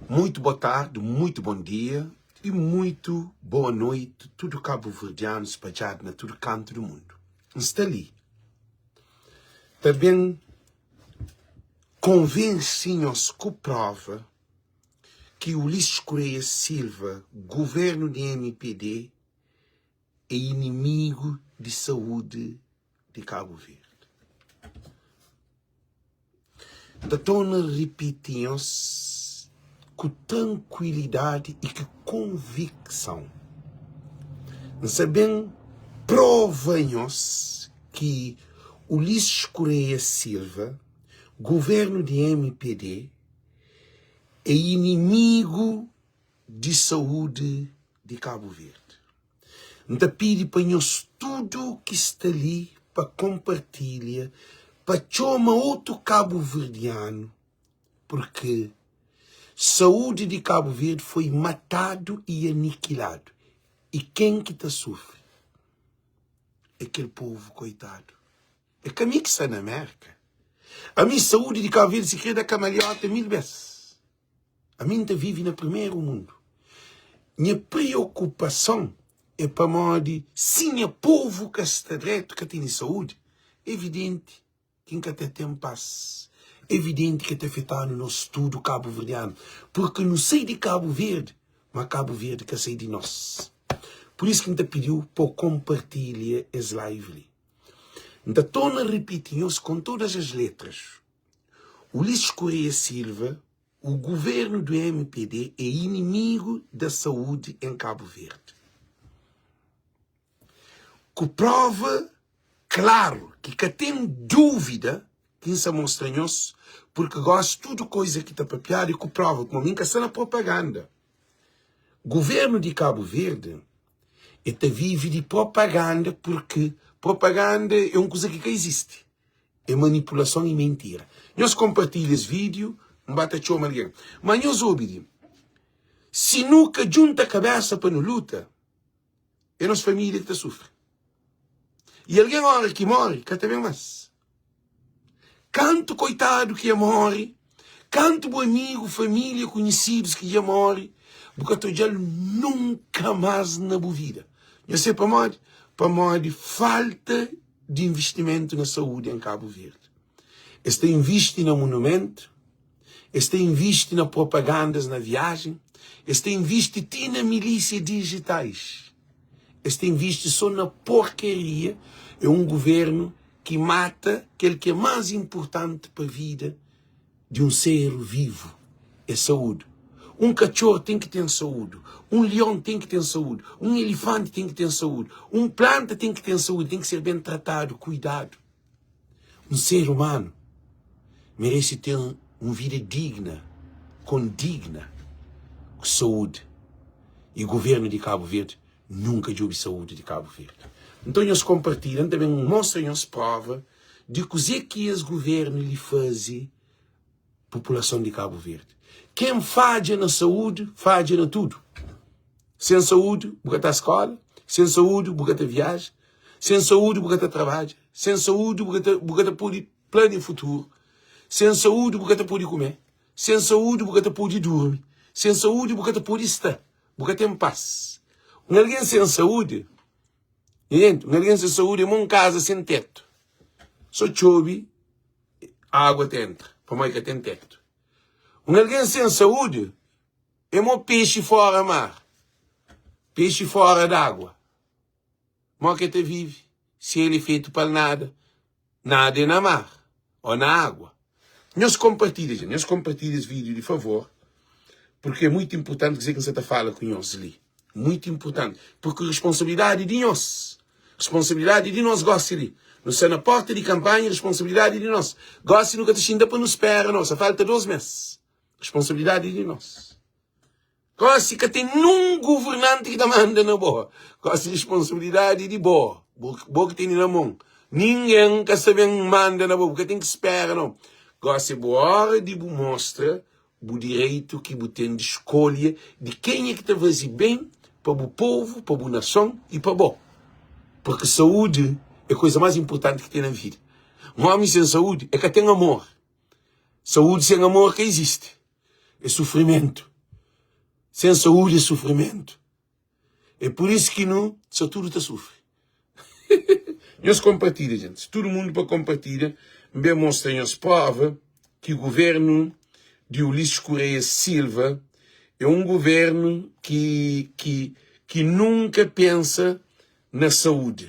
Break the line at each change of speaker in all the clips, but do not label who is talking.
Muito boa tarde, muito bom dia e muito boa noite tudo cabo-verdiano spadjadu na tudo kantu do mundo. N sta li ta ben konvense nhos ku prova ki Ulisses Correia Silva, governo di MPD, é inimigu di saúde di Cabo Verde. N ta torna ripiti nhos ku trankuilidadi i ku konvikson. N sa ben prova nhos ki Ulisses Correia Silva, governu di mpd, é inimigu di saúdi di Cabo Verde. N ta pidi pa nhos tudu ki sta li pa konpartilha, pa txoma otu kabuverdianu, purki saúdi di Kabu Verdi foi matadu i anikiladu. I ken ki ta sufri é kel povu koitadu. É ka mi ki sta na Mérka. Ami saúdi di Kabu Verdi si kre da kamalhota mil bes. Ami N ta vive na primeru mundu. Nha priokupason é pamodi si nha povu ka sta dretu, ka tene saúdi, é evidenti ki N ka ta ten pas. É evidenti ki ta afeta-nu nos tudu kabuverdianu, purki nu sai di Kabu Verdi, ma Kabu Verdi ka sai di nos. Pur isu ki N ta pidi-u pa bu konpartilha es live li. N ta torna ripiti nhos kon todas as letras. Ulisses Correia Silva, O governo do MPD é inimigo da saúde em Cabo Verde. Ku prova klaru ki ka ten dúvida ki N sa mostra nhos, purki gosi tudu koiza ki ta papiadu é ku prova, kuma mi N ka sta na propaganda. Governo di Cabo Verde e ta vive di propaganda purki propaganda é un kuza ki ka izisti. É manipulason i mentira. Nhos konpartilha es vídiu, N ba ta txoma algen. Má nhos obi li, si nu ka djunta kabésa pa nu luta, é nos família ki ta sufri. I algen óra ki móre, ka ta ben más. Kantu koitadu ki dja móre, kantu bu amigu, família, konhisidus ki dja móre, bu ka ta odja-l nunka más na bu vida. Nhos sabe pamodi? Pamodi falta di investimentu na saúdi em Kabu Verdi. Es ta invisti na monumentu, es ta invisti na propagandas na viajen, es ta invisti ti na milísia digitais. Es ta invisti so na porkaria. É un guvernu ki mata kel ki é más inpurtanti pa vida di un ser vivu é saúdi. Un katxor ten ki ten saúdi, un lion ten ki ten saúdi, un elifanti ten ki ten saúdi, un planta ten ki ten saúdi, ten ki ser ben tratadu, kuidadu. Un ser umanu merese ten un vida digna, kondigna ku saúdi. I guvernu di Kabu Verdi nunka djobe saúdi di Kabu Verdi. Nton nhos konpartilha, N ta ben mostra nhos prova di kuzê ki es guvernu li faze populason di Kabu Verdi. Ken fadja na saúdi, fadja na tudu. Sen saúdi, bu ka ta skola, sen saúdi, bu ka ta viaja, sen saúdi, bu ka ta trabadja, sen saúdi, bu ka ta, bu ka ta pode plania futuru, sen saúdi, bu ka ta pode kume, sen saúdi, bu ka ta pode durmi, sen saúdi, bu ka ta pode sta, bu ka ten pas. Un algen sen saúdi, Entende? Un algen sen saúdi é mo un kaza sen tetu. So txobi, água ta entra, pamodi ka ten tetu. Un algen sen saúdi é mo pexi fora mar, pexi fora d'água. Mo ke ta vive si el é fetu pa el nada? Nada é na mar ô na água. Nhos konpartilha, gente. Nhos konpartilha es vídeo di favor, porque é muito importante kuzê ki N sa ta fala ku nhos li. Muito importante, porque responsabilidade é di nhos. Responsabilidade é di nos gósi li. Nu sta na porta di kanpanha, responsabilidade é di nos. Gósi nu ka ta xinta pa nu spera, no. Sa falta 2 mês. Responsabilidade é di nos. Gosi ka ten nun guvernanti ki ta manda na bo. Gosi responsabilidadi é di bo. Bo ki tene na mon. Ningen ka sta ben manda na bo. Bu ka ten ki spera no. Gosi é bu ora di bu mostra bu direitu ki bu ten di skolha di kenha ki ta faze ben pa bu povu, pa bu nason i pa bo. Purki saúdi é koza más inpurtanti ki ten na vida. Un ómi sen saúdi é ka ten amor. Saúdi sen amor ka izisti. É sufrimentu. Sen saúdi é sufrimentu. É pur isu ki nu sta tudu ta sufri. Nhos konpartilha, gentis. Tudu mundu pa konpartilha. N ben mostra nhos prova ki guvernu di Ulisses Correia Silva é un guvernu ki, ki, ki nunka pensa na saúdi.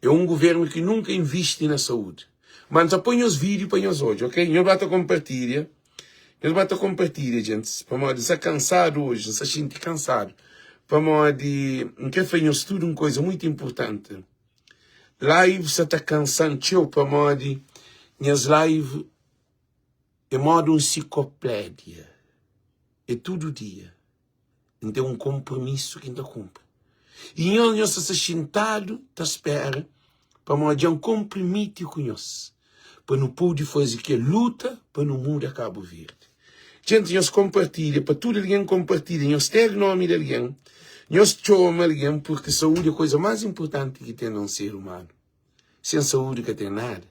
É un guvernu ki nunka invisti na saúdi. Ma N ta poi nhos vídiu pa nhos odja, ok? Nhos ba ta konpartilha. Nhos ba ta konpartilha, gentis, pamodi N sta kansadu oji, N sta xinti kansadu. Pamodi N krê fla nhos tudu un koza mutu inportanti. Live sta ta kansa-m txeu pamodi nhas live é moda un sikoplédia. É tudu dia. N ten un konpromisu ki N ta kunpri. I nhos, nhos sta sta xintadu ta spera pamodi dja N konprimiti ku nhos pa nu pode faze kel luta pa nu muda Kabu Verdi. Djenti, nhos konpartilha pa tudu algen konpartilha. Nhos tag nomi di algen, nhos txoma algen purki saúdi é koza más inportanti ki ten na un ser umanu. Sen saúdi ka ten nada.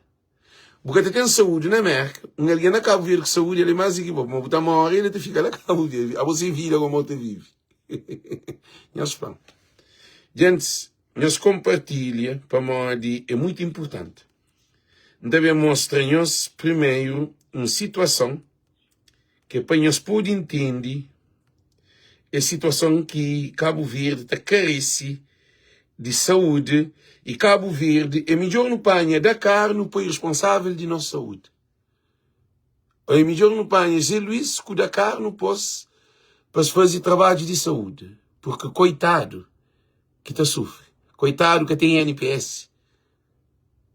Bu ka ta ten saúdi na Merka, un algen na Kabu Verdi ku saúdi el é más di ki bo, pamodi bu ta móre el ta fika la Kabu Verdi. Abo se vida komo ta vive. Nhos fla-m. Gentis, nhos konpartilha pamodi é mutu inportanti. N ta ben mostra nhos primeru un situason ki é pa nhos pode intende es situason ki Kabu Verdi ta karese di saúdi i Kabu Verdi é midjór nu panha Dakar nu poi responsável di nos saúdi ô é midjór nu panha Zé Luís ku Dakar nu pô-s pa es faze trabadju di saúdi purki koitadu ki ta sufri koitadu ka ten INPS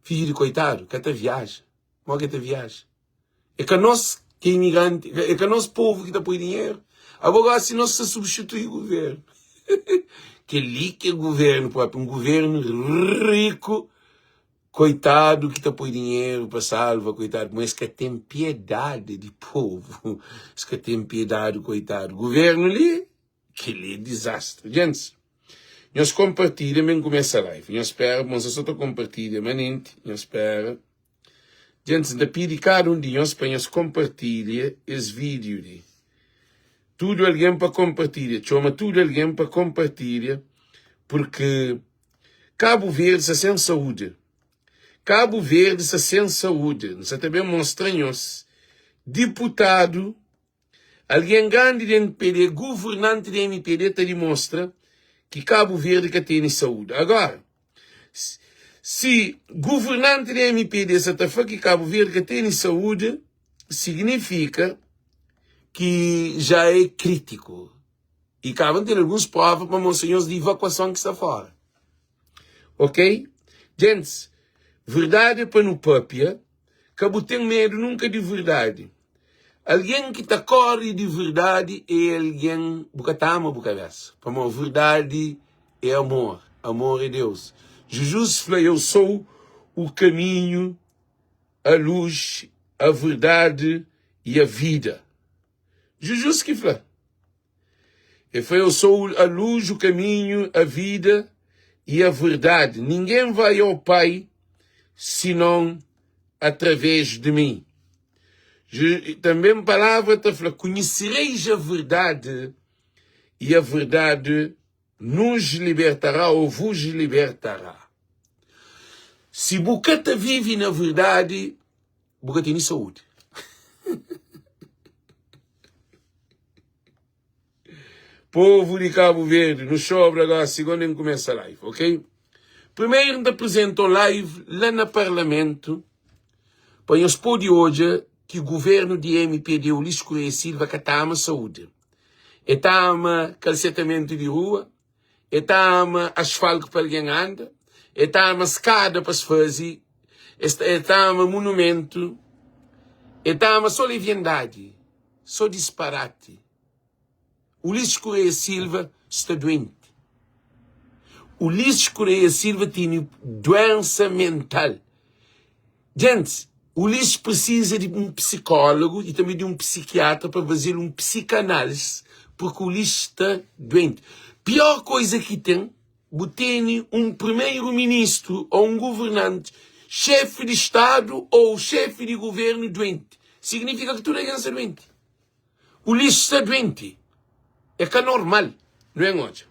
fidju di koitadu ka ta viaja modi ki el ta viaja? É ka nos ki é imigranti, é ka nos povu ki ta poi dinheru. Abo gosi nos sta substitui guvernu. Kel-li ki é guvernu propi, un guvernu riku, koitadu ki ta poi dinheru pa salva koitadu, ma es ka ten piedadi di povu, es ka ten piedadi koitadu. Guvernu li, kel-li é dizastri. Gentis, nhos konpartilha, ben kumesa live. Nhos spera, bon, sa ta konpartilha manenti, nhos spera. Gentis, N ta pidi kada un di nhos pa nhos konpartilha es vídiu li. Tudu algen pa konpartilha. Txoma tudu algen pa konpartilha, purki Kabu Verdi sta sen saúdi. Kabu Verdi sta sen saúdi. N sa ta ben mostra nhos diputadu Algen grandi di mpd, guvernanti di mpd ta dimostra ki Kabu Verdi ka tene saúdi. Agora, si guvernanti di mpd sa ta fla ki Kabu Verdi ka tene saúdi, signifika ki ja é kritiku. I kaba N tene alguns prova pa mostra nhos di ivakuason ki sta fora. Ok? Gentis, verdadi é pa nu papia, ka bu ten medu nunka di verdadi. Algen ki ta kóre di verdadi é algen bu ka ta ama bu kabésa, pamodi verdadi é amor, amor é Deus. Jizus fla, Eu sou o kaminhu, a lus, a verdadi i a vida. Jizus ki fla. El fla, Eu sou a luz, o caminho, a vida e a verdade. Ninguém vai ao Pai senão através de mim. Também palavra ta fla, Conhecereis a verdade e a verdade nos libertará ou vos libertará. Si bu ka ta vive na verdade, bu ka tene saúde. Povo di Cabo Verde, nu sobra gosi quando N kumesa live, ok? Primeiro N ta apresenta un live la na parlamento pa nhos pode odja ki governo di MPD Ulisses Correia Silva ka ta ama saúde. E ta ama kalsetamentu di rua, E ta ama asfaltu pa algen anda, E ta ama skada pa es faze, E ta ama monumentu, E ta ama so leviandadi, so disparati. Ulisses Correia Silva sta duenti. Ulisses Correia Silva tene duensa mental. Gentis, Ulisses precisa di un psicólogo e também di un psiquiatra pa faze-l un psicanálise, porque Ulisses sta doente. Pior coisa ki ten, bu tene un primeiro ministro ou un governante, chefe di estado ou chefe di governo doente. Significa ki tudu algen sta doente. Ulisses sta doente. É ka normal. Nu ben odja.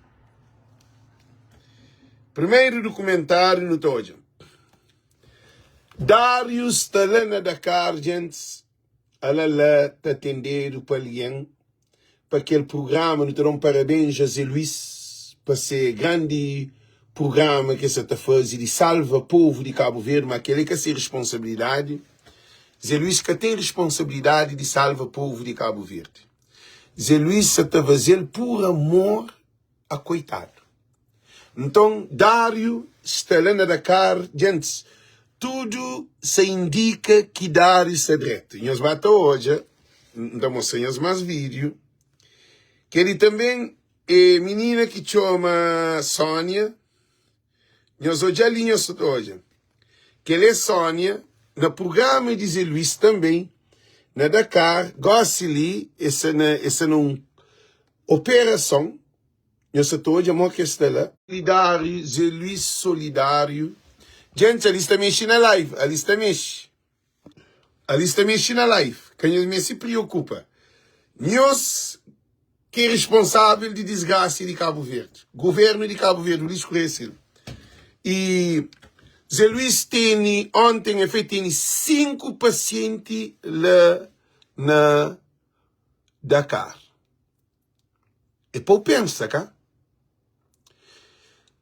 Primeru dukumentáriu nu ta odja. Dáriu sta la na Dakar, djentis, ala la ta atendedu pa algen pa kel prugrama. Nu ta da un parabens a Zé Luís pa se grandi prugrama ki el sa ta faze di salva povu di Kabu Verdi, ma kel-li ka se responsabilidadi. Zé Luís ka ten responsabilidadi di salva povu di Kabu Verdi. Zé Luís sa ta faze-l pur amor a koitadu. Nton, Dáriu sta la na Dakar, djentis, tudu sa indika ki Dáriu sta dretu. Nhos ba ta odja, N ta mostra nhos más vídiu. Kel-li tanben é minina ki txoma Sónia. Nhos odja-l i nhos ta odja. Kel-li é Sónia na prugrama di Zé Luís tanben na Dakar. Gósi li, el sta na, el sta na un operason. Nhos sa ta odja mo ki es sta la. Solidáriu, Zé Luís solidáriu. Djents, ali sta mexe na live, ali sta mexe. Ali sta mexe na live. Ka nhos meste priokupa. Nhos ki é responsável di disgrasia di Kabu Verdi. Governu di Kabu Verdi, Luís Correia Silva. E Zé Luís tene, onten el fla, tene 5 pasienti la na Dakar. É pa bu pensa, ka?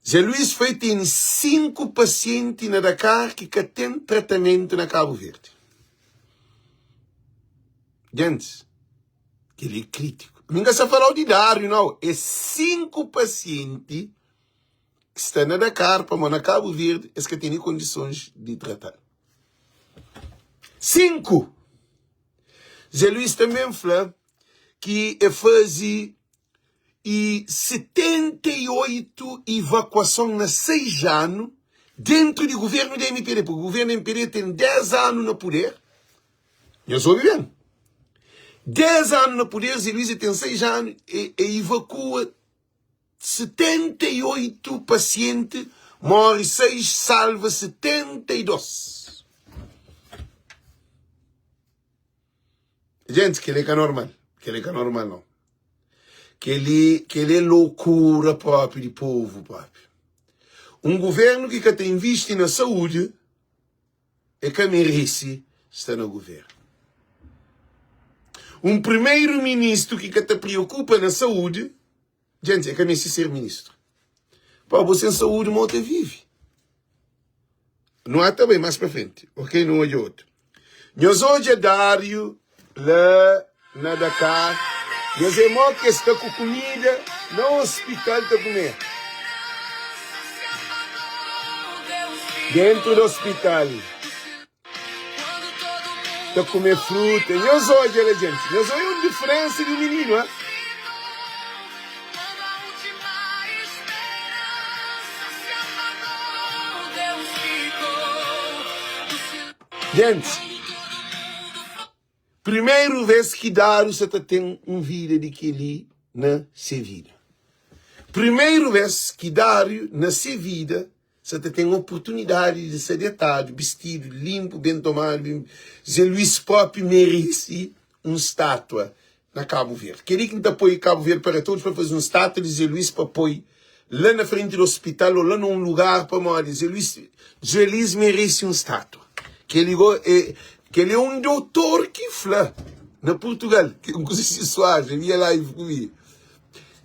Zé Luís foi tene 5 pasienti na Dakar ki ka ten tratamentu na Kabu Verdi. Gentis, kel-li é krítiku. Mi N ka sta fala-u di Dáriu, nau. É 5 pasienti ki sta na Dakar pamodi na Kabu Verdi es ka tene kondisons di trata-l. 5! Zé Luís tanben fla ki e faze e 78 ivakuason na 6 anu dentru di guvernu di MPD, porque guvernu MPD ten 10 anu na puder, nhos obi ben, 10 anu na puder, Zé Luiz ten 6 anu, e, e ivakua 78 pasienti, morre 6, salva 72. Gente, kel-li é ka normal. Kel-li é ka normal, não. Kel-li, kel-li é loucura próprio di povo próprio. Um governo ki ka ta invisti na saúde, é ka merece sta na governo. Um primeiro-ministro ki ka ta preocupa na saúde, gente, é ka merece ser ministro. Pá, bo sem saúde, mo ta vive. Nu ata bai más pa frenti, ok? Nu odja otu. Nhos odja Dáriu la na Dakar. Nhos é mó ki es sta ku kumida na ospital ta kume. Dentu di ospital ta kume fruta. Nhos odja la, djenti. Nhos odja un diferensa di mininu, ha? Gentis, primeru vês ki Dariu sa ta ten un vida di kel-li na se vida. Primeru vês ki Dariu na se vida sa ta ten oportunidadi di sta detadu, bistidu, linpu, ben tomadu, ben. Zé Luís própi merese un státua na Kabu Verdi. Kel-li ki N ta poi Kabu Verdi para todos pa faze un státua di Zé Luís pa poi la na frenti di ospital ô la na un lugar pamodi Zé Luís, Zé Luís merese un státua. Kel-li go é, kel-li é un dotor ki fla na Purtugal, ki un kuza si suavi, mi live ku mi.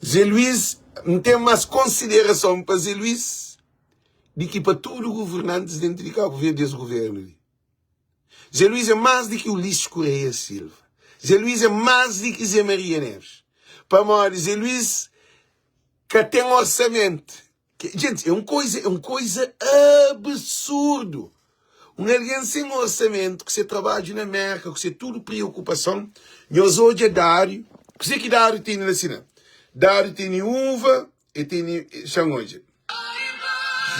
Zé Luís, N ten más konsiderason pa Zé Luís di ki pa tudu governantis dentu di Kabu Verdi es governu li. Zé Luís é más di ki Ulisses Correia Silva. Zé Luís é más di ki Zé Maria Neves. Pamodi Zé Luís ka ten orçamento. Gente, é um coisa, é um coisa absurdo. Um alguém sem orçamento, que se trabalha na América, que se tudo preocupação, nhos odja Dário, que que Dário tem na sina? Dário tem uva, e tem, xan odja.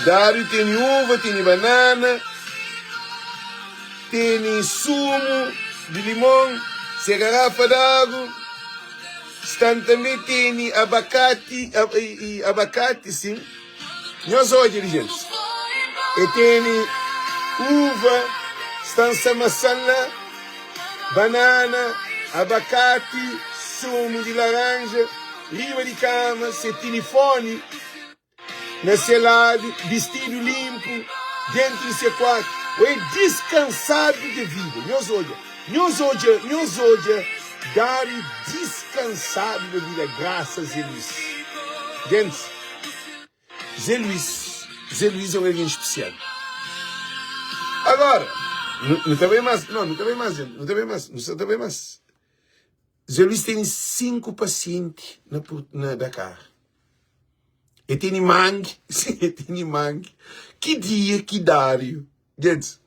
Dário tem uva, tem banana, tem sumo de limão, se garrafa d'água, stan também tem abacate, e abacate sim. Nhos odja li gente. E tene uva, stansa maçã la, banana, abacate, sumo de laranja. riba di kama, se tilifoni na se ladu, bistidu linpu, dentu di se kuartu, ô é diskansadu di vida. Nhos odja, nhos odja, nhos odja Dáriu diskansadu da vida, grasas Zé Luís. Gentis, Zé Luís, Zé Luís é un algen spesial. Agora, nu ta bai más, não, nu ta bai más, gente, nu ta bai más, nu sa ta bai más. Zé Luís tene 5 pasienti na, na Dakar. E tene mangi, sim, e tene mangi. Ki dia ki Dário, gentis,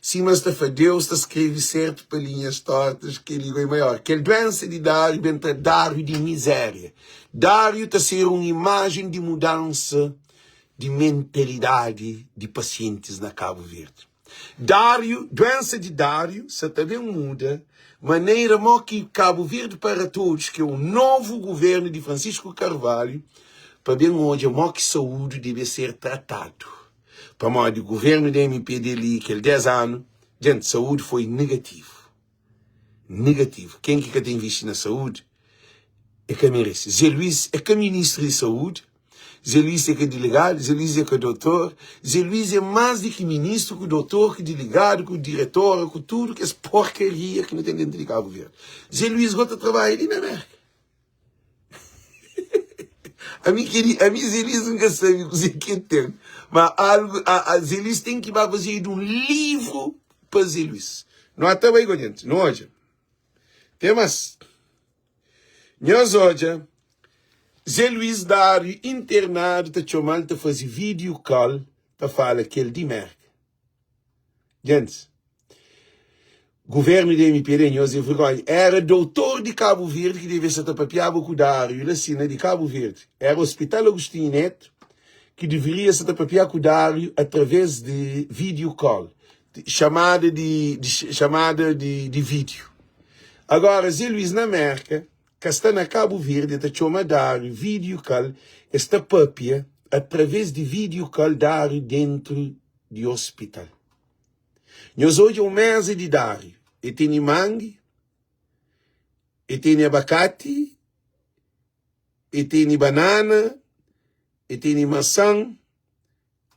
sima es ta fla, Deus ta skrebe sertu pa linhas tortas, kel li goi maior. Kel duensa di Dário ben tra Dário di mizéria. Dário ta ser un imajen di mudansa di mentalidadi di pasientis na Kabu Verdi. Dáriu, duensa di Dáriu sa ta ben muda manera mo ki Kabu Verdi para Todos, ki é un novu guvernu di Francisco Carvalho, pa ben odja mo ki saúdi debe ser tratadu. Pamodi guvernu di mpd li kel 10 anu, djenti, saúdi foi negativu. Negativu. Ken ki ka ta invisti na saúdi e ka merese. Zé Luís é ka ministru di saúdi, Zé Luís é ka diligadu, Zé Luís é ka dotor, Zé Luís é más di ki ministru, ku dotor, ku diligadu, ku diretora, ku tudu kes porkaria ki nu ten dentu di Kabu Verdi. Zé Luís go ta trabadja li na Merka. Ami keli, ami Zé Luís N ka sabe kuzê ki el ten, ma algu, a, a Zé Luís ten ki ba fazedu un livru pa Zé Luís. Nu ata bai go, nu odja. Ten más. Nhos odja, Zé Luís Dário internadu ta txoma-l ta faze video call ta fala kel di Merka. Gentis, Guvernu di MPD nhos é vergonha. Era doutor di Kabu Verdi ki devia sa ta papiaba ku Dário la sina di Kabu Verdi. Era Hospital Agostinho Neto ki deveria sa ta papia ku Dário através di video call, chamada di, di chamada di, di video. Agora Zé Luís na Merka ka sta na Kabu Verdi ta txoma Dário video call, es ta papia através di video call Dário dentro di hospital. Nhos odja un meza di Dáriu, e tene mangi, e tene abakati, e tene banana, e tene masan,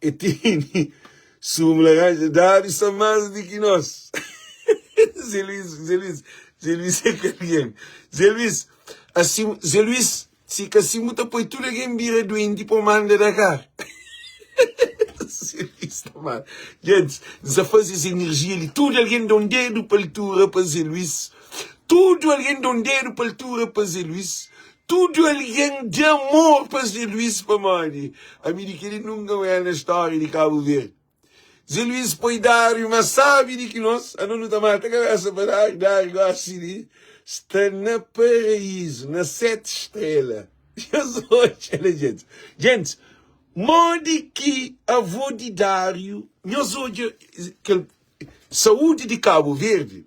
e tene sumu laranja. Dáriu sta más di ki nos. Zé Luís, Zé Luís, Zé Luís é ka algen. Zé Luís, asi, Zé Luís, si ka si, bu ta poi tudu algen bira duenti pa bu manda Dakar. Zé Luís ta manda. Gentis, N sa faze es enerjia li. Tudu algen da un dedu pa altura pa Zé Luís. Tudu algen da un dedu pa altura pa Zé Luís. Tudu algen da amor pa Zé Luís pamodi ami di kel-li nunka N oiá na stória di Kabu Verdi. Zé Luís poi Dáriu más sábi di ki nos. Anos nu ta mata kabésa pa Dáriu. Dáriu gosi di sta na paraízu, na seti strela. Nhos odja la, gentis. Gentis, modi ki avô di Dáriu. Nhos odja kel saúdi di Kabu Verdi.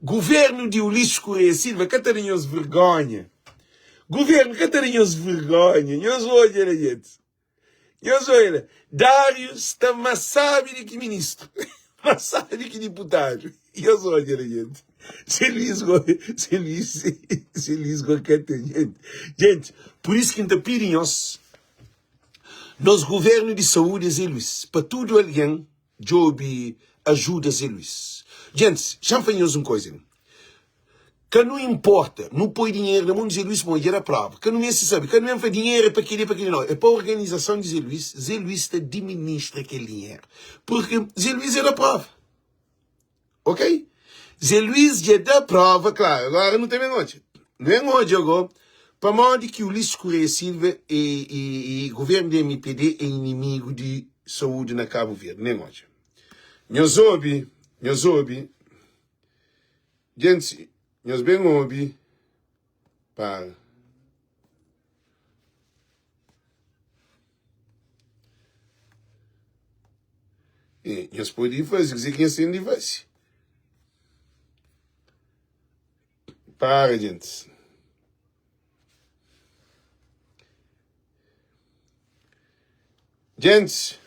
Guvernu di Ulisses Correia Silva ka ta da nhos vergonha. Guvernu ka ta da nhos vergonha. Nhos odja la, gentis. Nhos oira, Dáriu sta más sábi di ki ministru, más sábi di ki diputadu. Nhos odja la, jenti. Se Luís go, se Luís, se Luís go ka ten jenti. Jenti, pur isu ki N ta pidi nhos, nos guvernu di saúdi é Zé Luís, pa tudu algen djobe ajuda Zé Luís. Gentis, xa-m fla nhos un koza. Ka nu inporta, nu poi dinheru na mon di Zé Luís pamodi dja da prova. Ka nu meste sabe, ka nu ben fla dinheru é pa kel-li, é pa kel-li, nau. É pa organizason di Zé Luís, Zé Luís ta diministra kel dinheru. Purki Zé Luís dja da prova. Ok? Zé Luís dja da prova, klaru. Agora nu ta ben odja. Nu ben odja ago pamodi ki Ulisses Correia Silva e, e, e governu di MPD é inimigu di saúdi na Kabu Verdi. Nu ben odja. Nhos obi, nhos obi. Gentis, nhos ben obi para. E, nhos pode faze kuzê ki nhos ten di faze. Para, gentis. Gentis.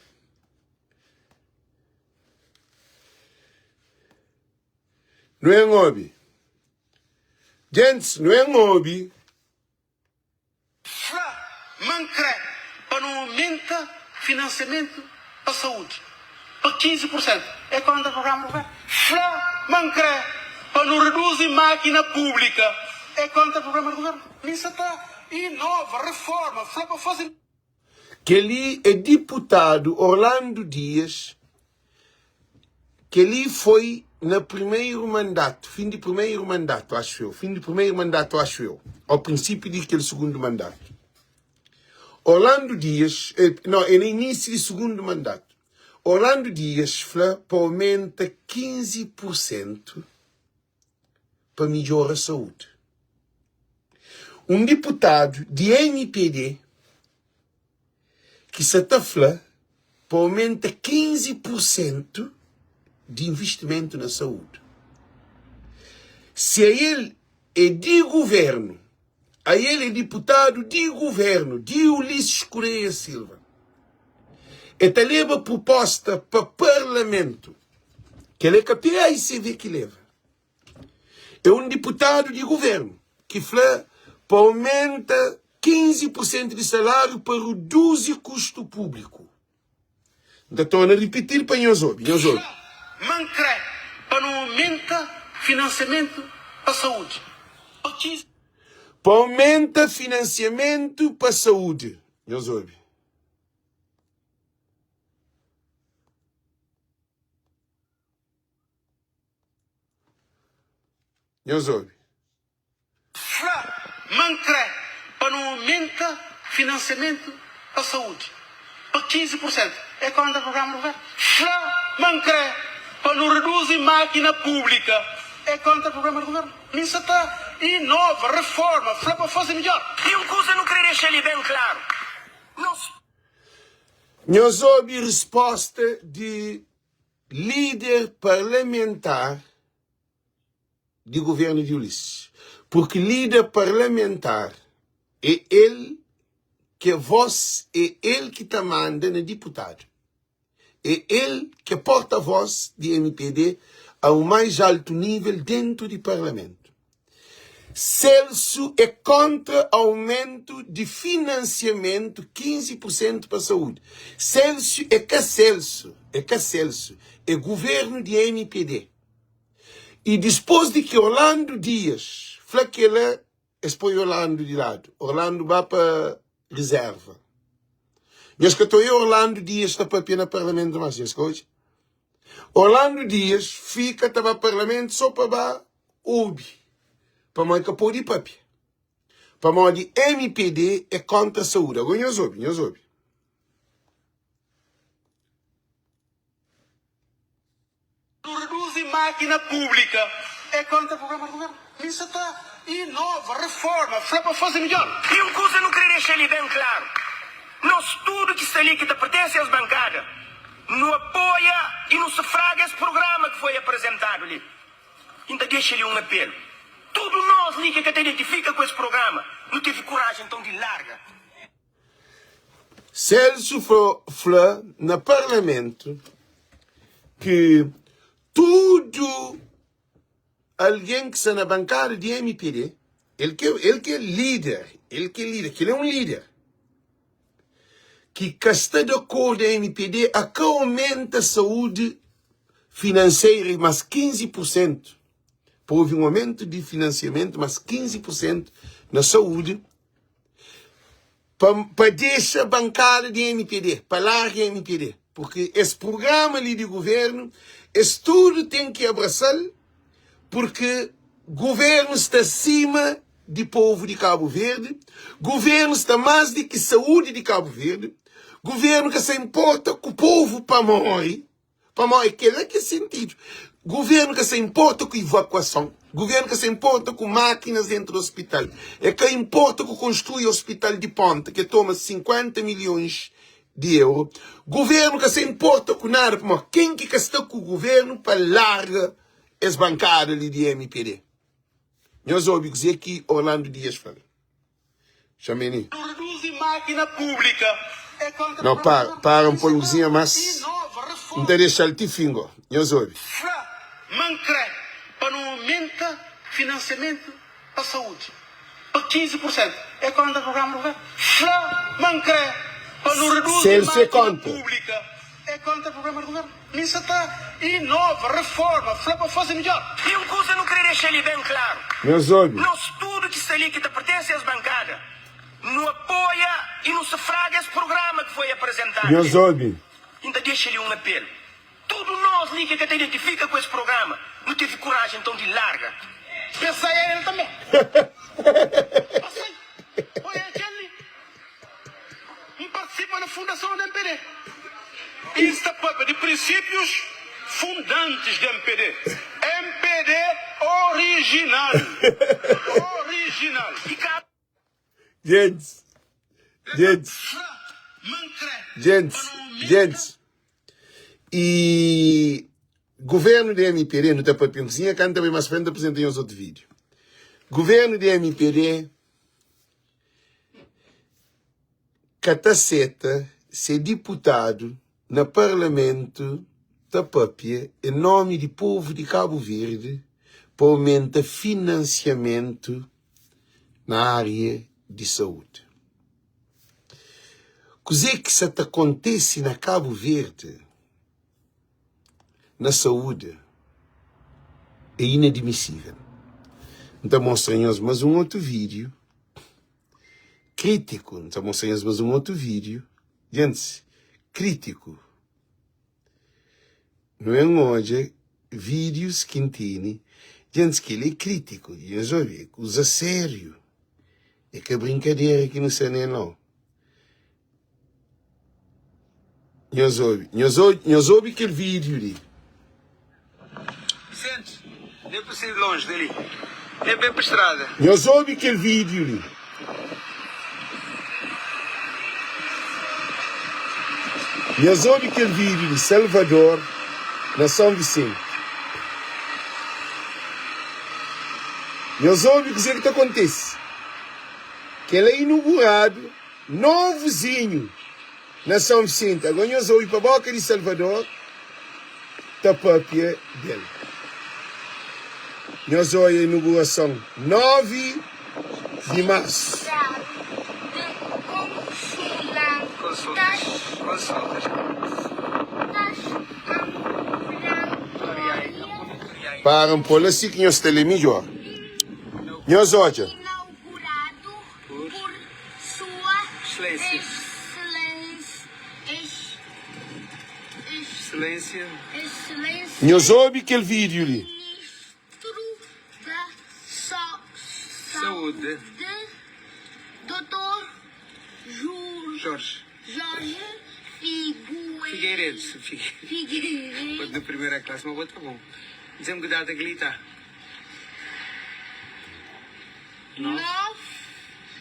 Nu en obi. Gentis, nu en obi.
ma N krê pa nu aumenta finansiamentu pa saúdi pa 15 pur sentu. É kóntra programa di govérnu. Fla ma N krê pa nu reduzi mákina públika. É kóntra programa di govérnu. Mi sa ta inova, reforma, fla pa faze.
Kel-li é diputadu Orlando Dias. Kel-li foi na primeru mandatu, fin di primeru mandatu, axu eu, fin di primeru mandatu, axu eu, ô prinsípiu di kel sugundu mandatu. Orlando Dias, nau, é na inísiu di sugundu mandatu. Orlando Dias fla pa aumenta 15 pur sentu pa midjora saúdi. Un diputadu di mpd ki sa ta fla pa aumenta 15 pur sentu di invistimentu na saúdi. Si ael é di guvernu, ael é diputadu di guvernu di Ulisses Correia Silva, el ta leba pruposta pa parlamentu. Kel é ka paicv ki leba. É un diputadu di guvernu ki fla pa aumenta 15 pur sentu di saláriu pa reduzi kustu públiku. N ta torna ripiti-l pa nhos obi. Nhos obi.
Ma N kre pa nu aumenta finansiamentu pa saúdi pa 15.
Pa aumenta finansiamentu pa saúdi. Nhos obi. Nhos obi.
Fla ma N kre pa nu aumenta finansiamentu pa saúdi pa 15 pur sentu. É kóntra programa di guvernu. Fla ma N kre pa nu reduzi mákina públika. É kóntra programa di guvernu. Mi N sa ta inova, reforma, fla pa faze midjór.
I un kuza nu kre dexa li ben klaru, nos.
Nhos obi risposta di lider parlamentar di governo di Ulisses. Porque lider parlamentar é el ke voz, é el ki ta manda na diputado. É el ke porta-voz di mpd a um mais alto nível dentro di parlamento. Celso é kontra aumentu di finansiamentu 15 pur sentu pa saúdi. Celso é ka Celso, é ka Celso, é governu di mpd. I dispôs di ki Orlando Dias fla kela, es poi Orlando di ladu. Orlando ba pa rizerva. Nhos ka ta oia Orlando Dias ta papia na parlamentu mas, nhos ka odja? Orlando Dias fika ta ba parlamentu so pa ba obi, pamodi ka podi papia. Pamodi mpd é kontra saúdi. Agora nhos obi, nhos obi.
Nu reduzi mákina públika é kóntra programa di governu. Mi sa ta inova, reforma, fla pa faze midjór.
I un kuza nu kre dexa li ben klaru, nos tudu ki sta li ki ta pertense es bankada, nu apoia i nu sufraga es prugrama ki foi aprezentadu li. I N ta dexa li un apelu, tudu nos li ki ka ta identifika ku es prugrama, nu tevi kuraji nton di larga.
Celso fla na parlamento ki tudu algen ki sta na bankada di mpd, el ki el ki é lider, el ki é lider, kel é un lider, ki ka sta di akordu mpd a ka aumenta saúdi finanseira mas 15 pur sentu, pa ovi un aumentu di finansiamentu mas 15 pur sentu na saúdi, pa, pa dexa bankada di mpd, pa larga mpd, porque es prugrama li di governu, es tudu ten ki abrasal, porque governu sta sima di povu di Kabu Verdi, governu sta mas di ki saúdi di Kabu Verdi, governu ka sa inporta ku povu pa mori. Pamodi kel-la ki é sentidu. Guvernu ka sa inporta ku ivakuason, guvernu ka sa inporta ku mákinas dentru di ospital, e ka inporta ku konstrui ospital di ponta ki toma 50 milhons di euro, guvernu ka sa inporta ku nada, pamodi ken ki ka sta ku guvernu pa larga es bankada li di mpd? Nhos obi kuzê ki Orlando Dias fla. Xameni.
Nu reduzi mákina públika é kontra
Não, para, para um pouquinho mas N ta dexa-l ti fin go. Nhos obi.
Fla ma N kre pa nu aumenta finansiamentu pa saúdi pa 15. 15 pur sentu. É kóntra programa di govérnu. Fla ma N krê pa nu reduzi
Celso é
mákina
kóntra.
públika. É kóntra programa di govérnu. Mi sa ta inova, reforma, fla pa faze midjór.
I un kuza nu krê dexa li ben klaru,
Nhos obi.
nos tudu ki sta li ki ta pertense es bankada, nu apoia i nu sufraga es prugrama ki foi aprezentadu
Nhos
li.
obi.
I N ta dexa li un apelu, tudu nos li ki ka ta identifika ku es prugrama, nu tevi kuraji nton di larga.
Pa sai el tanbê. Pa sai. Oi, é kel li. N partisipa na fundason di mpd i N sta papia di prinsípius fundantis di mpd. Mpd orijinal! Orijinal!
Gentis, gentis, gentis, gentis. I governu di mpd, nu ta papia un kuzinha, kantu ta bai mas frenti, ta apresenta nhos otu vídiu. Governu di mpd ka ta seta se diputadu na parlamentu ta papia en nomi di povu di Kabu Verdi pa aumenta finansiamentu na aria di saúdi. Kuzê ki sa ta kontese na Kabu Verdi na saúdi é inadmisível. N ta mostra nhos más un otu vídiu krítiku. N ta mostra nhos más un otu vídiu, djentis, krítiku. Nu ben odja vídius ki N tene. Djentis, kel-li é krítiku. Nhos obi, é kuza sériu. É ka brinkadera ki nu sta na el, nau. Nhos obi, nhos obi, nhos obi kel vídiu li.
Vicente, nem pa sair longe dali, nem pa ir pa estrada.
Nhos obi kel vídiu li. Nhos obi kel vídiu li, Salvador, na São Vicente. Nhos obi kuzê ki ta kontise. Kel-la é inuguradu. Novuzinhu na São Vicente. Agora nhos obi pa boka di Salvador ta papia del. Nhos oia inugurason 9 di marsu. Para N pô-l asi ki nhos ta lé midjór. Nhos odja.
Por Sua Excelência.
Nhos obi kel vídiu li.
Saúde. Jorge. Figueiredo. Figueiredo. Na primeira classe, mas bota bom. Dizem que data que ele tá.
9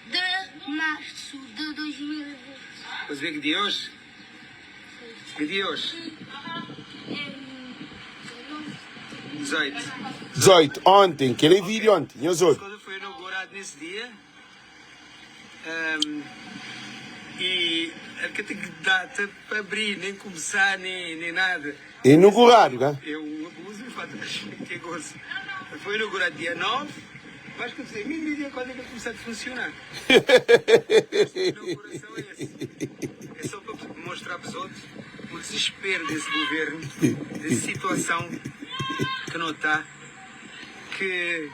de março de 2020.
Pode ver que dia é hoje? Que dia é hoje? 18.
18, ontem, kel é vídeo ontem, nhos obi.
Escola foi inaugurado nesse dia. Um, e el ka ten data pa abrir, nem começar, nem, nem nada.
Inaugurado, ka?
É um abuso e falta de respeito e gozo. Foi inaugurado dia 9, mas quer dizer, mesmo dia quando é que ele começar a funcionar. Esta inauguração é essa. É só para mostrar para os outros o desespero desse governo, dessa situação que não está, que,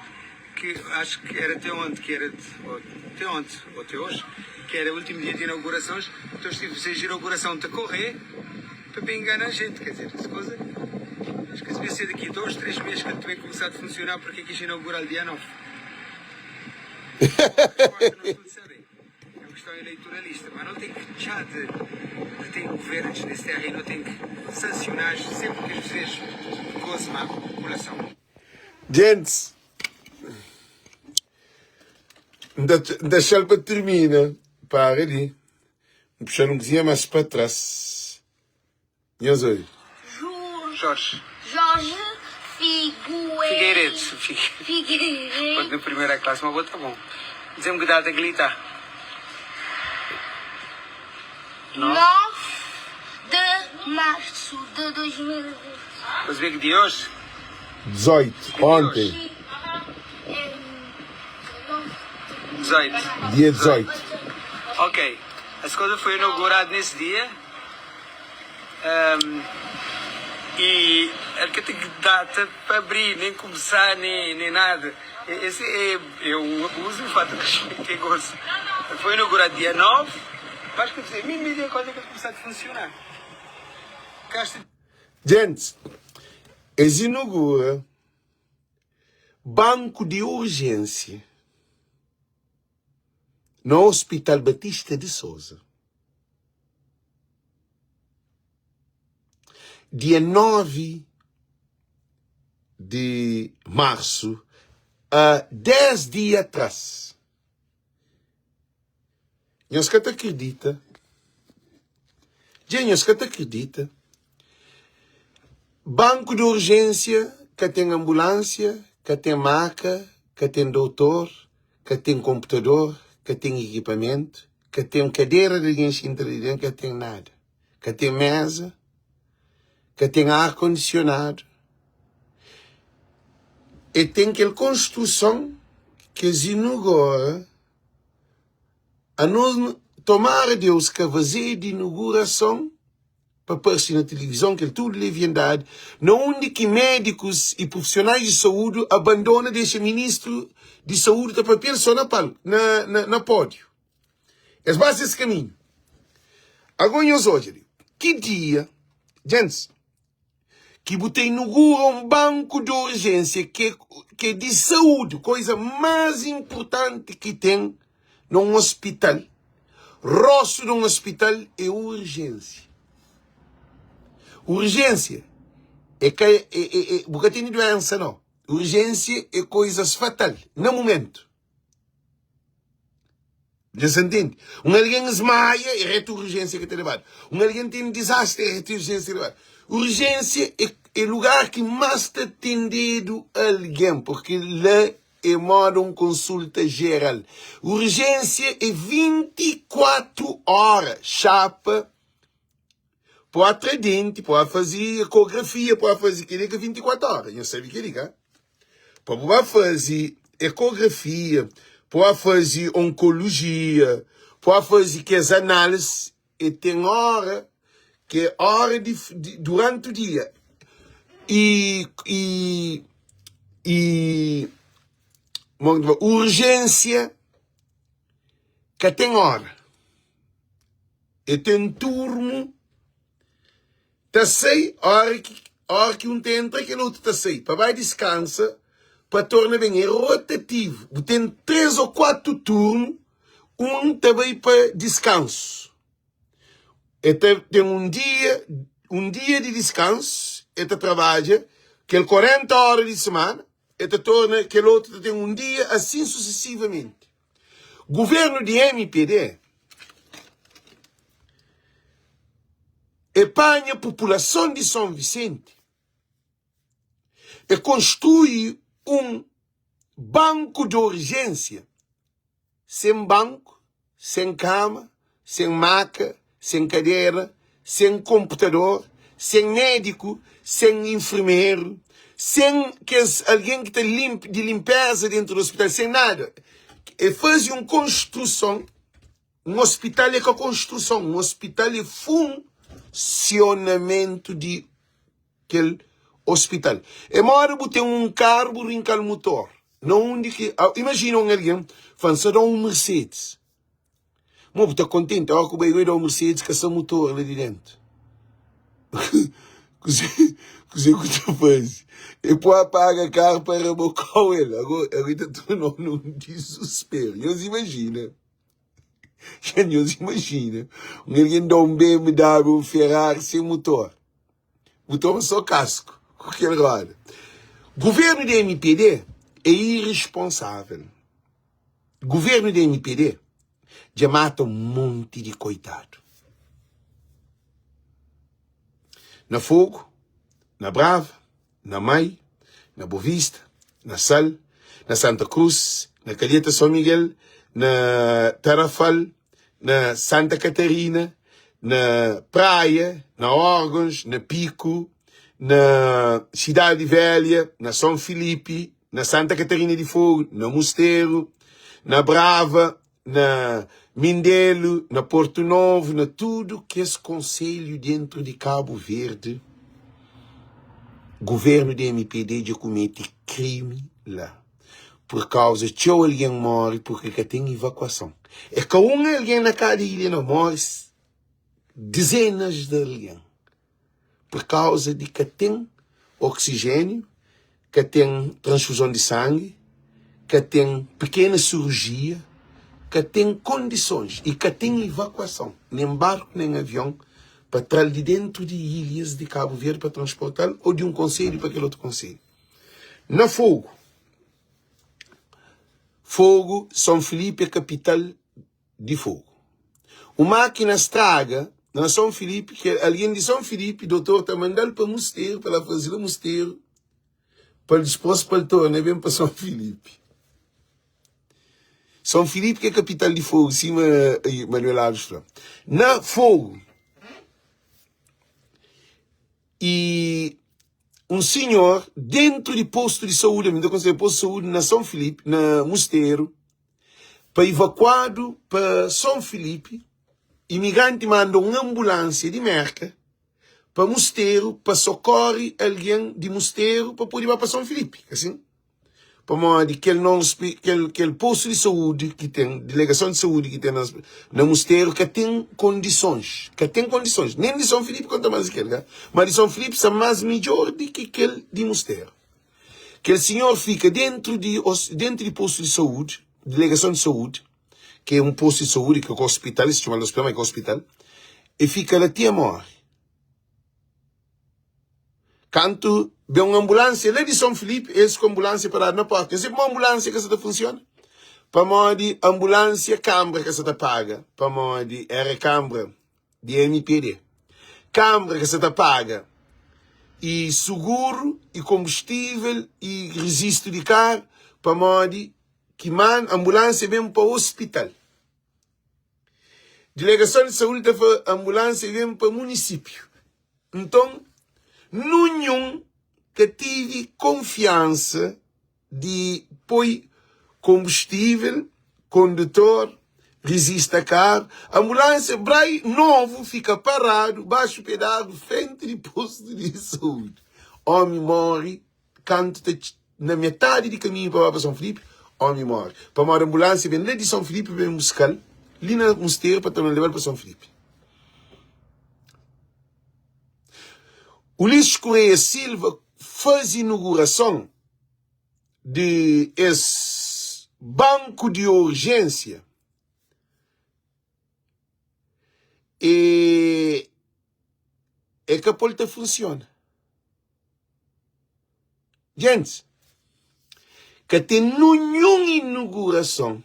que acho que era até ontem, que era ou, até ontem, ou até hoje, que era o último dia de inaugurações, então estive a inauguração de correr para bem enganar a gente, quer dizer, essa coisa. Acho que devia ser daqui a 2, 3 meses que ele também começar a funcionar, porque quis inaugurar o dia 9. É uma questão eleitoralista, mas não tem que deixar de, de ter governos nesse terra e não tem que sancionar sempre que as pessoas gozam a população.
Gentis, N ta N ta txal pa tirmina. Para li, N puxa-l un kuzinha más pa tras. Nhos obi.
Jorge.
Jorge Figueiredo.
Figueiredo. Bota na primeira classe, mas bota bom. Dizem-me que data que ele está.
9 de março de 2020.
Podes ver que dia é hoje?
18, ontem.
18. 18.
Dia 18.
Ok. A escola foi inaugurada nesse dia. Um, e el ka ten data pa abri, nem começar, nem, nem nada. Esse é, eu uso o fato que é gozo. Foi inaugurado dia 9, mas quer dizer, mesmo dia quando é que ele começar a funcionar. Caixa
Gente, es inaugura banku di urjénsia na Hospital Batista de Sousa, dia 9 di marsu, a 10 dia atras. Nhos ka ta kridita. Dja nhos ka ta kridita. Banku di urjénsia ka ten anbulánsia, ka ten maka, ka ten doutor, ka ten konputador, ka ten ekipamentu, ka ten kadera di algen xinta li déntu, ka ten nada. Ka ten méza, ka ten ar kondisionadu. E ten kel konstruson ki es inugora. Anos, tomara Deus ka faze di inugurason pa parse na tilivizon kel tudu leviandadi na undi ki médikus i prufisionais di saúdi abandona dexa ministru di saúdi ta papia-l so na palku, na, na, na pódiu. Es ba ses kaminhu. Ago nhos odja li, ki dia, gentis, ki bu ta inugura un banku di urjénsia ki é di saúdi, koiza más inpurtanti ki ten na un ospital, róstu di un ospital é urjénsia. Urjénsia é ka, é, é, é, bu ka tene duénsa, nau. Urjénsia é koizas fatal, na mumentu. Nhos ta ntende? Un algen smaia, é retu urjénsia ki ta lebadu. Un algen ten dizastri, é retu urjénsia ki ta lebadu. Urjénsia é, é lugar ki más ta atendedu algen, purki la é móda un konsulta jeral. Urjénsia é 24 óra, xapa pode tra denti, pode faze ekografia, pode faze kel-li ka 24 óra. Nhos sabe kel-li, ka? Pa bu ba faze ekografia, pa ba faze onkolojia, pa ba faze kes análise, e ten óra ki é óra di, di duranti o dia. E, e, e urjénsia ka ten óra. E ten turmu. Ta sai ora ki ora ki un ta entra kel otu ta sai pa bai diskansa pa torna ben é rotativu bu ten 3 ô 4 turnu un ta bai pa diskansu e ta ten un dia un dia di diskansu e ta trabadja kel 40 ora di semana e ta torna kel otu ta ten un dia asin susesivamenti. Governo di mpd e panha populason di Son Vicente e konstrui un banku di urjênsia sen banku, sen kama, sen maka, sen kadera, sen konputador, sen médiku, sen infermeru, sen kes algen ki ta linp di linpeza dentu di ospital, sen nada. E faze un konstruson, un ospital é ka konstruson, un ospital é funsionamentu di kel ospital. É moda bu ten un karu bu rinka-l mutor, na undi ki, imajina un algen fla-m, N sta da-u un Mercedes. Mo bu ta kontenti ora ku bai bai da un Mercedes ka sta mutor la di dentu. Kuze kuze ku ta faze? E poi apaga karu pa rabokau el. Ago ago ta tornau na un dizusperu. Nhos imajina, xa nhos imajina un algen da un BMW, un Ferrari sen mutor. Bu toma so kasku ku kel roda. Guvernu di MPD é iresponsável. Governo di mpd dja mata un monti di koitadu na Fogo, na Brava, na Mai, na Bovista, na Sal, na Santa Cruz, na Calheta São Miguel, na Tarrafal, na Santa Catarina, na Praia, na Órgãos, na Pico, na Cidade Velha, na São Filipe, na Santa Catarina di Fogo, na Musteru, Na Brava, na Mindelo, na Porto Novo, na tudu kes konselhu dentru di Kabu Verdi, guvernu di mpd dja kumete krimi la. Pur kauza txeu algen móre purki ka ten ivakuason. É ka un algen na kada ilha nau, móre dizenas di algen. Pur kauza di ka ten oksijéniu, ka ten transfuzon di sangi, ka ten pikena sirujia, ka ten kondisons i ka ten ivakuason, nen barku nen avion, pa tra-l di dentu di ilhas di Kabu Verdi pa transporta-l ô di un konselhu pa kel otu konselhu. Na Fogu, Fogu, Son Filipi é kapital di Fogu. Un mákina straga na Son Filipi, ke algen di Son Filipi, dotor ta manda-l pa Musteru, pa la faze la Musteru, pa l dispôs pa l torna ben pa Son Filipi. Son Filipi ki é kapital di Fogu, sima Manuel Alves fla. Na Fogu, i un sinhor dentu di postu di saúdi, mi ta konsidera postu di saúdi na Son Filipi, na Musteru, pa ivakuadu pa Son Filipi, imigranti manda un anbulansia di Merka pa Musteru pa sokori algen di Musteru pa pode ba pa Son Filipi, asin? Pamodi kel kel kel postu di saúdi ki ten, delegason di saúdi ki ten na na Musteru ka ten kondisons, ka ten kondisons, nen di Son Filipi konta más di kel ka, ma di Son Filipi sta más midjor di ki kel di Musteru. Kel sinhor fika dentru di dentru di postu di saúdi, delegason di saúdi, ki é un postu di saúdi ki é ka ospital, es txoma-l ospital, ma é ka ospital, e fika la ti e móre. Kantu ben un anbulánsia la di Son Filipi, es ku anbulánsia paradu na pórta. Nhos sabe pamodi anbulánsia ka sa ta funsiona? Pamodi anbulánsia kanbra ka sa ta paga, pamodi éra kanbra di mpd. Kanbra ka sa ta paga i suguru, i konbustível, i rejistu di karu, pamodi ki man anbulánsia ben pa ospital. Dilegason di saúdi ta fla anbulánsia ben pa munisípiu. Nton, nunhun ka tive konfiansa di poi konbustível, kondutor, rizista karu. Anbulánsia brai novu fika paradu baxu pé d'agu frenti di postu di saúdi. Ómi móre Kantu ta na metadi di kaminhu pa ba pa Son Filipi, ómi móre. Pamodi anbulánsia ben la di Son Filipi pa ben buska-l li na Musteru pa torna leba-l pa Son Filipi. Ulisses Correia Silva faze inugurason di es banku di urjénsia e e ka pô-l ta funsiona. Gentis, ka ten ninhun inugurason.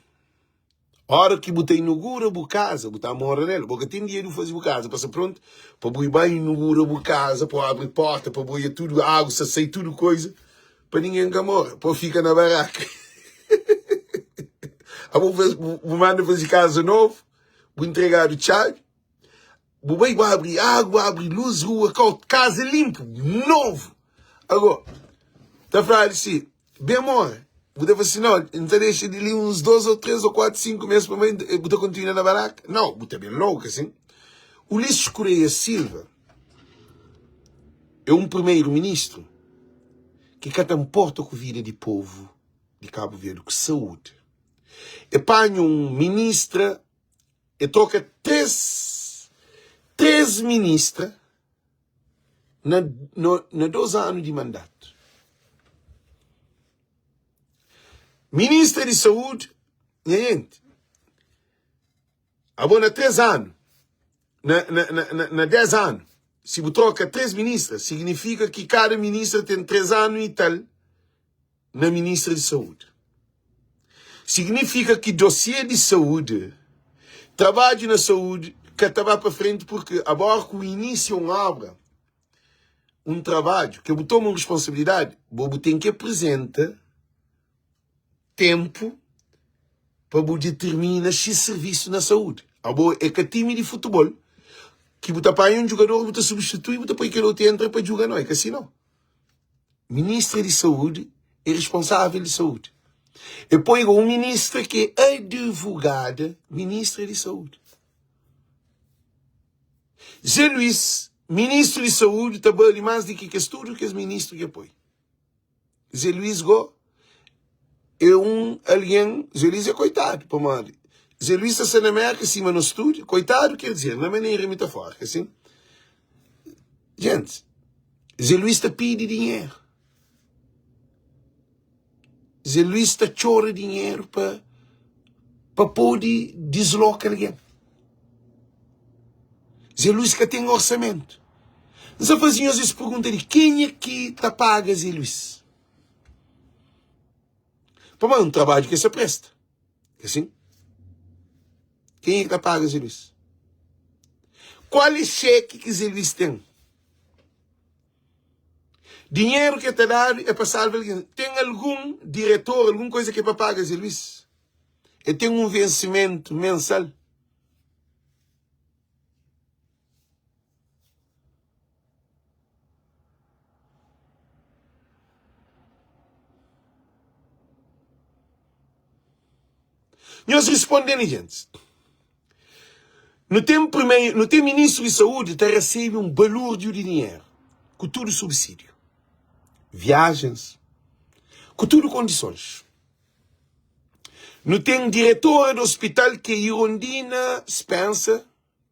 Ora ki bu ta inugura bu kaza, bu ta mora nel. Bo ka ten dia di bu faze bu kaza pa sta prontu, pa bu bai inugura bu kaza, pa bu abri porta, pa bu oia tudu agu sta sai tudu koisa, pa ningen ka mora, pa bu fika na baraka. Abo bu manda faze kaza novu, bu ntregadu txabi. Bu bai bu abri agu, bu abri luz, rua, kau, kaza limpu, novu. Ago, ta fladu si, ben mora. Bu ta fla si, no, N ta dexa di li uns 2 ou 3 ou 4, 5 mes pa mai, bu ta kontinua na baraka? Nau, bu ta ben logu, ka sin? Ulisses Correia Silva é un primeiro ministru ki ka ta nporta ku vida di povu di Kabu Verdi, ku saúdi. E panha un ministra E troka 3 3 ministra na na 2 anu di mandatu. Ministra di saúdi, nha jenti, abo na 3 anu, na na na na 10 anu, si bu troka 3 ministra, signifika ki kada ministra ten 3 anu i tal na ministra di saúdi. Signifika ki dossier di saúdi, trabadju na saúdi ka ta ba pa frenti purki abora ku inisia un obra, un trabadju, ke bu toma un responsabilidadi, bo bu ten ki apresenta tempu pa bu determina si servisu na saúdi. Abo é ka timi di futebol ki bu ta panha un jugador bu ta substitui bu ta poi kel otu entra pa juga, no, é ka si no. Ministra di Saúdi é responsável di saúdi. E poi un ministra ki é advogada, ministra di saúde. Zé Luís, ministru di saúde, ta bali más di ki kes tudu kes ministru ki e poi. Zé Luís go é un algen, Zé Luís é koitadu, pamodi Zé Luís ta sta na Mérka sima nos tudu, koitadu ker dizer, na manera mitafórika, asin. Jenti, Zé Luís ta pidi dinheru. Zé Luís ta txora dinheru pa pa pode disloka algen. Zé Luís ka ten orsamentu. N sa faze nhos es pergunta di kenha ki ta paga Zé Luís? Pamodi un trabadju ki el sa presta. É sin? Kenha ki ta paga Zé Luís? Kual é xeki ki Zé Luís ten? Dinheru ki ta dadu é pa salva algen. Ten algun diretor, algun koisa ki é pa paga Zé Luís? El ten un vensimentu mensal? Nhos responde-m, gentis. Nu ten primeiro, nu ten ministru di saúdi ta resebe un balúrdiu di dinheru, ku tudu subsídiu, viajens, ku tudu kondisons. Nu ten diretora di ospital ki é Irondina Spencer,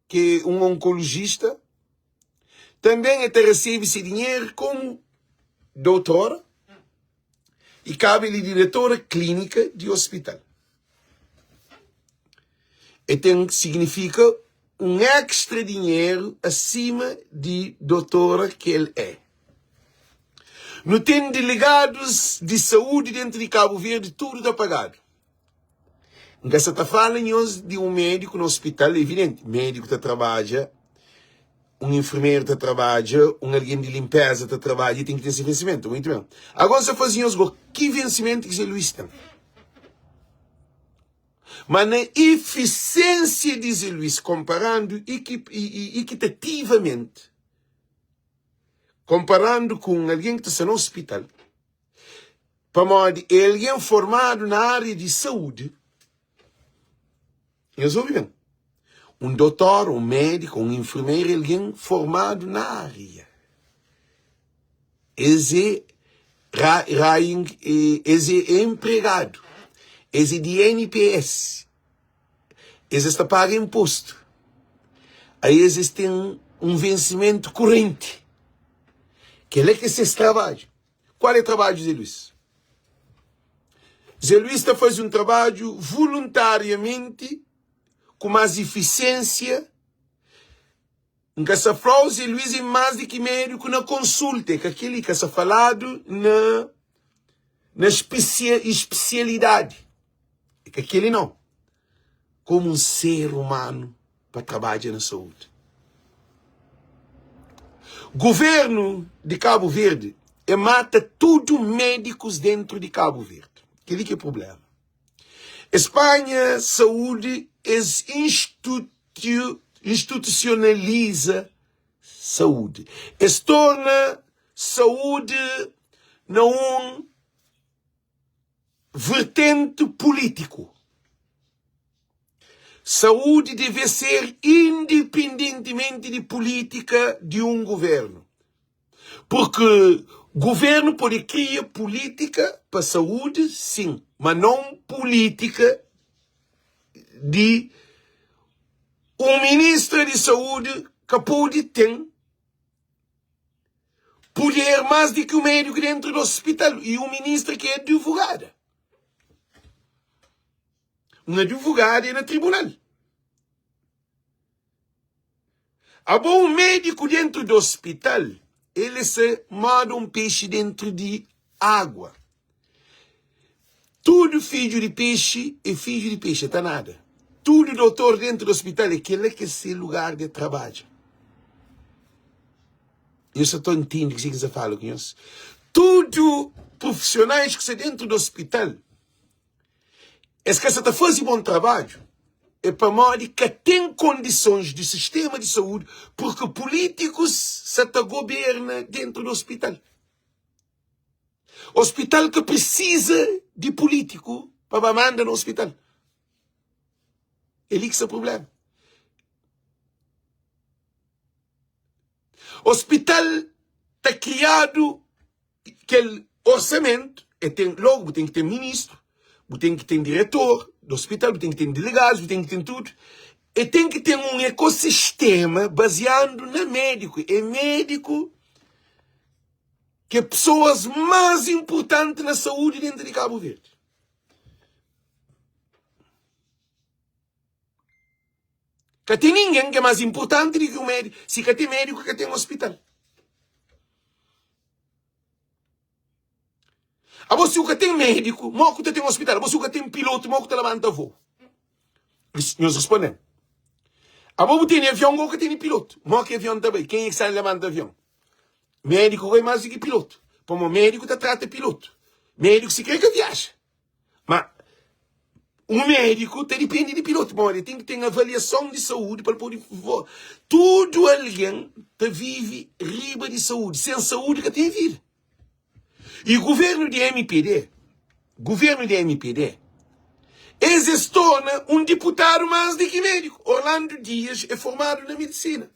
ki é un onkolojista, tanben el ta resebe se dinheru komu doutora i kaba el é diretora klínika di ospital. E ten signifika un extra dinheru asima di dotora ki el é. Nu ten delegadus di saúdi dentu di Kabu Verdi tudu ta pagadu. N ka sa ta fala nhos di un médiku na ospital, evidenti, médiku ta trabadja, un enfermeru ta trabadja, un algen di linpeza ta trabadja, ten ki ten se vensimentu, muitu ben. Agora N sa faze nhos go, ki vensimentu ki Zé Luís ten? Ma na ifisiensia di Zé Luís, konparandu ikitativamenti, konparandu ku un algen ki ta sta na ospital, pamodi é algen formadu na ária di saúdi, nhos obi ben, un dotor, un médiku, un infermeru é algen formadu na ária. Es é es é enpregadu, es é di NPS, es es ta paga inpostu, a es es ten un vensimentu kurenti. Kel-la ki é ses trabadju. Kual é trabadju Zé Luís? Zé Luís ta faze un trabadju voluntariamenti ku más ifisiensia. N ka sa fla-u Zé Luís é más di ki médiku na konsulta, é ka kel-li ka sa faladu na na espesialidadi, é ka kel-li nau. Komu un ser umanu pa trabadja na saúdi. Governu di Kabu Verdi e mata tudu médikus dentru di Kabu Verdi. Kel-li ki é prubléma. Es panha saúdi, es institusionaliza saúdi. Es torna saúdi na un vertenti pulítiku. Saúdi deve ser indipendentimenti di pulítika di un guvernu. Purki guvernu pode kria pulítika pa saúdi, sin, ma non pulítika di un ministra di saúdi ka pode ten puder más di ki un médiku dentru di ospital i un ministra ki é advogada. Un advogada é na tribunal. Abo un médiku dentru di ospital, el é se moda un pexi dentru di água. Tudu fidju di pexi é fidju di pexi, é ta nada. Tudu dotor dentru di ospital é kel-la ki é se lugar di trabadja. Nhos sa ta ntende kuzê ki N sa fala ku nhos? Tudu profisionais ki sta dentru di ospital, es ka sa ta faze bon trabadju é pamodi ka ten kondisons di sistema di saúdi purki pulítikus sa ta goberna dentru di ospital. Ospital ka prisiza. di pulítiku pa ba manda na ospital. É li ki sta prubléma. Ospital ta kriadu kel orsamentu, e ten, logu bu ten ki ten ministru, bu ten ki ten diretor di ospital, bu ten ki ten delegadus, bu ten ki ten tudu. E ten ki ten un ekosistema baziandu na médiku. É médiku ki é pesoas más inpurtanti na saúdi dentu di Kabu Verdi. Ka ten ningen ki é más inpurtanti di ki un médiku. Si ka ten médiku, ka ten ospital. Abo si u ka ten médiku, mo ku ta ten ospital? Abo si u ka ten pilotu, mo ku ta labanta voo? Nhos responde-m. Abo bu tene avion, go ka tene pilotu. Mo ki avion ta bai? Kenha ki sabe labanta avion? Médiku go é más di ki pilotu. Pamodi médiku ta trata pilotu. Médiku si kre ka viaja. Ma un médiku ta dipende di pilotu, pamodi el ten ki ten avaliason di saúdi pa el pode voa. Tudu algen ta vive riba di saúdi. Sen saúdi ka ten vida. I guvernu di mpd, guvernu di mpd, es es torna un diputadu más di ki médiku. Orlando Dias é formadu na medisina.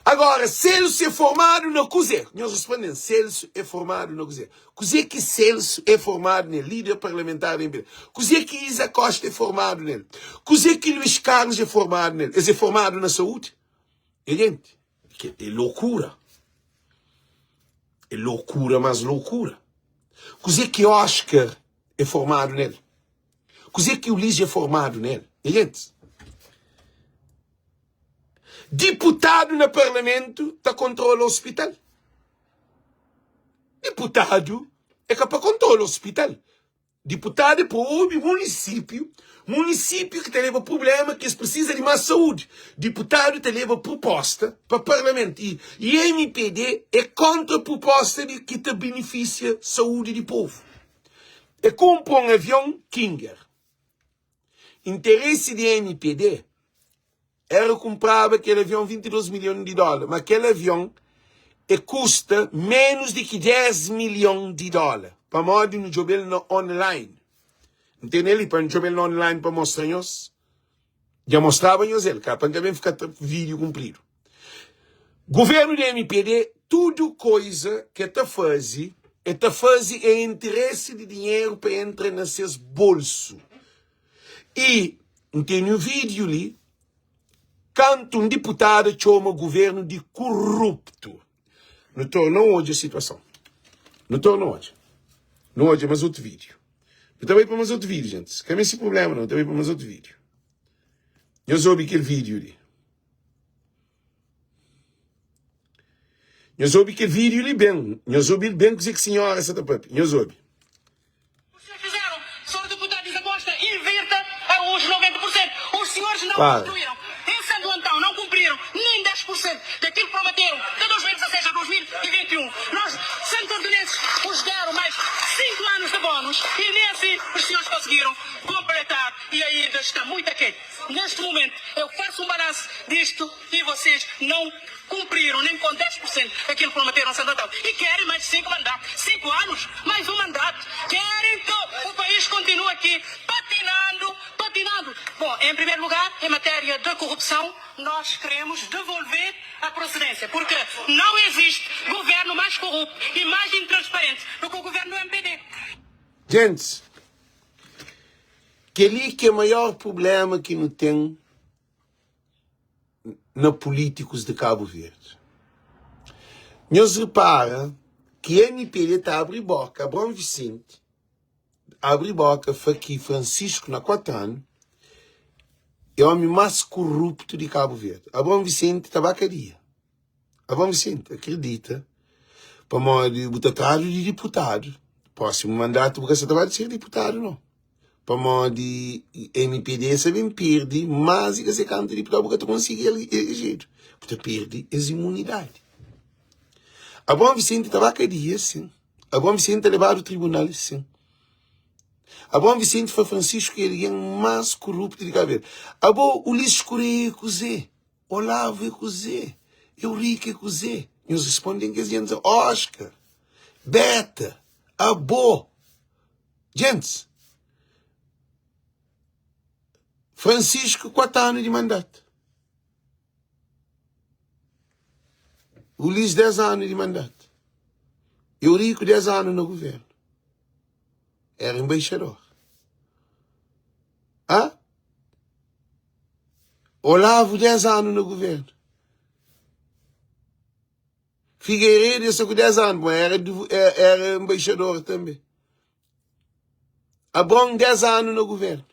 Agora, Celso é formadu na kuzê? Nhos responde-m, Celso é formadu na kuzê? Kuzê ki Celso é formadu nel? Líder parlamentar da MPD. Kuzê ki Isa Costa é formadu nel? Kuzê ki Luís Carlos é formadu nel? Es é formadu na saúde? É gente, é loucura. É loucura, mas loucura. Kuzê ki Oscar é formadu nel? Kuzê ki Ulisses é formadu nel? É gente. Diputadu na parlamentu ta kontrola ospital? Diputadu é ka pa kontrola ospital. Diputadu é pa obi munisípiu, munisípiu ki ta leba prublema ki es prisiza di más saúdi. Diputadu ta leba pruposta pa parlamentu i MPD é kontra pruposta di ki ta benifisia saúdi di povu. É kunpra un avion Kinger. Interesi di MPD éra kunpraba kel avion 22 milhon di dóla, má kel avion e kusta ménus di ki 10 milhon di dóla. Pamodi nu djobe-l na online. N tene li pa N djobe-l na online pa mostra nhos. Dja mostraba nhos el, ka pa N ka ben fika ta vídiu kunpridu. Guvernu di MPD, tudu koiza ke ta faze, e ta faze e interesi di dinheru pa entra na ses bolsu. I N tene un vídiu li, kantu un diputada txoma guvernu di kuruptu. Nu torna odja situason. Nu torna odja. Nu odja mas otu vídiu. Nu ta bai pa mas otu vídiu, gentis. Ka meste problema, nu ta bai pa mas otu vídiu. Nhos obi kel vídiu li. Nhos obi kel vídiu li ben. Nhos obi-l ben kuzê ki sinhora sa ta pâpia. Nhos obi.
Vocês fizeram, senhor deputado Isa Costa, invirta os 90%. Os senhores não
Para.
construíram. Em Santo Antão não cumpriram nem 10% daquilo que prometeram de 2016 a 2021. Nós, santo-antonenses, os deram mais 5 anos de bónus e nem assim os senhores conseguiram completar e ainda está muito aquém. Neste momento, eu faço um balanço disto e vocês não cumpriram nem com 10% aquilo que prometeram a Santo Antão. E querem mais 5 mandatos. 5 anos, mais um mandato. Querem que o país continue aqui patinando, patinando. Bom, em primeiro lugar, em matéria de corrupção, nós queremos devolver a procedência, porque não existe governo mais corrupto e mais intransparente do que o governo do MPD.
Gente, kel-li ki é maior prubléma ki nu ten na pulítikus di Kabu Verdi. Nhos repara ki MPD ta abri bóka, Abraão Vicente abri bóka fla ki Francisco na 4 anu é ómi más koruptu di Kabu Verdi. Abraão Vicente ta ba kadia. Abraão Vicente, akredita, pamodi bu ta tradu di diputadu, prósimu mandatu bu ka sa ta ba di ser diputadu nau. Pamodi MPD sa ben perde más di ka se kantu diputadu, bu ka ta konsigi elejedu, bu ta perde es imunidadi. Abraão Vicente ta ba kadia, sin. Abraão Vicente ta lebadu tribunal, sin. Abraão Vicente fla Francisco ki é algen más koruptu di Kabu Verdi. Abo, Ulisses Correia é kuzê? Olavo é kuzê? Eurico é kuzê? Nhos responde-m kes djentis, Oscar, Beta, abo. Djentis. Francisco, 4 anu di mandatu. Ulis, 10 anu di mandatu. Eurico, 10 anu na governu. Era embaixador. Hã? Olavo, 10 anu na governu. Figueiredo sta ku 10 anu, bom, era, era embaixador tanbe. Abrão, 10 anu na governu,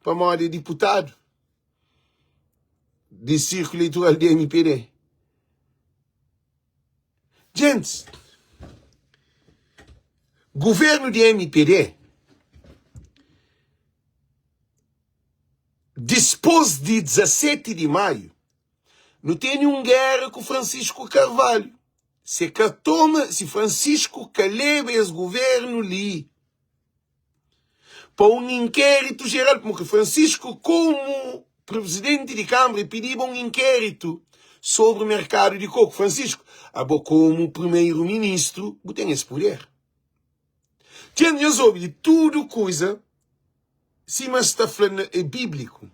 pamodi é diputadu di sirkulu eleitoral di MPD. Gentis, governu di MPD, dispôs di 17 di maiu, Nu tene un géra ku Francisco Carvalho. Se ka toma, si Francisco ka leba es governu li pa un inkéritu jeral, pamodi Francisco komu presidenti di Kâmara e pidiba un inkéritu sobri merkadu di koku. Francisco, abo komu primeru ministru bu ten es puder. Txeu nhos obi di tudu kuza Sima sta fla na é bíblico,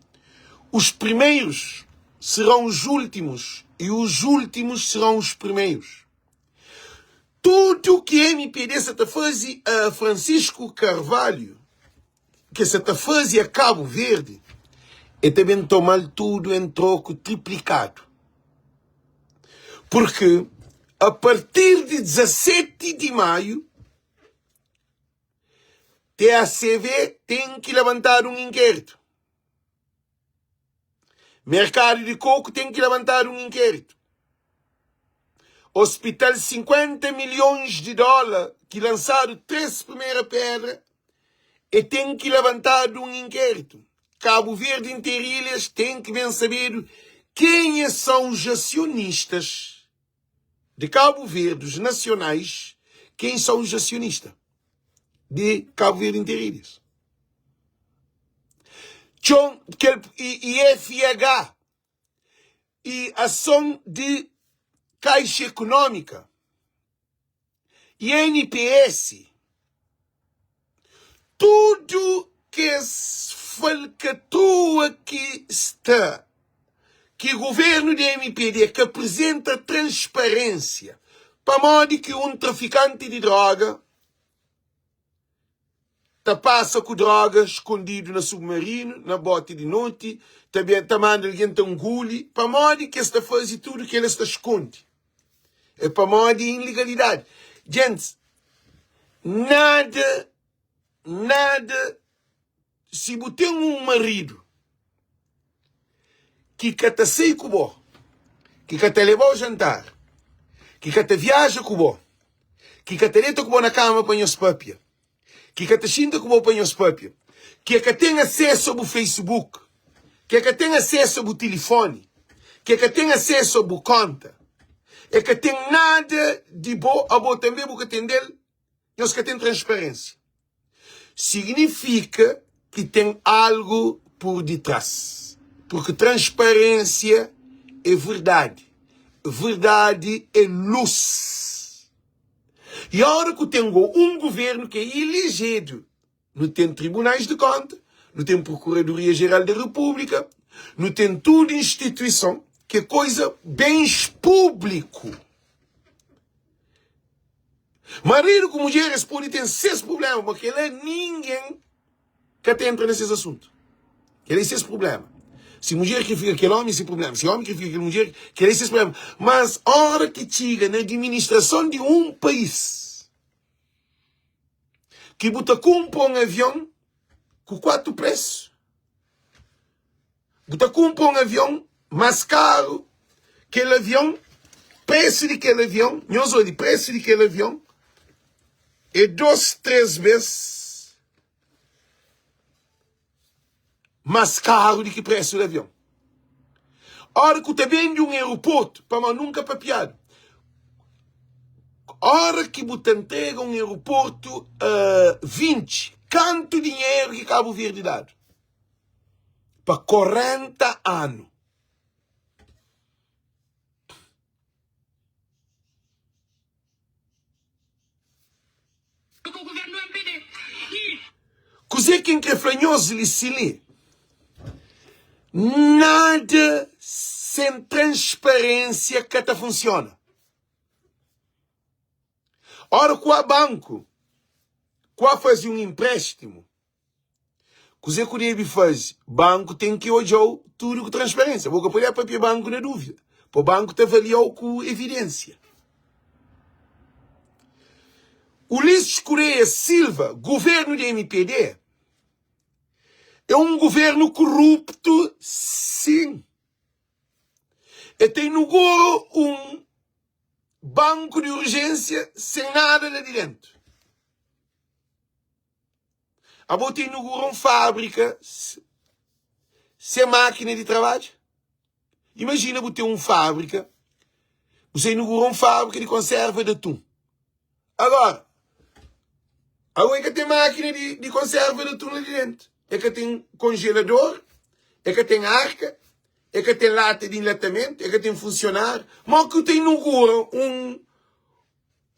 Os primeiros serão os últimos e os últimos serão os primeiros. Tudo ki MPD sa ta faze a Francisco Carvalho, ke sa ta faze a Cabo Verde, é ta ben tomal tudo em troco triplicado. Porque a partir de 17 de maio, TACV ten ki labantadu un inkéritu. Merkadu di koku ten ki labantadu un inkéritu. Ospital 50 milhons di dóla ki lansadu 3 primera pedra e ten ki labantadu un inkéritu. Kabu Verdi Interilhas ten ki ben sabedu kenha são os acionistas de Cabo Verde, os nacionais, quem são os acionistas de Cabo Verde Interilhas. Txon, kel, e, e FH e ação de Caixa Econômica e NPS, tudu kes falkatrua ki sta ki governu di mpd ka apresenta transparênsia pamodi ki un trafikanti di droga ta pasa ku droga skondidu na submarinu na boti di noti ta ben ta manda algen ta nguli pamodi ki es ta fazi tudu kel es ta skondi é pamodi ilegalidadi djentis nada nada si bu ten un maridu ki ka ta sai ku bo ki ka ta lebau jantar ki ka ta viaja ku bo ki ka ta deta ku bo na kama pa nhos papia ki ka ta xinta ku bo pa nhos papia ki e ka ten asesu a bu facebook ki e ka ten asesu a bu tilifoni ki e ka ten asesu a bu konta e ka ten nada di bo abo tanbe bu ka ten del nhos ka ten transparênsia signifika ki ten algu pur ditras purki transparênsia é verdadi verdadi é lus i ora ku ten go un guvernu ki é ilejedu nu ten tribunais di konta nu ten prokuradoria jeral di repúblika nu ten tudu instituison ki é koiza bens públiku Maridu ku mudjer es pode ten ses prubléma, ma kel-la ningen ka ta entra na ses asuntu. Kel-la é ses prubléma. Si mudjer krê fika kel ómi, é se prubléma. Si ómi krê fika kel mudjer, kel-la é ses prubléma. Mas óra ki txiga na adiministrason di un país, ki bu ta kunpra un avion ku 4 présu, Bu ta kunpra un avion más karu, kel avion, presu di kel avion, nhos odja, presu di kel avion é dos, tres bes más karu di ki presu di avion. Ora ku ta bende un aeroportu, pamodi nunka papiadu, ora ki bu ta ntrega un aeroportu a 20, kantu dinheru ki Kabu Verdi dadu? pa 40 anu. Kuzê ki N krê fla nhos li si li? Nada sen transparênsia ka ta funsiona. Ora ku a banku ku a faze un empréstimu, kuzê ku debe faze? Banku ten ki odja-u tudu ku transparênsia. Bo ka pode papia banku na dúvida, po banku ta avalia-u ku evidênsia. Ulisses Correia Silva, Governo di mpd é um governo corrupto sim. E ta inugura um banco de urgência sem nada lá de dentro. Abo ta inugura um fábrica sem máquina de trabalho? Imagina bu tem um fábrica, você inugura um fábrica de conserva de atum. Agora, agora é que tem máquina de, de conserva de atum lá de dentro. É que tem congelador, é que tem arca, é que tem lata de enlatamento, é que tem funcionário. Mas que tem inugura um,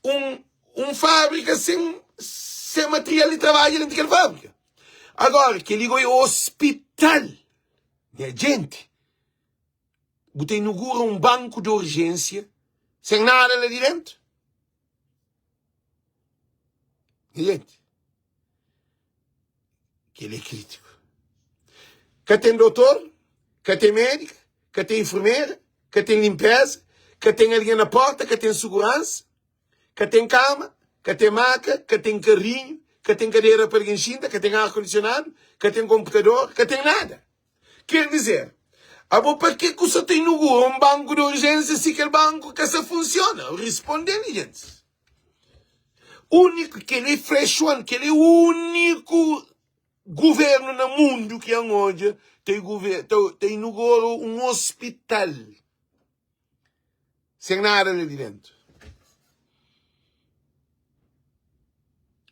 um, um fábrica sem, sem material de trabalho dentro daquela fábrica. Agora, que ligou é hospital. Nha gente, bu ta inugura un banku di urjénsia sen nada la di déntu? Nha gente, kel-li é krítiku. Ka ten dotor, ka ten médika, ka ten infermera, ka ten linpéza, ka ten algen na pórta, ka ten suguransa. Ka ten kama, ka ten maka, ka ten karinhu, ka ten kadera pa algen xinta, ka ten ar kondisionadu, ka ten konputador, ka ten nada. Ker dizer, abo pa ke ku sa ta inugura un banku di urjénsia si kel banku ka sa funsiona? Risponde-m, gentis. Úniku, kel é fresh one, kel é úniku guvernu na mundu ki N odja ta inugura un ospital. Sen nada la di dentu.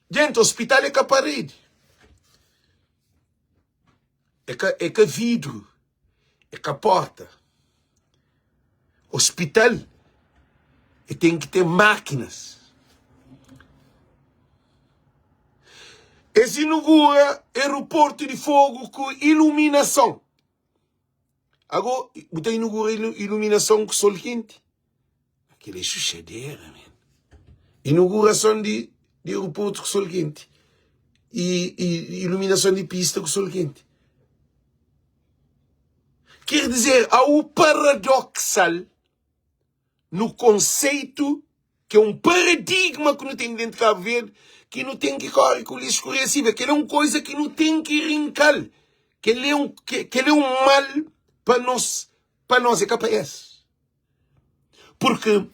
Djenti, ospital é ka paredi. É ka, é ka vidru. É ka porta. Ospital é ten ki ten mákinas. Es inugura aeroportu di Fogu ku iluminason. Ago bu ta inugura iluminason ku sol kenti? Kel é xuxadera, man. Inugurason di, di aeroportu ku sol kenti. E, e iluminason di pista ku sol kenti. Quer dizer, há o paradoxal no konseitu ki é un paradigma ki nu ten dentu di Kabu Verdi ki nu ten ki kore ku li eskuresiva. Kel é un koza ki nu ten ki rinka-l. Kel é un, kel é un mal pa nos, pa nos é ka pa es. Purki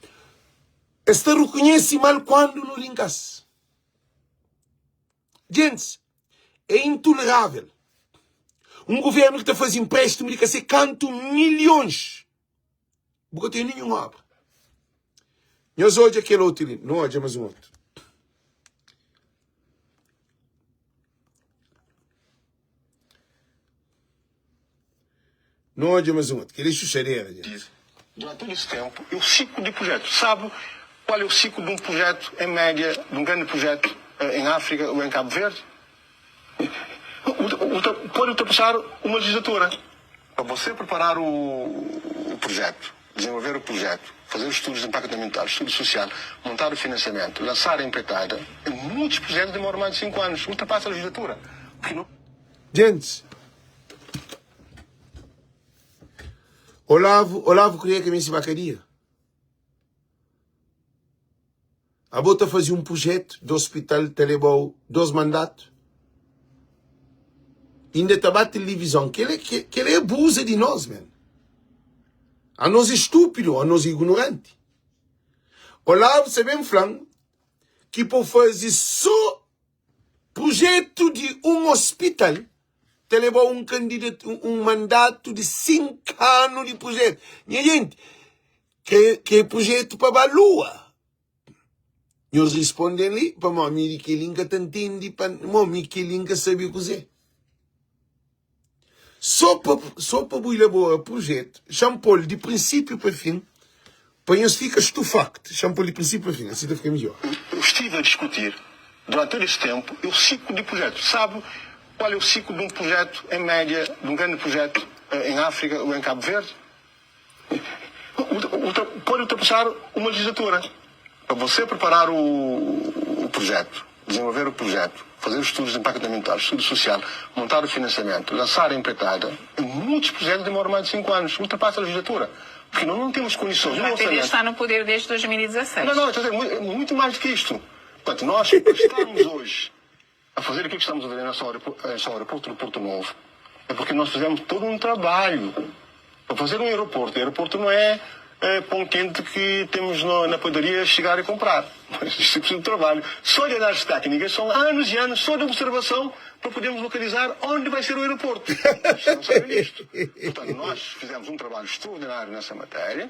es ta rekonhese mal kuandu nu rinka-s. Gentis, é intolerável un guvernu ki ta faze inpréstimu di ka se kantu milhons. Bu ka ten ninhun obra. Nhos odja kel otu li. Nu odja mas un otu. Nu odja mas un otu. Kel é xuxadera, gente.
Durante todo esse tempo, é o ciclo de projeto. Sabe qual é o ciclo de um projeto, em média, de um grande projeto eh, em África ou em Cabo Verde? Pode ultrapassar uma legislatura. Para você preparar o, o projeto, desenvolver o projeto, fazer os estudos de impacto ambiental, estudo social, montar o financiamento, lançar a empreitada, muitos projetos demoram mais de 5 anos, ultrapassa a legislatura. Porque não...
Gente, Olavo, Olavo queria que me se bacaria. Abo ta faze un projetu di ospital ta leba-u dos mandatu? Inda ta ba tilivizon. Kel kel é abusa di nos men. Anos é stúpidu, anos é ignoranti. Olavo sa ben fla-m ki pa faze so projetu di un ospital ta leba-u un kandidat un mandatu di 5 anu di projetu. Nha jenti, kre projetu pa ba lua. Nhos risponde-m li, pamodi mi di kel-li N ka ta ntende, pamodi mi kel-li N ka sabe kuzê. Sô pa, sô pa bu ilabora prujétu, xa-m pô-l di prinsípiu pa fin, pa nhos fika stufaktu. Xa-m pô-l di prinsípiu pa fin, asi ta fika midjór.
Eu estive a discutir durante todo esse tempo é o ciclo de projeto. Sabe qual é o ciclo de um projeto, em média, de um grande projeto?
Em África ou em Cabo Verde? Pode ultrapassar uma legislatura para você preparar o, o projeto, desenvolver o projeto, fazer os estudos de impacto ambiental, estudo social, montar o financiamento, lançar a empreitada. Muitos projetos demoram mais de 5 anos, ultrapassa a legislatura. Porque nós não temos condições.
O ATD está no poder desde 2016.
Não, não, estou a dizer, muito mais do que isto. Portanto, nós estamos hoje a fazer aquilo que estamos a fazer nessa aeroporto do Porto Novo, é porque nós fizemos todo um trabalho para fazer um aeroporto. O aeroporto não é, é pão quente que temos no, na padaria chegar e comprar. Mas isto é preciso de trabalho. Só de análise técnica são anos e anos só de observação para podermos localizar onde vai ser o aeroporto. Vocês não sabem disto. Portanto, nós fizemos um trabalho extraordinário nessa matéria.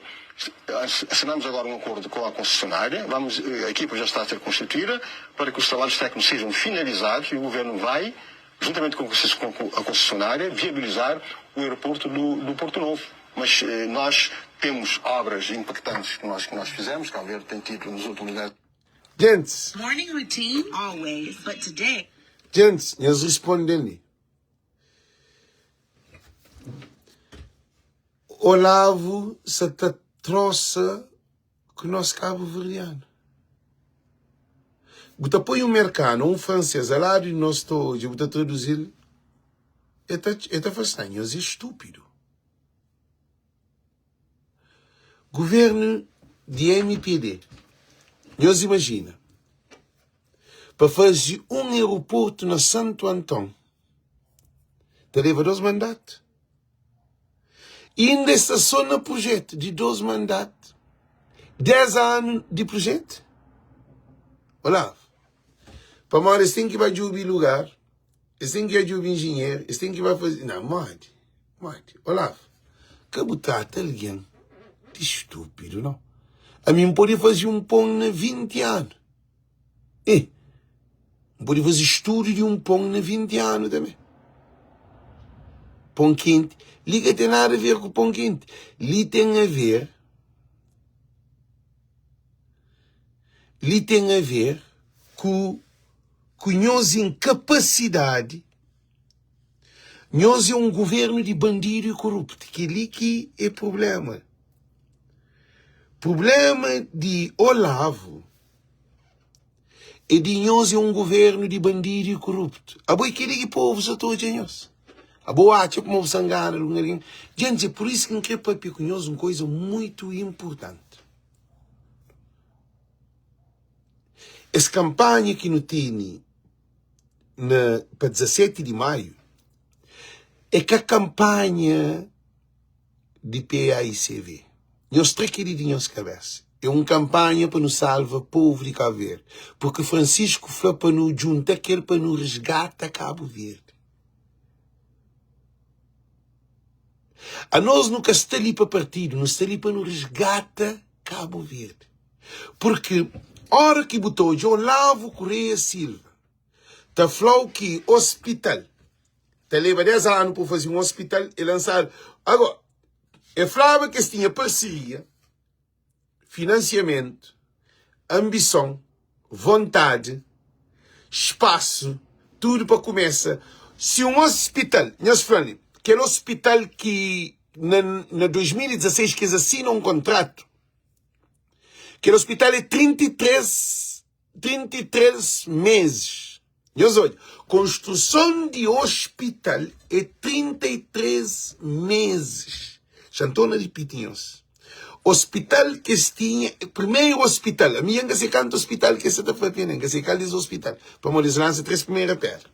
Assinamos agora um acordo com a concessionária. Vamos, a equipa já está a ser constituída para que os trabalhos técnicos sejam finalizados e o governo vai, juntamente com a concessionária, viabilizar o aeroporto do, do Porto Novo. Mas eh, nós temos obras impactantes que nós, que nós fizemos, Cabo Verde tem tido nos últimos 10
Gentis.
Morning routine, always, but today.
Gentis, nhos responde-m li. Olavo sa ta trosa ku nos kabuverdianu. Bu ta poi un merkanu ou un fransês a ladu di nos ta odja, bu ta traduzi-l, el ta, el ta fla sta, nhos é stúpidu. Guvernu di mpd, nhos imajina, pa faze un aeroportu na Santu Anton, ta leba 2 mandatu. Inda es sta so na projetu di 2 mandatu, 10 anu di projetu. Olavo, pamodi es ten ki ba djubi lugar, es ten ki ba djubi injinheru, es ten ki ba faze. Não, modi, modi. Olavo, ka bu trata algen di stúpidu, não. Ami N pode faze un pon na 20 anu. Ih, N pode faze studu di un pon na 20 anu tanbe. Pon kenti. Li ka ten nada a ver ku pon kenti. Li ten a ver, li ten a ver ku, ku nhos inkapasidadi. Nhos é un guvernu di bandidu i koruptu. Kel-li ki é prubléma. Prubléma di Olavo é di nhos é un guvernu di bandidu i koruptu. Abo é kel-li ki povu sa ta odja nhos. Abo atxa kuma bu sa ngana algun algen. Djenti, é pur isu ki N krê papia ku nhos un koza muitu inpurtanti. Es kanpanha ki nu tene na pa 17 di maiu é ka kanpanha di PAICV. Nhos tra kel-li di nhos kabésa. É un kanpanha pa nu salva povu di Kabu Verdi. Purki Francisco fla pa nu djunta kel pa nu resgata Kabu Verdi. Anos nu ka sta li pa partidu, nu sta li pa nu resgata Kabu Verdi. Purki óra ki bu ta odja Olavo Correia Silva ta fla-u ki ospital ta leba 10 anu pa faze un ospital, e lansadu. Agora, e flaba ki es tinha parseria, finansiamentu, anbison, vontadi, spasu, tudu pa kumesa. Si un ospital, nhos fla-m li, kel ospital ki na, na 2016 ki es asina un kontratu, kel ospital é 33 33 meses. Nhos odja, konstruson di ospital é 33 meses. Xa N torna ripiti nhos. Ospital ki es tinha, primeru ospital, ami N ka se kantu ospital ki es sa ta papia nen, N ka se kal des ospital, pamodi es lansa 3 primera pedra.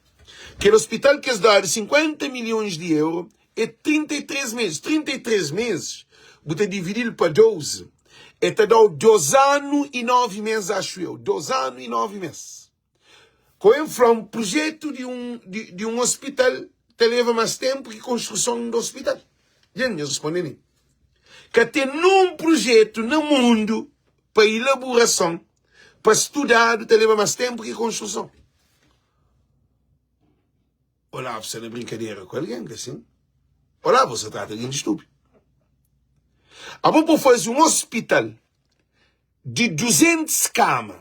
Kel ospital ki es dadu 50 milhons di euro é 33 meses. 33 meses, bu ta dividi-l pa 12, é ta da-u 2 anu i 9 mês, axu eu. 2 anu i 9 mês. Ko N fla, un projetu di un, di, di un ospital ta leba más ténpu ki konstruson di ospital. Dja nhos responde mi. Ka ten nun projetu na mundu pa ilaburason, pa studadu, ta leba más ténpu ki konstruson. Olavo sta na brinkadera ku algen, ka sin? Olavo sta trata algen di stúpidu. Abo bo faze un ospital di 200 kama,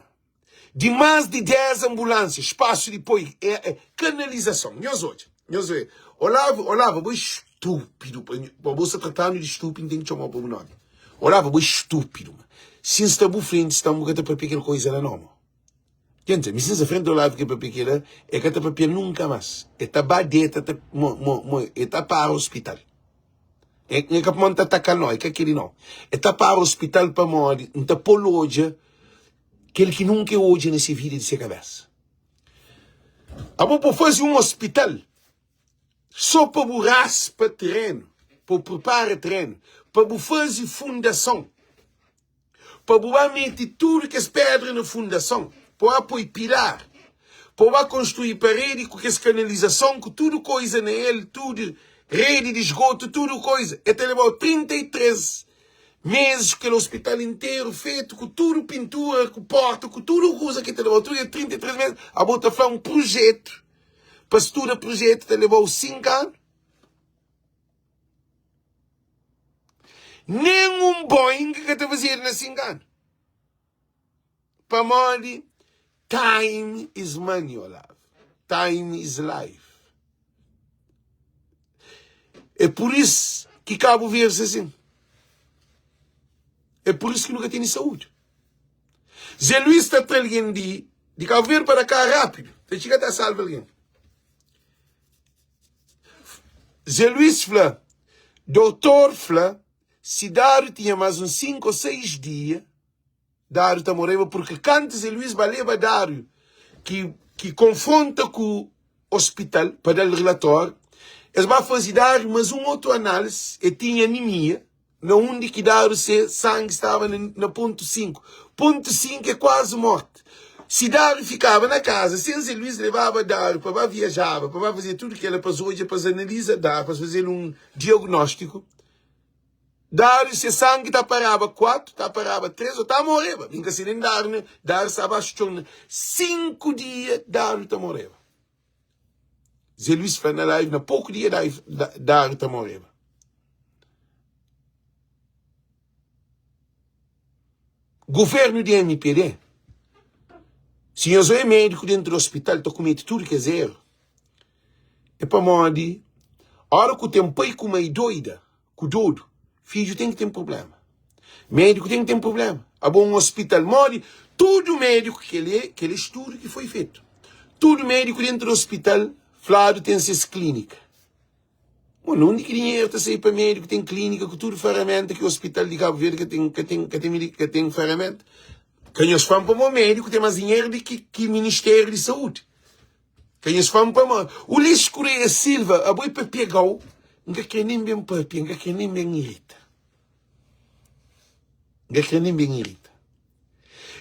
di más di 10 ambulánsia, spasu di poi, é, é, kanalizason. Nhos odja, nhos odja. Olavo, Olavo, bo é. Stúpidu pa bo sta tratanu di stúpidu, N ten ki txoma-u pa bu nómi. Olá pa bo é stúpidu ma. Si N sta bu frenti, sta bu ka ta papia kel koiza la no mo. Djente, mi si N sta frenti Olavo ki papia kela, e ka ta papia nunka mas. E ta ba deta ta mo mo mo e ta para ospital. E e ka pamodi N ta ataka-l no, e ka keli no. E ta para ospital pamodi N ta pô-l odja kel ki nunka e odja na se vida di se kabesa. Abo po faze un ospital Sô pa bu raspa terenu, pa bu pripara terenu, pa bu faze fundason, pa bu ba mete tudu kes pédra na fundason, pa bu ba poi pilar, pa bu ba konstrui paredi ku kes kanalizason, ku tudu koiza na el, tudu redi di sgotu, tudu koiza. El ta leba-u 33 mezis ku kel ospital interu fetu, ku tudu pintura, ku porta, ku tudu kuza ki el ta leba-u. Tudu el 33 mezis. Abo ta fla un prujetu. Pa studa projetu ta leba-u 5 anu. Nen un Boeing ka ta fazedu na 5 anu. Pamodi time is money, Olavo. Time is life. É por isso ki Cabo Verde sta assim. É por isso ki nu ka tene saúde. Zé Luís ta tra algen di di Cabo Verde pa Dakar rápido. Ta txiga ta salva algen. Zé Luís fla, doutor fla, si Dário tinha mais uns 5 ou 6 dia, Dário ta moreba porque kantu Zé Luís ba leba Dário ki ki konfronta ku hospital pa da-l relatório, es ba faze Dário mais un otu análise, el tinha anemia. Na undi ki dadu se sangi staba na pontu 5. Pontu 5 é kuazi morti. Si Dáriu fikaba na kaza sen Zé Luís lebaba Dáriu pa ba viajaba, pa ba fazia tudu kela pa es odja, pa es analiza Dáriu, pa es faze-l un diagnóstiku, Dáriu se sangi ta paraba 4, ta paraba 3 ô ta moreba. Mi N ka se nen Dáriu ne, Dáriu staba baxu txon na 5 dia Dáriu ta moreba. Zé Luís fla na live na poku dia Dáriu ta moreba. Governo di MPD, si nhos é médiku dentro di hospital ta kumete tudu kes erro, é pamodi ora ku ten pai ku mai doida, ku dodu, fidju ten ki ten problema. Médiku ten ki ten problema. Abo un hospital modi tudu médiku kel é kel estudu ki foi fetu. Tudu médiku dentro di hospital fladu ten ses klínika. Bom, na undi ki dinheru ta sai pa médiku ten klínika ku tudu ferramenta ki hospital di Cabo Verde ka ten, ka ten, ka ten, ka ten ferramenta? Ka nhos fla-m pamó médiku ten más dinheru di ki, ki Ministério di Saúde. Ka nhos fla-m pamó. Ulisses Correia Silva, abo é pa pega-u, N ka kre nen ben papia, N ka kre nen ben irita. N ka kre nen ben irita.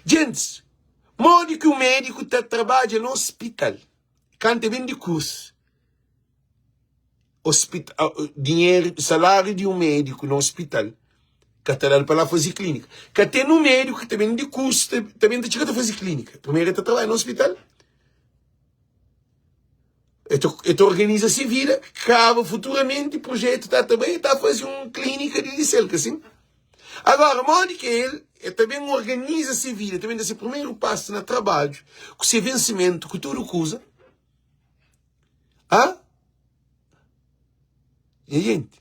Gentis, modi ki un médiku ta trabadja na hospital kantu el ben di kursu? Hospital, dinheru, saláriu di un médiku na hospital ka ta da-l pa la faze klínika. Ka ten un médiku ki ta ben di kursu ta, ta ben ta txiga ta faze klínika. Primeru el ta trabadja na hospital, el ta, el ta organiza se vida, kaba futuramenti projetu ta ta bai, el ta faze un klínika di di sel, ka sin? Agora, modi ki el, el ta ben organiza se vida, el ta ben da se primeru pasu na trabadju, ku se vensimentu, ku tudu kuza, Hã? Nha jenti,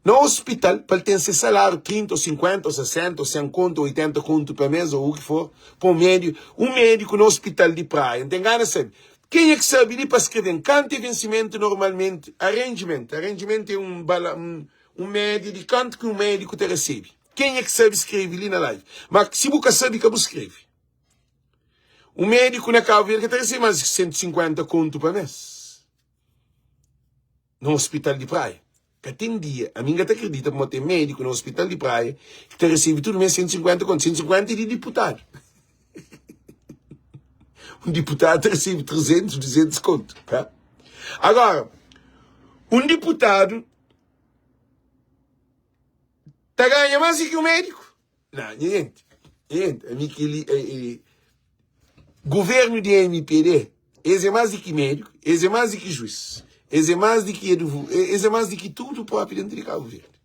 na hospital, pa el ten se saláriu, 30 ô 50 ô 60 ô 100 kontu ô 80 kontu pa mês ô u ki for, pa un médiku, un médiku na hospital di Praia, N ten gana sabe, kenha ki sabe li pa skrebe-m kantu é vensimentu normalmenti, arrangement, arrangement é un bala, un, un média di kantu ki un médiku ta resebe. Kenha ki sabe skrebe li na live. Ma si bu ka sabe, ka bu skrebe. Un médiku na Cabo Verde ka ta resebe más di 150 kontu pa mês na hospital di Praia. Ka ten dia, ami N ka ta akredita pamodi ten médiku na hospital di Praia ki ta resebe tudu mês 150 kontu. 150 é di diputadu. Un diputadu ta resebe 300, 200 kontu. Tá? Agora, un diputadu ta ganha más di ki un médiku. Não, nha gente, nha gente, ami keli é, é, governo di MPD, es é mais di ki médico, es é mais di ki juiz, es é mais di ki advo, es é mais di ki tudo próprio dentro de Cabo Verde.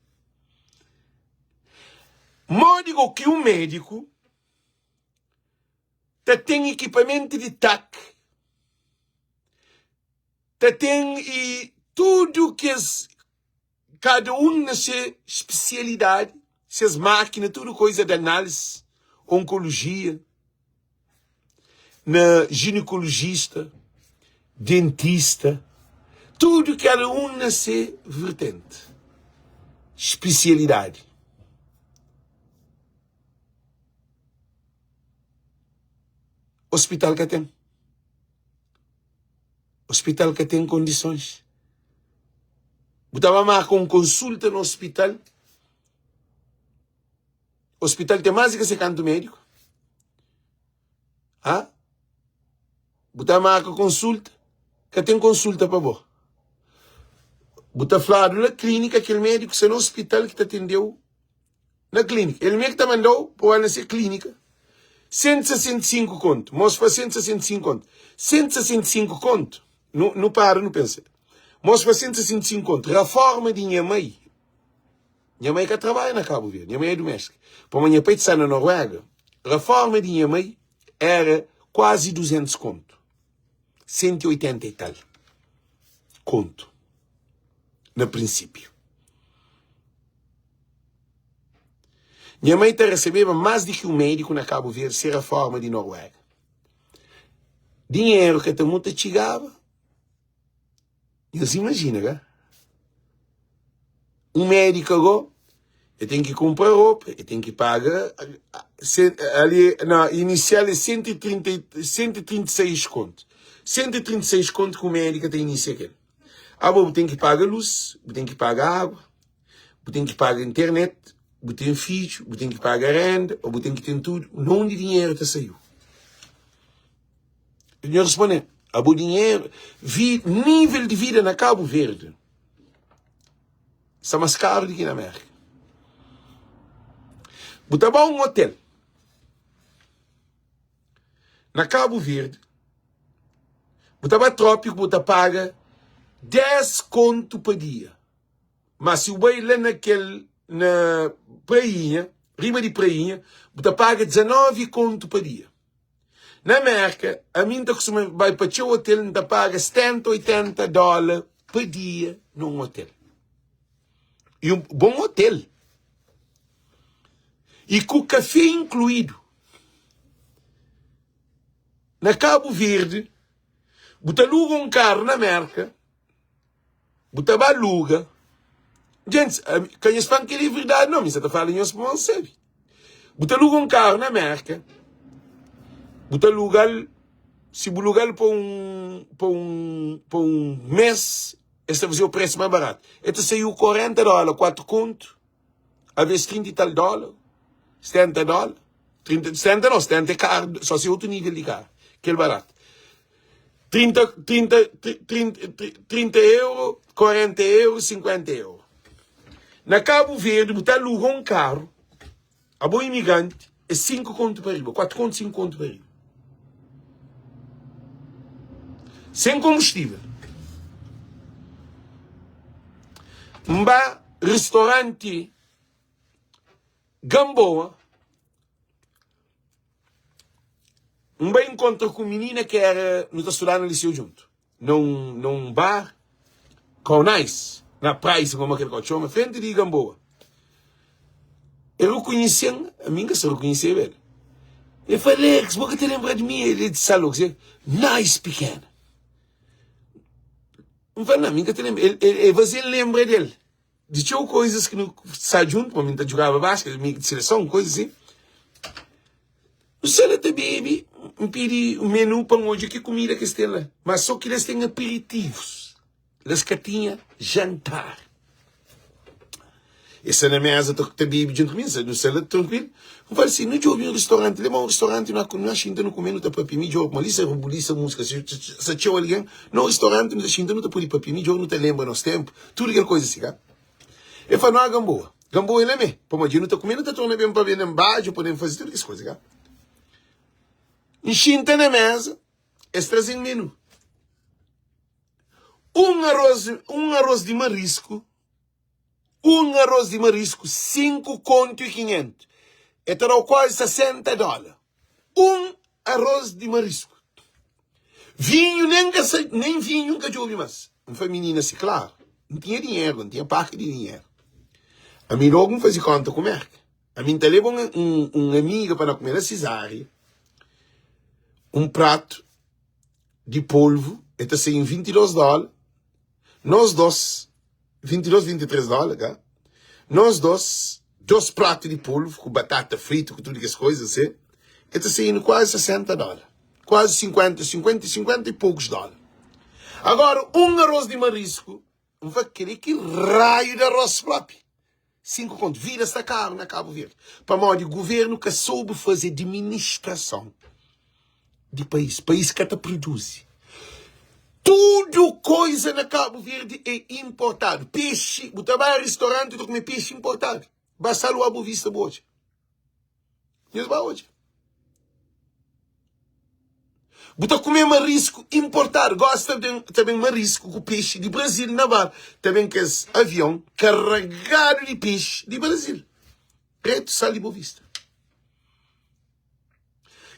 Modi go ki um médico ta ten equipamento di TAC, ta ten e tudo kes. Kada un na se spesialidadi, ses mákina, tudu koiza di análisi, onkolojia, na jinekolojista, dentista, tudu kada un na se vertenti, spesialidadi. Ospital ka ten. Hospital ka ten kondisons. Bu ta ba marka un konsulta na hospital, hospital ten más di ki se kantu médiku. Ha? Bu ta marka konsulta, ka ten konsulta pa bo. Bu ta fladu na klínika kel médiku sta na hospital ki ta atendeu Na klínika. El mê ki ta manda-u pa bu al na se klínika. 165 kontu. Mos fla 165 kontu. 165 kontu, nu, nu para nu pensa. Mos fla 165 kontu. Raforma di nha mai, nha mai ka trabadja na Kabu Verdi, nha mai é duméstika. Pamodi nha pai ti sta na Noruega, raforma di nha mai era kuazi 200 kontu. 180 i tal kontu na prinsípiu. Nha mai ta resebeba más di ki un médiku na Kabu Verdi se raforma di Noruega. Dinheru ka ta muta txigaba. Nhos imajina, ka? Un médiku ago, el ten ki kunpra ropa, el ten ki paga ali na inisial é 130, 136 kontu. 136 kontu ki un médiku ta inisia kel. Abo bu ten ki paga lus, bu ten ki paga água, bu ten ki paga internet, bu ten fidju, bu ten ki paga renda, ô bu ten ki ten tudu. Na undi dinheru ta saiu? Nho responde, abo dinheru, vi, nível di vida na Kabu Verdi sta más karu di ki na Mérka. Bu ta ba un otel na Kabu Verdi, bu ta ba Trópiku, bu ta paga 10 kontu pa dia. Má si bu bai la na kel na Prainha, riba di Prainha, bu ta paga 19 kontu pa dia. Na Mérka, ami N ta kustuma bai pa txeu otel, N ta paga 70, 80 dóla pa dia na un otel. I un bon otel. I ku kafé inkluídu. Na Kabu Verdi, bu ta luga un karu na Mérka, Bu ta ba luga. Gentis, ka nhos fla-m kel-li é verdadi nau, mi sa ta fala nhos pamodi N sabe. Bu ta luga un karu na Mérka, bu ta luga-l, si bu luga-l pa un, pa un, pa un mês, es ta faze-u presu más baratu. El ta sai-u 40 dóla, 4 kontu, Alvês 30 i tal dóla, 70 dóla, 30, 70 não, 70 é karu, só se é otu nível di karu, kel baratu. 30, 30, 30, 30 euro, 40 euro, 50 euro. Na Kabu Verdi bu ta aluga un karu, abo imigranti, é 5 kontu pa riba, 4 kontu, 5 kontu pa riba. Sen konbustível. N ba ristoranti Gamboa, N ba inkontra ku minina ki era, nu ta studaba na liseu djuntu, na un, na un bar, Kau Nice, na Price, koma kel kau txoma, frenti di Gamboa. El rekonhese-m, ami N ka sa rekonheseba el. El fla, Alex, bo ka ta lenbra di mi? El é di Sal, Nice pikena. N fla, Nan, mi N ka ta lenbra. El, el, el faze-m lenbra del, di txeu koizas ki nu sta djuntu, pamodi mi ta djugaba basket, mi di seleson, koizas asi. Nu sta la ta bebe, N pidi un menu pa N odja ki kumida ki es ten la. Ma so ki la es ten aperitivus. La es ka tinha jantar. Es sta na mesa ta, ta bebe djuntu ku mi, nu sta la trankuilu. N fala si, nu djobe un ristoranti, leba un ristoranti, nu nu xinta nu kume, nu ta papia midjor. Kuma li sta rubulisa musika, sta txeu algen. Na un ristoranti nu ta xinta nu ta pode papia midjor, nu ta lenbra nos tenpu, tudu kel koza si ka. El fala, nu a Gamboa. Gamboa é la me, pamodi dja nu ta kume, nu ta torna ben pa ben badju, pa ben faze tudu kes koza ka. N xinta na mesa, es traze-m menu. Un arroz, un arroz di marisku, un arroz di marisku, 5 kontu i 500. E ta dau kuazi 60 dóla. Un arroz di marisku. Vinhu nen ka sa, nen vinhu N ka djobe mas. N fla minina si, klaru. N tinha dinheru, N tinha paka di dinheru. Ami logu N faze konta ku Merka. Ami N ta leba un, un, un amiga pa na kume na Cesária un pratu di polvu, el ta sai-m 22 dóla. Nos dos, 22, 23 dóla, ka? Nos dos, dos pratu di polvu ku batata fritu, ku tudu kes koisa asi, el ta sai-nu kuazi 60 dóla. Kuazi 50, 50, 50 e poucos dóla. Agora, un arroz di marisku, N fla, kel-li ki raiu di arroz propi? 5 kontu. Vida sta karu na Kabu Verdi pamodi guvernu ka soube faze administrason di país. País ka ta produzi. Tudu koiza na Kabu Verdi é importadu. Pexi, bu ta bai ristoranti bu ta kume pexi importadu. Ba Saluá bu vista bu odja. Nhos ba odja. Bu ta kume marisku importadu. Gosi ta ben, ta ben marisku ku pexi di Brazil na bar. Ta ben kes avion karagadu di pexi di Brazil. Pretu sal di Boa Vista.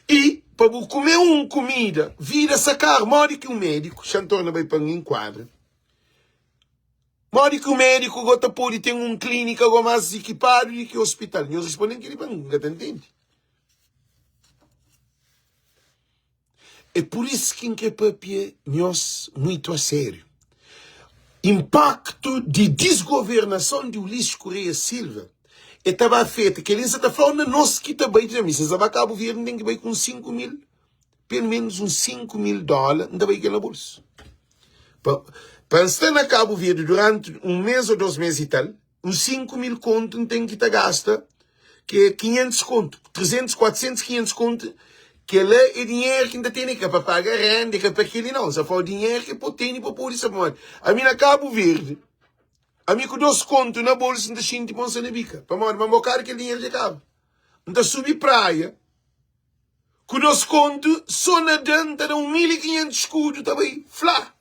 I pa bu kume un kumida, vida sa karu. Modi ki un médiku, xa N torna bai pa N inkuadra. Modi ki un médiku go ta pode ten un klínika go más ikipadu di ki ospital? Nhos responde-m kel-li pa N ka ta ntende. É pur isu ki N krê pâpia nhos muitu asériu. Inpaktu di disgovernason di Ulisses Correia Silva e ta ba afeta kel-li N sa ta fla-u na nos ki ta bai mi si N sa ba Kabu Verdi N ten ki bai ku uns 5 mil pelu menus uns 5 mil dóla N ta bai ku el na bolsu. Pa, pa N sta na Kabu Verdi duranti un mês ô dos mês i tal, uns 5 mil kontu N ten ki ta gasta, ki é 500 kontu, 300, 400, 500 kontu, kel-la é dinheru ki N ta tene, ka pa paga renda, ka pa kel-li nau, N sa fla-u dinheru ki po tene pa pode sta, pamodi ami na Kabu Verdi, ami ku 2 kontu na bolsu N ta xinti ma N sta na bika, pamodi ma un bokadu kel dinheru dja kaba, N ta subi praia. Ku nos kontu so na da N ta da un 1500 skudu ta bai fla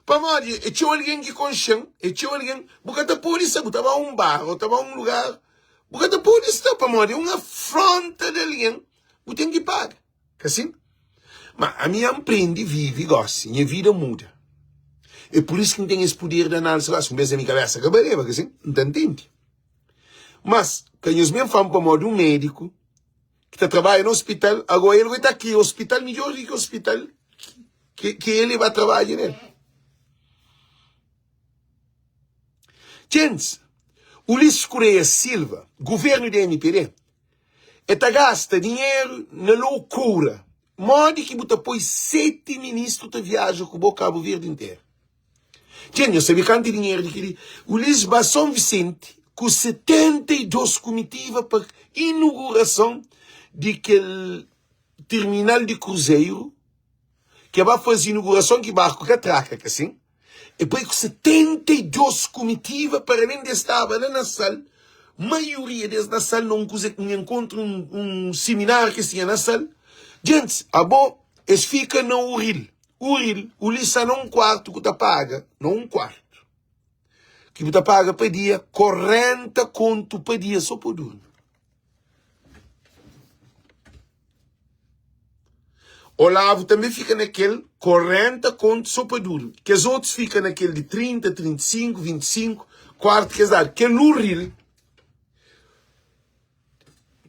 Pamodi é txeu algen ki konxe-m é txeu algen Bu ka ta pode sta bu ta ba un bar ô ta ba un lugar Bu ka ta pode sta pamodi é un afronta di algen Bu ten ki paga ka sin? Ma ami N prende vive gosi nha vida muda É pur isu ki N ten es puder di análisi gosi Un bes na mi kabesa ka baleba ka sin? N ta ntende Mas ka nhos ben fla-m pamodi un médiku ki ta trabadja na hospital, agora el ta ki hospital midjor di ki hospital ki, ki ele ba trabadja nel. Gents, Ulisses Correia Silva, governo di MPD, e ta gasta dinheiro na loucura. Modi ki bu ta poi 7 ministro ta viaja ku bo Cabo Verde inteiro? Dja nho sabe kantu dinheru di kel-li? Ulisses ba Son Visenti ku 72 kumitiva pa inugurason di kel tirminal di kruzeru ke ba faze inugurason ki barku ka traka ka sin? E bai ku 72 kumitiva para alén di es staba la na Sal, maioria des na Sal na un kuza un enkontru un, un simináriu ki es tinha na Sal. Gentis, abo es fika na Uril. Uril, uli sta na un kuartu ku ta paga, na un kuartu ki bu ta paga pa dia 40 kontu pa dia so pa durmi. Olavo tanbe fika na kel 40 kontu so pa durmi. Kes otus fika na kel di 30, 35, 25 kuartu ki es dadu. Kel uril,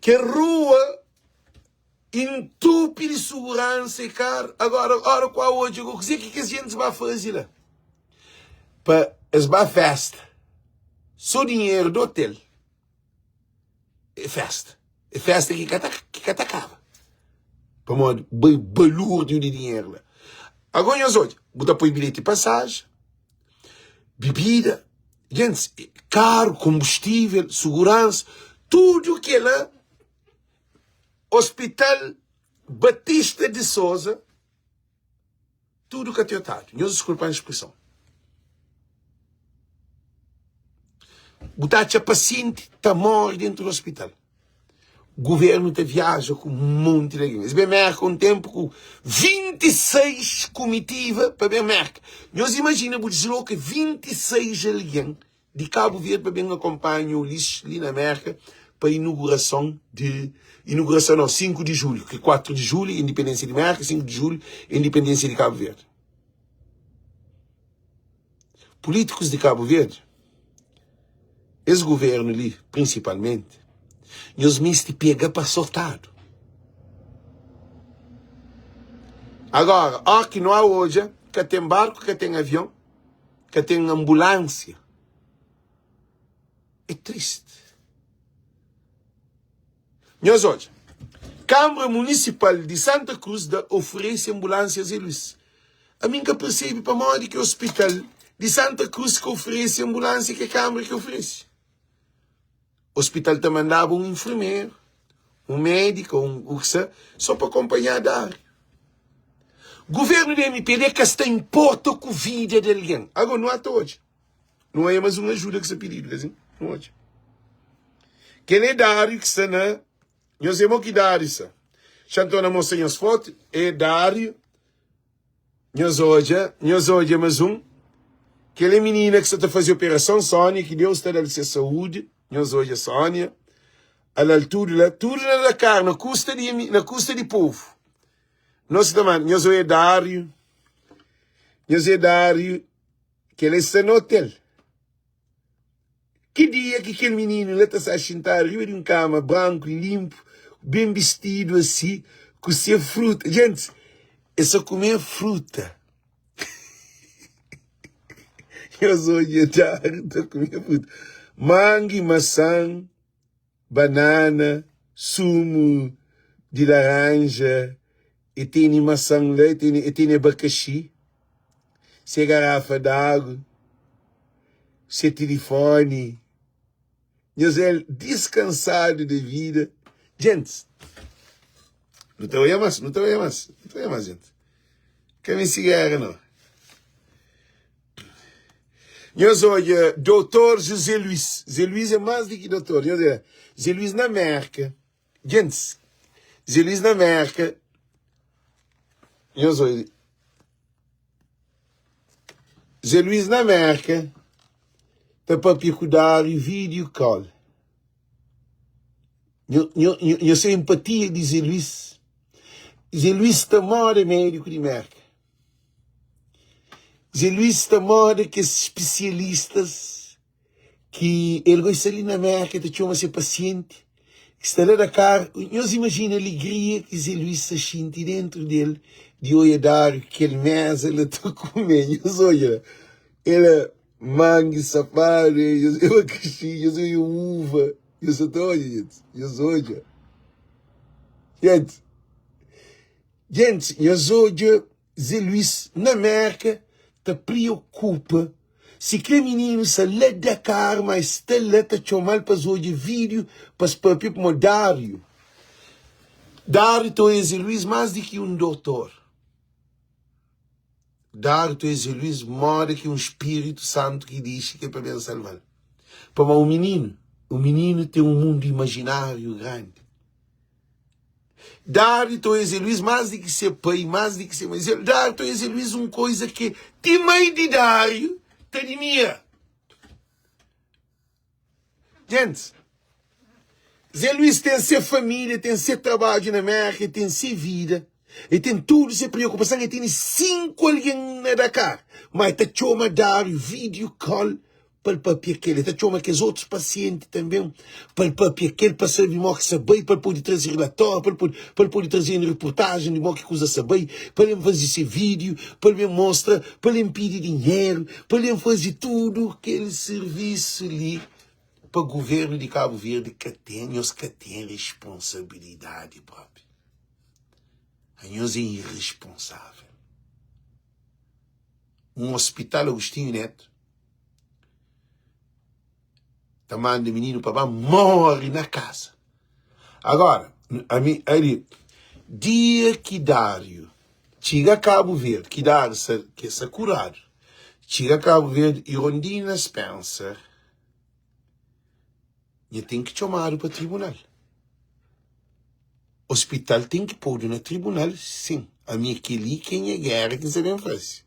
kel rua Intupi di suguransa e karu. Agora, ora ku a odja ku kuze ki kes gentis ba faze la? Pa es ba festa. So dinheru di hotel e festa. E festa ki ka ta, ki ka ta kaba. Pamodi bai balurdiu di dinheru la. Agora nhos odja, bu ta poi bilheti pasaji, bibida, gentis, karu, kombustivel, suguransa, tudu kela. Hospital Batista de Sousa tudu katiotadu. Nhos diskulpa-m spreson. Bu ta atxa pasienti ta móre dentu di ospital. Guvernu ta viaja ku un monti di algen. Es ben Merka un ténpu ku 26 kumitiva pa ben Merka. Nhos imajina bu disloka 26 algen di Kabu Verdi pa ben akonpanha Ulisses li na Merka pa inugurason di inugurason nau 5 di julhu ki 4 di julhu independência di Merka 5 di julhu independência di Kabu Verdi. Pulítikus di Kabu Verdi, es guvérnu li prinsipalmenti, nhos meste pega pa sotadu. Agora, óki nu a odja, ka ten barku, ka ten avion, ka ten anbulánsia. É tristi. Nhos odja, Kanbra Munisipal di Santa Krus da oferese anbulánsia Zé Luís. Ami N ka persebe pamodi ki Ospital di Santa Krus ka oferese anbulánsia ki é Kanbra ki oferese. Ospital ta mandaba un infermeru, un médiku ô un u ki sta sô pa konpanhá Dário. Guvernu di mpd ka sta inporta ku vida di algen. Agó nu ata odja. Nu oia mas un ajuda ki sta pididu, ka sin? Nu odja. Kel é Dáriu ki sta na. Nhos é mo ki Dáriu sta. Xa N torna mostra nhos fotu. É Dáriu. Nhos odja, nhos odja mas un. Kel é minina ki sta ta faze operason, Sónia, ki Deus ta da-l se saúdi. Nhos odja Sónia. Ala-l tudu la, tudu na Dakar, na kusta di, na kusta di povu. Nos ta manda. Nhos oia Dáriu. Nhos é Dáriu. Kel-la sta na otel. Ki dia ki kel mininu la ta sta xintadu riba di un kama branku, linpu, ben bistidu asi, ku se fruta. Gentis, el sta kume fruta. Nhos odja Dáriu ta kume fruta. Mangi, masan. banana, sumu di laranja, e tene masan la, e tene, e tene abacaxi, se garafa d'agu, se tilifoni. Nhos el diskansadu di vida. Gentis, nu ta oia mas, nu ta oia mas, nu ta oia mas, gente. Ka meste géra, no. Nhos odja Doutor José Luiz. Zé Luiz é más di ki doutor. Nhos odja Zé Luiz na Mérka. Gentis, Zé Luiz na Mérka. Nhos odja Zé Luiz na Mérka ta papia ku Dário video call. Nhos ten empatia di Zé Luiz. Zé Luiz ta moda médiku di Mérka. Zé Luís sta moda kes spesialistas ki el goi sta li na Merka ta txoma se pasienti ki sta la Dakar. Nhos imajina alegria ki Zé Luís sta xinti dentru del di oia Dáriu kel meza la ta kume. Nhos odja la, el la mangi safadu, nhos odja abacaxi, nhos odja uva, nhos sa ta odja gentis, nhos odja. Gentis, gentis, nhos odja. Zé Luís na Merka ta priokupa si kre mininu sa la Dakar ma es sta la ta txomal pa es odja vídeo pa es papia pamo Dário Dário ta oia Zé Luís más di ki un dotor Dário ta oia Zé Luís moda ki un spiritu santu ki dixi ki é pa ben salval pamo un mininu un mininu ten un mundu imajináriu grandi. Dário ta oia Zé Luís más di ki se pai, más di ki se mãe. Zé, Dário ta oia Zé Luís un koisa ki ti mãe di Dário ta dimira. Gentis, Zé Luís ten se família, ten se trabadju na Mérka, ten se vida, el ten tudu se preokupason, el tene 5 algen na Dakar, má el ta txoma Dário video call pa el papia kel. El ta txoma kes otus pasienti tanbe pa el papia kel, pa sabe mo ki sa bai, pa el pode traze rilatóriu, pa el pode, pa el pode traze reportajen di mo ki kuza sa bai, pa el ben faze se vídiu, pa el ben mostra, pa el ben pidi dinheru, pa el ben faze tudu kel sirvisu li pa guvernu di Kabu Verdi ka ten, nhos ka ten responsabilidadi propi. Anhos é irresponsável. Un hospital Agostinho Neto ta manda mininu pa ba morre na casa. Agora, ami, ali, dia ki Dário txiga Cabo Verde, ki Dário sa, ki sa curado, txiga Cabo Verde, Irondina Spencer, nha ten ki txomadu pa tribunal. Hospital ten ki podu na tribunal, sim. Ami é keli ki é nha guerra ki N sa ben faze.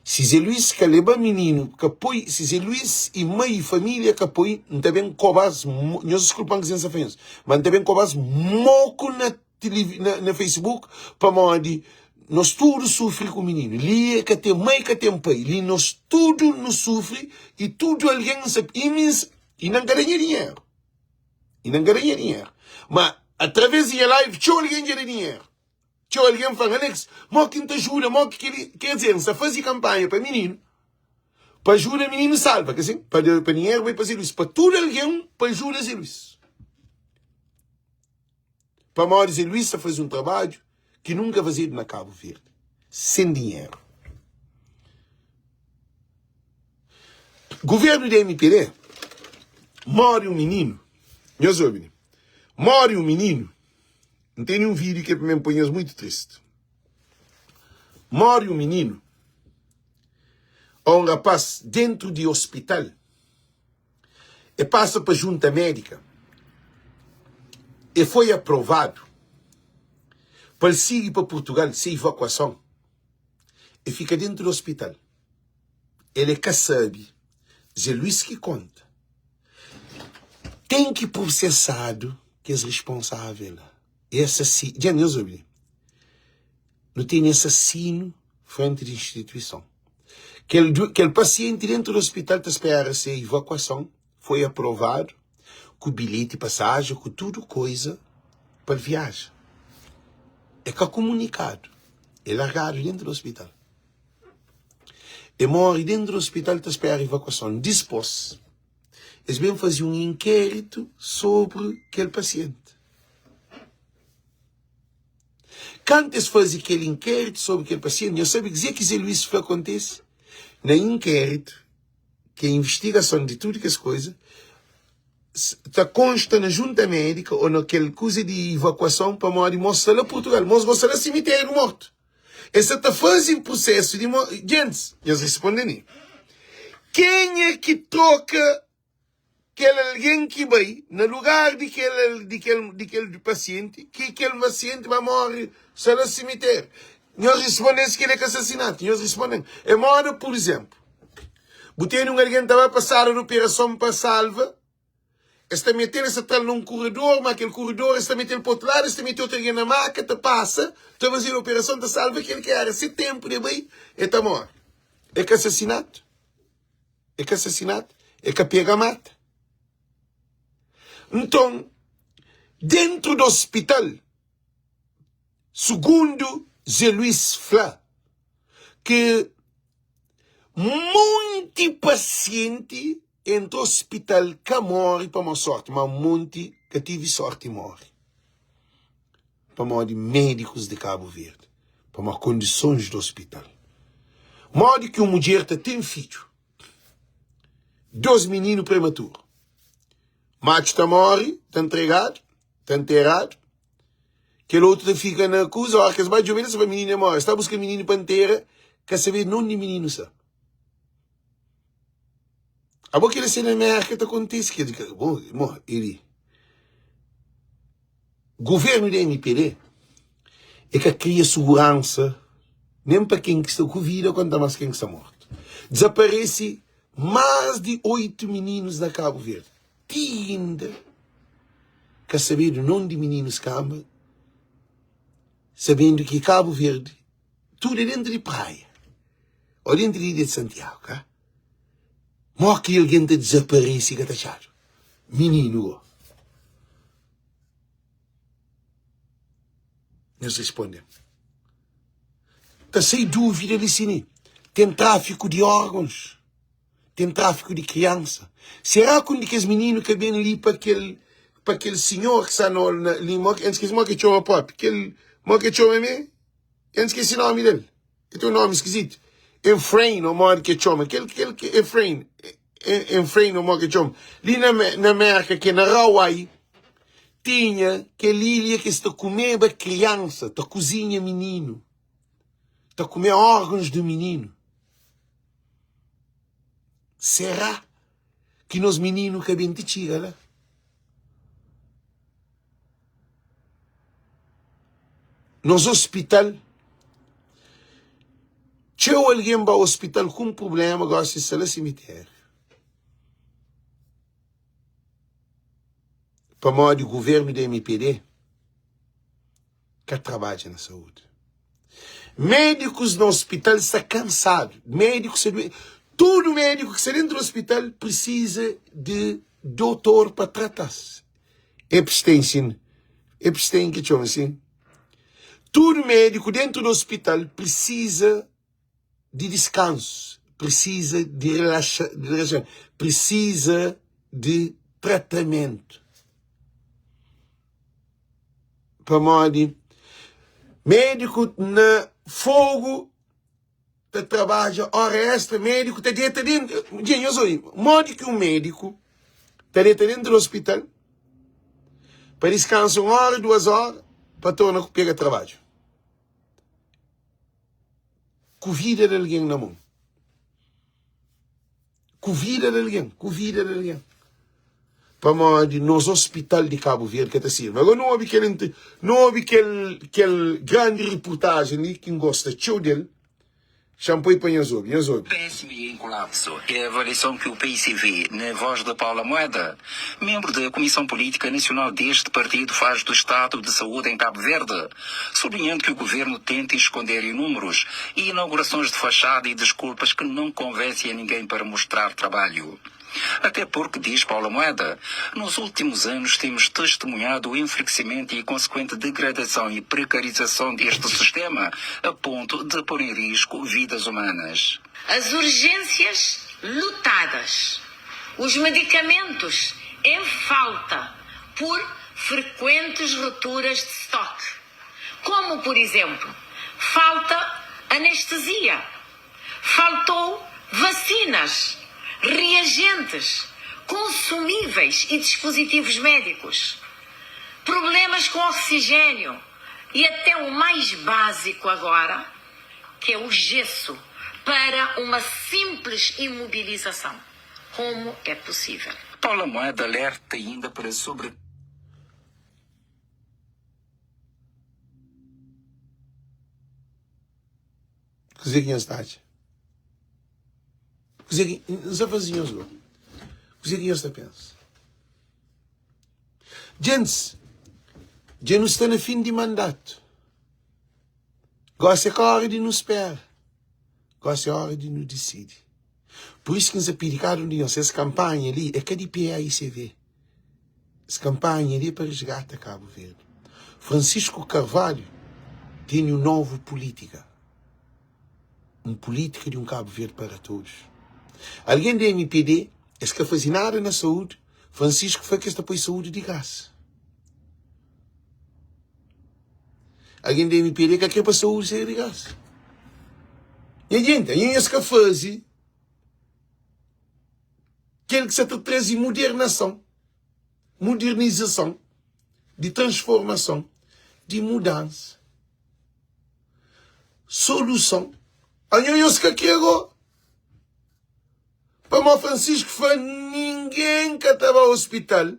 Si Zé Luís ka leba mininu, ka poi, si Zé Luís i mai i família ka poi, N ta ben koba-s, nhos diskulpa-m ki N sa fla nhos, ma N ta ben koba-s moku na na, na Facebook pamodi. Nos tudu sufri ku mininu. Li e ka ten mai, ka ten pai. Li nos tudu nu sufri i tudu algen sa i mi i nan ka da nha dinheru. I nan ka da nha dinheru. Ma atraves di nha live txeu algen dja da dinheru. Txeu algen fla-m, Alex, mo ki N ta ajuda, mo ki kel-li. Ker dizer, N sta faze kanpanha pa mininu, pa ajuda mininu salva, ka sin? Pa da pa dinheru bai pa Zé Luís, pa tudu algen pa ajuda Zé Luís. Pamodi Zé Luís sta faze un trabadju ki nunka fazedu na Kabu Verdi, sen dinheru. Guvernu di MPD, móre un mininu, nhos obi li, móre un mininu, N tene un vídiu ki é pa mi poi nhos muitu tristi. Móre un mininu ô un rapás déntu di ospital. E pasa pa junta médika, e foi aprovadu pa el sigi pa Purtugal se ivakuason. E fika déntu di ospital. El é ka sabe, Zé Luís ki konta. Ten ki prosesadu kes responsável la. E asasi, dja nhos obi li. Nu tene asasinu frenti di instituison. Kel, kel pasienti dentu di ospital ta spera se ivakuason foi aprovadu ku bilheti pasajen, ku tudu koiza pa el viaja. E ka kumunikadu, e largadu dentu di ospital. E móre déntu di ospital ta spera evakuason. Dispôs, es ben faze un inkéritu sobri kel pasienti. Kantu es faze kel inkéritu sobri kel pasienti, nhos sabe kuzê ki Zé Luís fla kontise? Na inkéritu, ki é invistigason di tudu kes koza, ta konsta na junta médika ô na kel kuza di evakuason pamodi mos sta la Purtugal, mos gosta la simitériu mortu. Es sa ta faze prusesu di mo. Gentis, nhos responde mi, Kenha ki troka kel algen ki bai na lugar di kel, di kel, di kel pasienti, ki kel pasienti ba móre sta na simitériu? Nhos responde-m si kel-li é ka asasinatu. Nhos responde-m. É móda, pur izénplu, bu tene un algen ta ba pa sala di operason pa salva. Es ta mete-l, es ta tra-l na un kuredor, má kel kuredor es ta mete-l pa otu ladu, es ta mete otu algen na maka, ta pasa, ta faze-l operason, ta salva kel ki éra se ténpu di bai, el ta móre. É ka asasinatu? É ka asasinatu? É ka pega mata? Nton, déntu di ospital, sugundu Zé Luís fla ki monti pasienti Entra hospital ka morre pamo sorte ma monti ka tive sorte morre pamodi médicos de Cabo Verde pamo condições de hospital modi ki um mudjer ta tem fidju 2 minino prematuro matxu ta morre ta entregado ta enterrado kel outro ta fica na kuza ora ki es bai djobe el es fla minino morre es ta buska minino pa entera ka sabe nonde minino sta. Abo kel se na Merka ta kontise kel ki bo mo eri governo di MPD e ka kria suguransa nem pa ken ki sta ku vida konta mas ken ki sta mortu. Dezaparesi mas di 8 mininus na Cabo Verde ti inda ka sabedu non di mininus kamba sabendu ki Cabo Verde tudu é dentru di praia ô dentru di ilha di Santiago ka. Mó ki algen ta dizaparese i ka ta atxadu? Mininu go. Nhos responde-m. Ta sai dúvida li si ni ten tráfiku di órgons, ten tráfiku di kriansa. Será ki un di kes mininu ka ben li pa kel pa kel sinhor ki sta na na li mó ki N skese mó ki txoma propi kel mó ki txoma mê? N skese nomi del. El ten un nomi skizitu. Efrain, ô modi ki el txoma. Kel, kel, Efrain, Efrain, ô modi ki el txoma. Li na, na Mérka, ki é na Hawaii, tinha kel ilha ki es ta kumeba kriansa, ta kuzinha mininu, ta kume órgons di mininu. Será ki nos mininu ka ben ti txiga la? Nos ospital, txeu algen ba ospital ku un prubléma, gósi sta la simitériu. Pamodi guvernu di MPD ka trabadja na saúdi. Médikus na ospital sta kansadu. Médikus sta duenti. Tudu médiku ki sta dentu di ospital prisiza di dotor pa trata-s. Epstein, sin. Epstein ki txoma, sin. Tudu médiku dentu di ospital prisiza di diskansu, prisiza di relaxa, di relaxa, prisiza di tratamentu. Pamodi médiku na fogu ta trabadja ora extra, médiku ta deta dentu, dja nhos obi, modi ki un médiku ta deta dentu di ospital pa diskansa un ora, duas ora, pa torna pega trabadju? Ku vida di algen na mon. Ku vida di algen, ku vida di algen. Pamodi nos hospital di Cabo Verde ka ta sirbi. Agora nu obi kel nu obi kel kel grandi reportajen li ki N gosta txeu del. Xa-m poi pa nhos obi, nhos obi.
Péssimo e em colapso é a avaliação que o PICV, na voz de Paula Moeda, membro da Comissão Política Nacional deste partido, faz do estado de saúde em Cabo Verde, sublinhando que o governo tenta esconder em números e inaugurações de fachada e desculpas que não convencem a ninguém para mostrar trabalho. Até porque, diz Paula Moeda, nos últimos anos temos testemunhado o enfraquecimento e consequente degradação e precarização deste sistema, a ponto de pôr em risco vidas humanas.
As urgências lotadas, os medicamentos em falta por frequentes rupturas de estoque, como, por exemplo, falta anestesia, faltou vacinas, reagentes, consumíveis e dispositivos médicos, problemas com oxigênio e até o mais básico agora, que é o gesso para uma simples imobilização. Como é possível?
Paula Moeda alerta ainda para sobre.
Kuzê ki nhos ta atxa? Kuzê ki N sta faze nhos go? Kuzê ki nhos ta pensa? Gentis, dja nu sta na fin di mandatu. Gósi é ka óra di nu spera. Gósi é óra di nu disidi. Pur isu ki N sta pidi kada un di nhos, es kanpanha li é ka di PAICV. Es kanpanha li é pa resgata Kabu Verdi. Francisco Carvalho tene un novu pulítika. Un pulítika di un Kabu Verdi para todos. Algen di mpd, es ka faze nada na saúdi, Francisco fla ki es ta poi saúdi di grasa. Algen di mpd ka kre pa saúdi ser di grasa. Nha jenti, anho es ka faze kel ki sa ta traze modernason, modernizason, di transformason, di mudansa, soluson. Anho nhos ka kre go. Pamó Francisco fla ningen ka ta ba hospital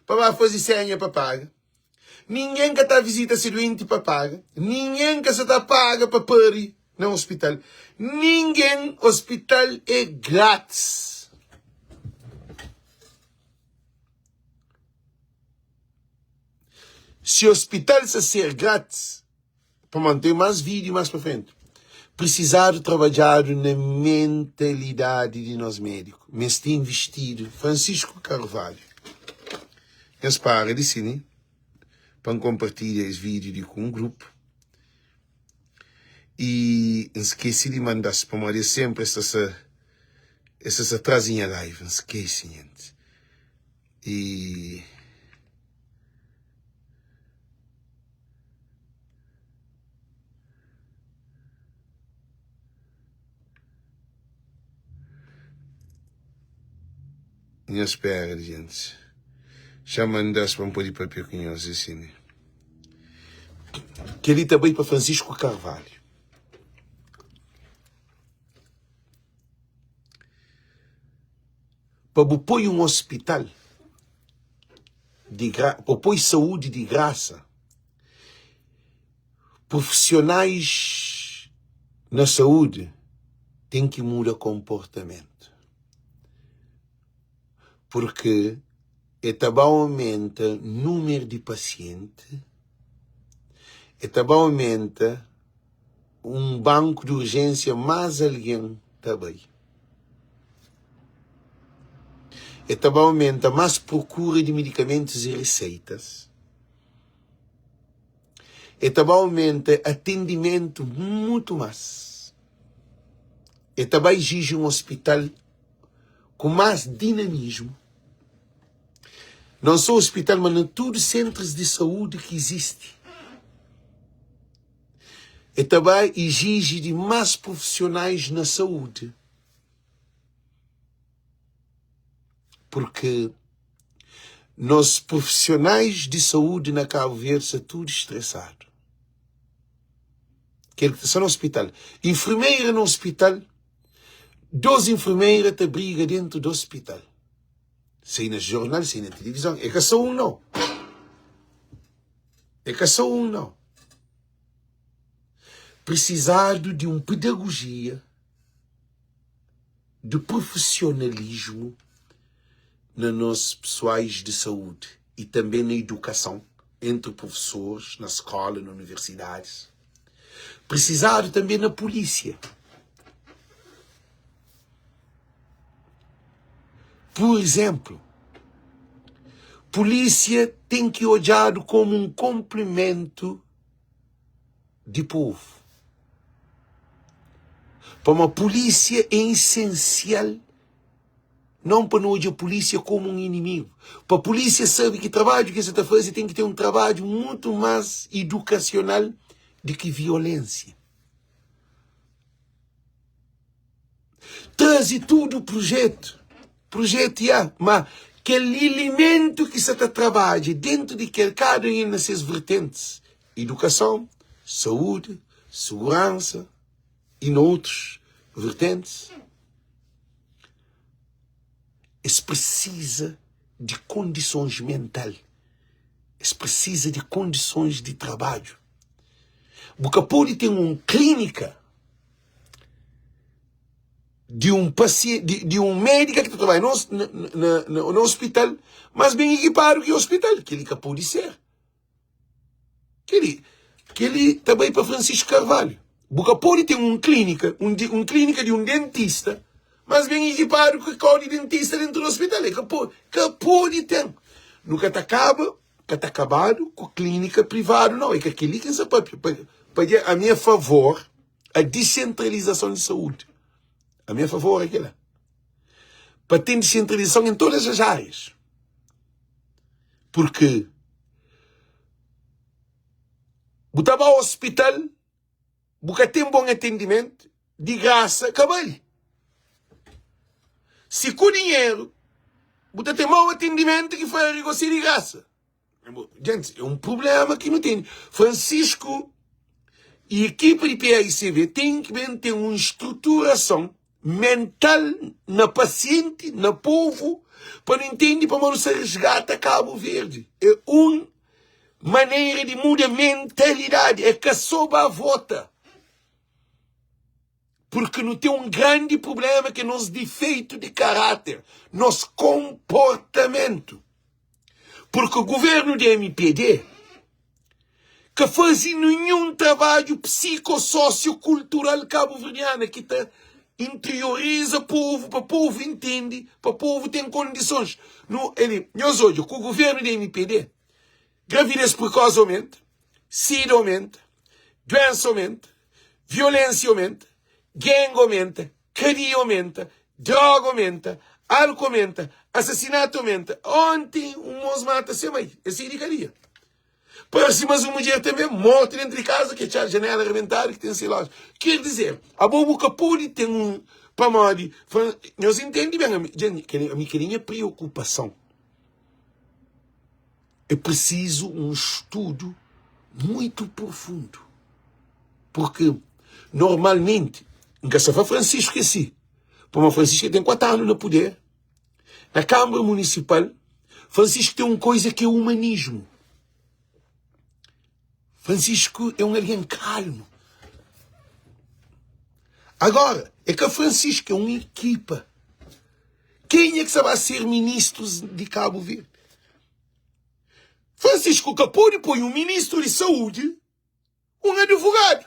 pa ba faze senha pa paga. Ningen ka ta vizita se duenti pa paga. Ningen ka sa ta paga pa pari na hospital. Ningen, hospital é grátis. Si hospital sa ser grátis, pamodi ten más vídeo más pa frenti, prisizadu trabadjadu na mentalidadi di nos médiku. Meste investidu. Francisco Carvalho. Nhos para di si ni pa N konpartilha es vídeo li ku un grupu i N skese di manda-s pamodi es sénpri es ta sa es ta sa tras di nha live. N skese, nhenti. I. Nhos spera gentis. Xa manda-s pa N pode papia ku nhos. É si ne. Kel-li ta bai pa Francisco Carvalho. Pa bu poi un ospital di gra, pa bu poi saúdi di grasa, Prufisionais na saúdi ten ki muda konportamentu, purki e ta ba aumenta númeru di pasienti, e ta ba aumenta. un banku di urjénsia más algen ta bai. E ta ba aumenta más prokura di medikamentus i riseitas. E ta ba aumenta atendimentu mutu más. E ta ba iziji un ospital ku más dinamismu, non sô ospital, ma na tudu sentrus di saúdi ki izisti. E ta ba iziji di más prufisionais na saúdi, purki nos prufisionais di saúdi na Kabu Verdi sta tudu stresadu. Kel ki ta sta na ospital, infermeira na ospital, dos infermeira ta briga dentu di ospital. Sai na jornal, sai na tilivizon, é ka sô un nau. É ka sô un nau. Prisizadu di un pedagojia di prufisionalismu na nos pesoais di saúdi i tanbê na idukason entri prufisoris, na skóla, na universidadis. Prisizadu tanbê na pulísia. Pur izénplu, pulísia ten ki odjadu kómu un konplimentu di povu. Pamodi pulísia é isensial, non pa nu odja pulísia kómu un inimigu. Pa pulísia sabe ki trabadju ki es sa ta faze ten ki ten un trabadju mutu más idukasional di ki violénsia. Traze tudu prujetu, prujetu ya, ma kel ilimentu ki sa ta trabadja dentu di kel kada un na ses vertentis, idukason, saúdi, suguransa i na otus vertentis, es prisiza di kondisons mental, es prisiza di kondisons di trabadju. Bu ka pode ten un klínika di un pasie, di, di un médika ki ta trabadja na, na, na, na hospital más ben ekipadu ki hospital. Kel-li ka pode ser. Kel-li, kel-li ta bai pa Francisco Carvalho. Bu ka pode ten un klínika, un, di, un klínika di un dentista más ben ekipadu ki kau di dentista dentu di hospital. E ka pode, ka pode ten. Nu ka ta kaba, ka ta kabadu ku klínika privadu, nau. E ka kel-li ki N sa papia. Pa, pa dja, ami é favor a disentralizason di saúdi. Ami é favor a kel-la. Pa ten disentralizason en todas as áreas. Porque bu ta ba hospital, bu ka ten bon atendimentu, di grasa, ka bali. Si ku dinheru, bu ta ten mau atendimentu ki fari gosi di grasa. Gente, é um problema ki nu tene. Francisco e equipa di PAICV tem ki ben ten un estruturason mental na paciente, na povo, pa nu entende pamodi nu sa resgata Cabo Verde. É un maneira di muda mentalidade, é ka só ba vota. Porque nu ten un grandi problema ki é nos difeitu di karáter, nos konportamentu. Porque governu di MPD ka faze ninhun trabadju psiko-sosio-kultural kabuverdiana ki ta interioriza povu pa povu intende, pa povu ten kondisons. Nu, eli, nhos odja, ku governu di MPD, gravidez prekosi aumenta, sida aumenta, duensa aumenta, violénsia aumenta, gang aumenta, kadia aumenta, droga aumenta, álku aumenta, asasinatu aumenta. Onti un môs mata se mai, el sai di kadia. Parse mas un mudjer tanbê mortu dentru di kaza, ki txá janéla rebentadu, ki ten se loja. Ker dizer, abo bu ka pode ten un pamodi nhos intende ben ami, ami kel-li nha preokupason. É preciso um estudo muito profundo. Porque, normalmente, N ka sta fla Francisco é si, pamodi Francisco tem 4 anu na poder, na Câmara Municipal, Francisco tem um coisa que é humanismo. Francisco é um alguém calmo. Agora, é que Francisco é uma equipa. Quem é que sabe ser ministros de Cabo Verde? Francisco ka pode põe um ministro de saúde, um advogado.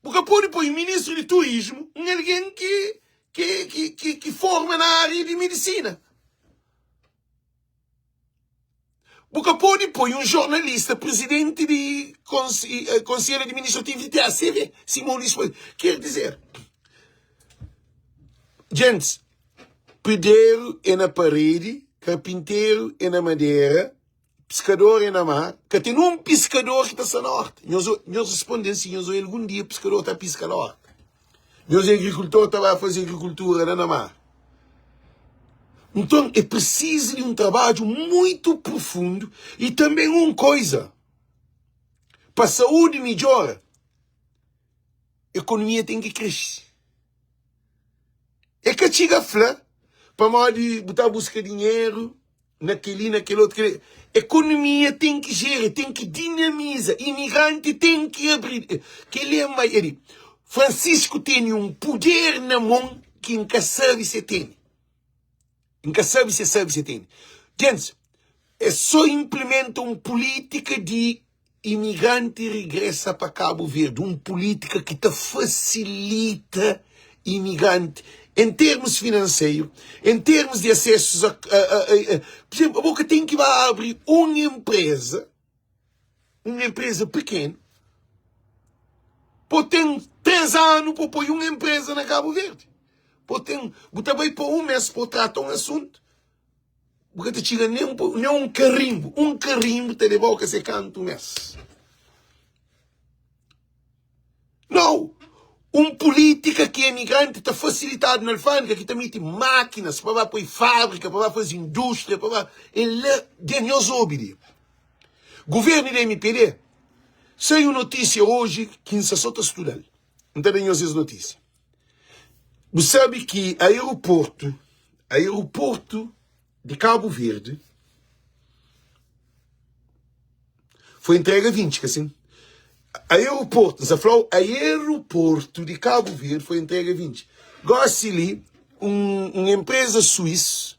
Bu ka pode poi ministru di turismu un algen ki ki ki ki ki forma na ária di medisina. Bu ka pode poi un jornalista presidenti di konselhu administrativu di TACV, sima o Luís poi. Ker dizer, gentis, pedreru é na paredi, karpinteru é na madera, piskador é na mar. Ka ten un piskador ki ta sta na orta. Nhos, nhos responde-m si nhos oia algun dia piskador ta piska na orta. Nhos é agrikultor ta ba faze agrikultura la na mar. Nton é presizu di un trabadju muitu profundu i tanbê un koiza, pa saúdi midjora, ekonomia ten ki krese. É ka txiga fla pamodi bu ta buska dinheru na kel-li, na kel otu, kel-li. Ekonomia ten ki jera, ten ki dinamiza, imigranti ten ki abri. Kel-li é mai. Eri, Francisco tene un puder na mon ki N ka sabe se tene. N ka sabe se sabe se tene. Gentis, é sô inplimenta un pulítika di Imigranti rigresa pa Kabu Verdi, un pulítika ki ta fasilita imigranti en termus finanseiru, en termus di asesus a, a, a, a, pur izénplu, abo ka ten ki ba abri un enpreza, un enpreza pikenu, pa ten 3 anu pa poi un enpreza na Kabu Verdi. Pa ten, bu ta bai pa un mes pa trata un asuntu. Bu ka ta txiga nen nen un karimbu. Un karimbu ta leba-u ka se kantu mês. Nau! Un pulítika ki emigranti ta fasilitadu na alfândega, ki ta miti mákinas pa ba poi fábrika, pa ba faze indústria, pa ba. É la de nhos obi li. Guvernu di MPD, sai un notísia oji ki N sa so ta studa-l. N ta da nhos es notísia. Bu sabe ki aeroportu, aeroportu di Kabu Verdi foi entrega 20, ka sin? Aeroportu, N sa fla-u, aeroportu di Kabu Verdi foi entrega 20. Gosi li, un, un empresa suíço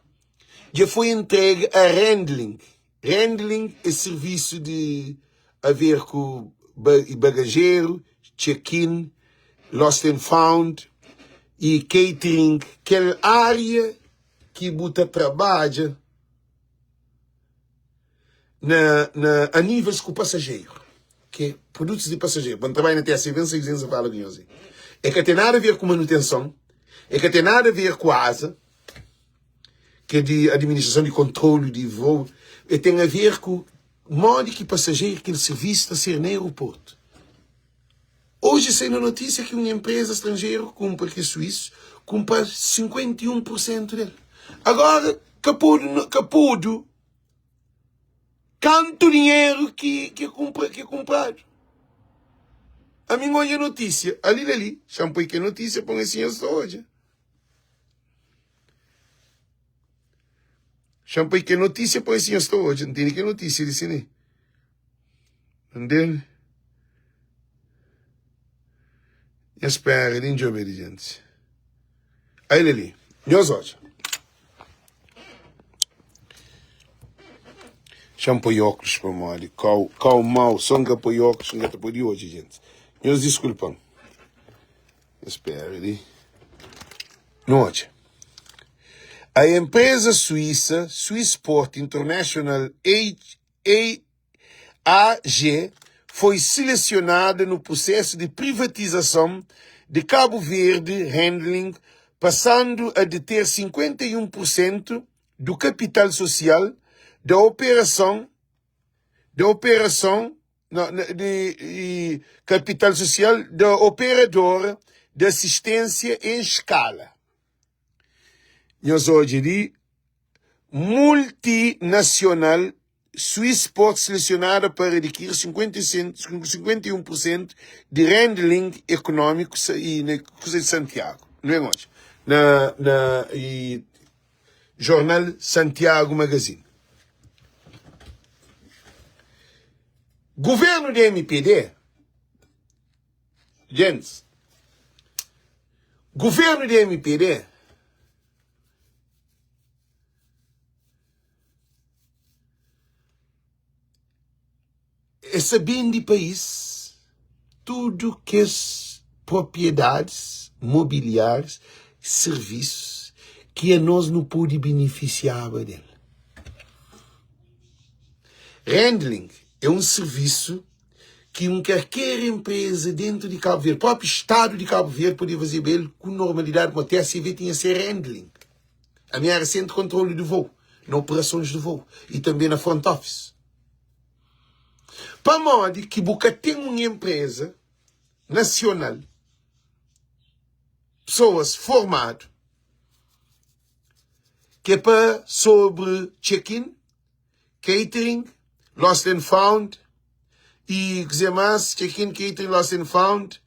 dja foi entrega a handling. Handling é servisu di a ver ku bagajeru, check-in, lost and found y catering, kel ária ki bu ta trabadja na na a níveis ku pasajeru, ki é produtus di pasajeru. Pa N trabadja na TSV, N sa izensa fala ku nhos. É ka ten nada a ver ku manutenson, é ka ten nada a ver ku aza. ki é di administrason di kontrolu di voo, e ten a ver ku modi ki pasajeru kel sirvisu ta ser na aeroportu. Oji sai na notísia ki un enpreza stranjeru kunpra ki é suísu, kunpra 51 pur sentu del. Agora ka podu ka podu kantu dinheru ki ki kunpra ki kunpradu. Ami N odja notísia ali la li, xa-m poi kel notísia pa N sinhor sta odja. Xa-m poi kel notísia pa si nhos ta odja. N tene kel notísia li si ne. Ntende? Nhos spera li, N djobe li, gentis. Ai li li. Nhos odja. Xa-m poi óklus pamodi kau, kau mau. So N ka poi óklus, N ka ta pode odja, gentis. Nhos diskulpa-m. Espera li. Nu odja. A empresa suíça Swissport International AG foi selecionada no processo de privatização de Cabo Verde Handling, passando a deter 51% do capital social da operação da operação de, de capital social da operadora de assistência em escala. Nhos odja li, multinacional Swissport selecionada para adquirir 51% de handling económico e na kusa de Santiago. Não é onde? Na, na e, jornal Santiago Magazine. Governo di MPD, gentis, governo di MPD es sa bende país tudo kes. propriedadis mobiliárius, sirvisus ki anos nu pode benefisiaba del. Handling é un sirvisu ki un karker enpreza dentu di Kabu Verdi, propi Stadu di Kabu Verdi podia fazeba el ku normalidadi, pamodi TACV tinha se handling. Ami era sentru kontrolu di vou, na operasons di vou y tanbe na front office. Pamodi ki bu ka ten un enpreza nasional, pesoas formadu, ki é pa sobri check-in, catering, lost and found y kuzê más, check-in, catering, lost and found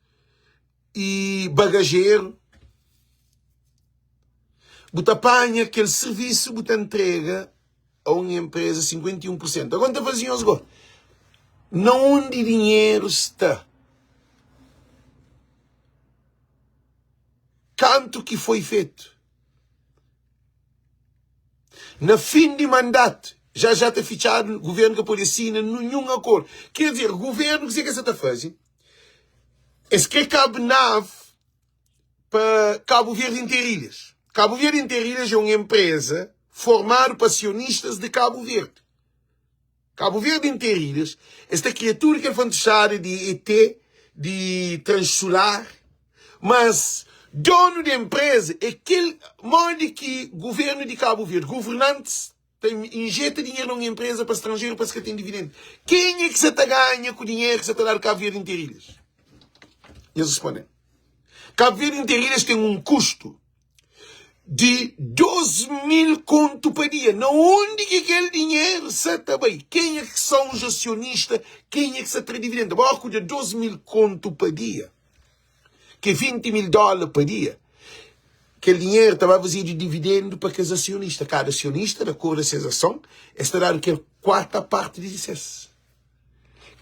y bagajeru. Bu ta panha kel sirvisu bu ta ntrega a un enpreza 51 pur sentu. Agora N ta faze nhos go, na undi dinheru sta? Kantu ki foi fetu? Na fin di mandatu, já já ta fitxadu, guvernu ka pode sina ninhun akordu. Ker dizer, guvernu kuzê ki es sa ta faze? Es kre kabu nav pa Cabo Verde Interilhas. Cabo Verde Interilhas é un enpreza formadu pa asionistas di Cabo Verde. Cabo Verde Interilhas, es ta kria tudu kel fantuxada di ET, di Transular, mas donu di enpreza é kel modi ki guvernu di Cabo Verde, governantis ta injeta dinheru na un enpreza pa stranjeru pa es ka ten dividendu. Kenha ki sa ta ganha ku dinheru ki sa ta dadu Cabo Verde Interilhas? Nhos responde-m. Cabo Verde Interilhas ten un kustu di 2.000 kontu pa dia. Na undi ki kel dinheru sa ta bai? Kenha ki son os asionista? Kenha ki sa tra dividendu? Abo ku da 2.000 kontu pa dia, ki é 20 mil dóla pa dia, kel dinheru ta ba fazedu dividendu pa kes asionista. Kada asionista, di akordu a ses ason, es ta dadu kel kuarta parti di ses.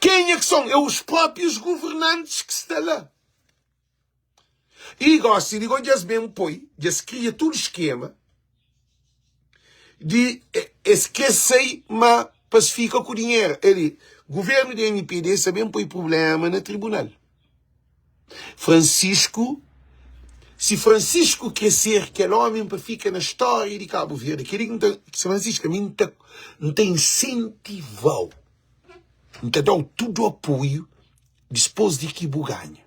Kenha ki son? É os próprios governantes ki sta la. I gosi di go dja-s ben poi, dja-s kria tudu skema di es kre sai ma pa-s fika ku dinheru. El, guvernu di MPD sa ben poi prublema na tribunal. Francisco, si Francisco kre ser kel omi pa fika na stória di Kabu Verdi, kel-li ki N ta, Francisco, ami N ta, N ta insentiva-u, N ta da-u tudu apoiu dispôs di ki bu ganha.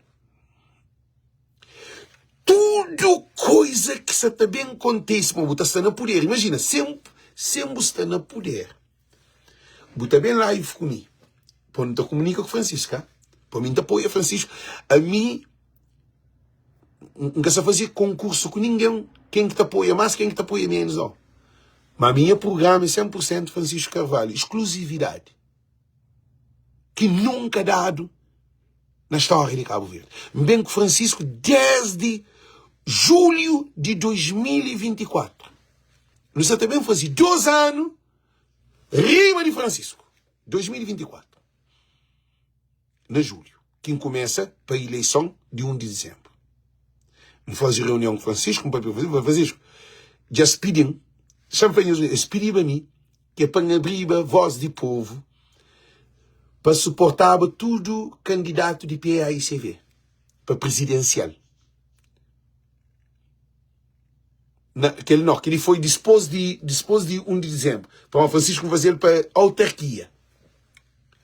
Tudu koiza ki sa ta ben kontise ma bu ta sta na puder. Imajina, sen, sen bu sta na puder, bu ta ben live ku mi, pa nu ta komunika ku Francisco, ka? Pa mi N ta apoia Francisco. Ami, N ka sa faze konkursu ku ningen, ken ki ta apoia mas, ken ki ta apoia menus, nau. Ma ami nha prugrama é 100 pur sentu Francisco Carvalho, iskluzividadi. ki nunka dadu na stória di Kabu Verdi. N ben ku Francisco desdi julhu di 2024. Nu sa ta ben faze 2 anu riba di Francisco, 2024, na julhu, ki N kumesa pa ileison di 1 di dizenbru. N faze reunion ku Francisco, N papia ku Francisco, N fla, Francisco, dja-s pidi-m, xa-m fla nhos, es pidiba mi ki é pa N abriba vós di povu pa suportaba tudu kandidatu di PAICV pa prizidensial. Na, kel, no, kel-li foi dispôs di, dispôs di 1 di dizénbru. Pamodi Francisco faze-l pa autarkia.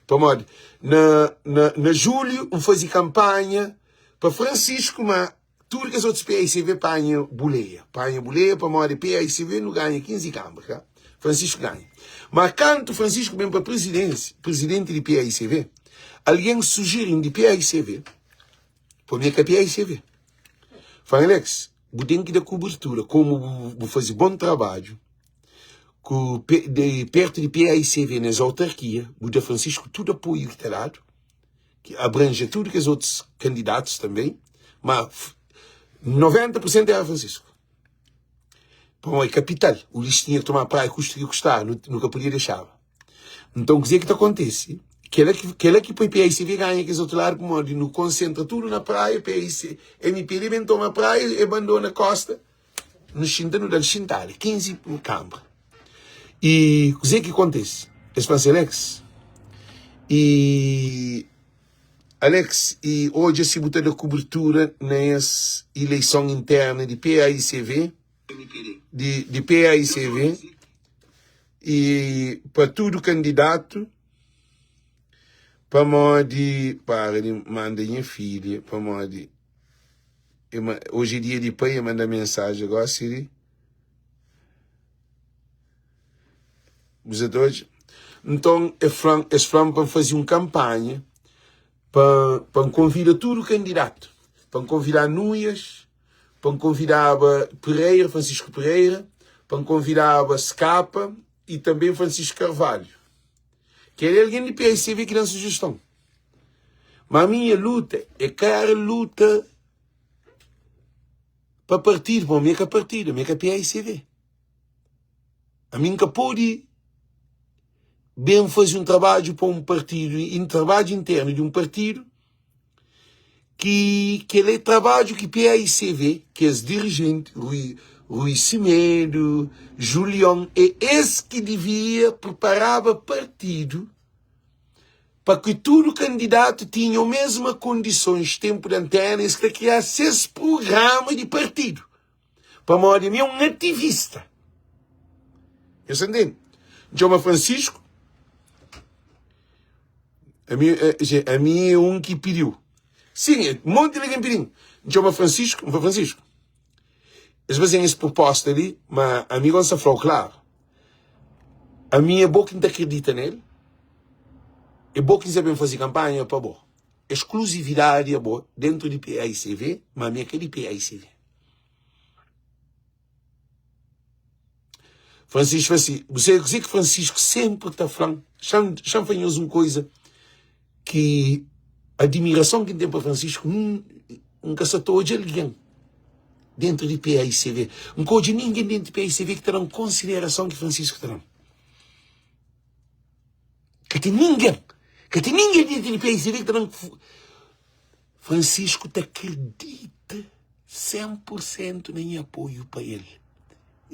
Pamodi na, na, na julhu N faze kanpanha pa Francisco, ma Tudu kes otus PAICV panha buleia. Panha buleia pamodi PAICV nu ganha 15 kanbra, ka? Francisco ganha. Ma kantu Francisco ben pa prizidensia, prizidenti di PAICV, algen sujiri-m di PAICV, pa mi é ka PAICV. Fla-m, Alex, bu ten ki da kubertura, komu bu, bu faze bon trabadju ku, de, pertu di PAICV nes autarkia, bu da Francisco tudu apoiu ki ta dadu, ki abranje tudu kes otus kandidatus tanbe, ma 90 pur sentu éra Francisco. Pamodi é kapital, Ulisses tinha ki toma praia kusta ki kustaba, nu ka podia dexaba. Nton kuzê ki ta kontise? Kela ki, kela ki poi PAICV ganha kes otu ladu pamodi nu konsentra tudu na praia, PAIC, MPD ben toma praia e bandona kosta, nu xinta nu da-l xintada, 15 kanbra. I kuzê ki kontise? Es fla-m, Alex, i. Alex, i odja si bu ta da kubertura na es ileison interna di PAICV, di, di PAICV, i pa tudu kandidatu, pamodi, para di manda nha filha, pamodi e ma, oji é dia di pai, e manda mensaji gosi li. Bu sa ta odja? Nton, e fla-m, es fla-m pa N faze un kanpanha pa, pa N konvida tudu kandidatu, pa N konvida Nuias, pa N konvidaba Pereira, Francisco Pereira, pa N konvidaba Skapa i tanbe Francisco Carvalho. Kel é algen di PSCV ki da-m sujiston. Ma ami nha luta é ka éra luta pa partidu, pamodi mi é ka partidu, ami é ka PSCV. Ami N ka pode ben faze un trabadju pa un partidu, un trabadju internu di un partidu, ki kel é trabadju ki PAICV, kes dirijenti, Rui, Rui Semedo, Julion, é es ki divia preparaba partidu pa ki tudu kandidatu tinha mesma kondisons, tenpu di antena, es ta kria ses prugrama di partidu. Pamodi mi é un ativista. Nhos ta ntende? N txoma Francisco, ami, ami é un ki pidiu. Sin, monti di algen pidi-m. N txoma Francisco, N fla Francisco, es faze-m es proposta li, ma ami gosi N ta fla-u klaru, ami é bo ki N ta kridita na el, é bo ki N sa ben faze kanpanha pa bo. Eskluzividadi é bo dentru di PAICV, ma ami é ka di PAICV. Francisco fla si, bu sabe kuzê ki Francisco sénpri ta fla-m? Xa-m xa-m fla nhos un koza ki adimirason ki N ten pa Francisco, N ka sa ta odja algen dentru di PAICV, N ka odja ningen dentru di PAICV ki ta da-m konsiderason ki Francisco ta da-m. Ka ten ningen, ka ten ningen dentru di PAICV ki ta da-m Francisco ta kridita 100 pur sentu na nha apoiu pa el.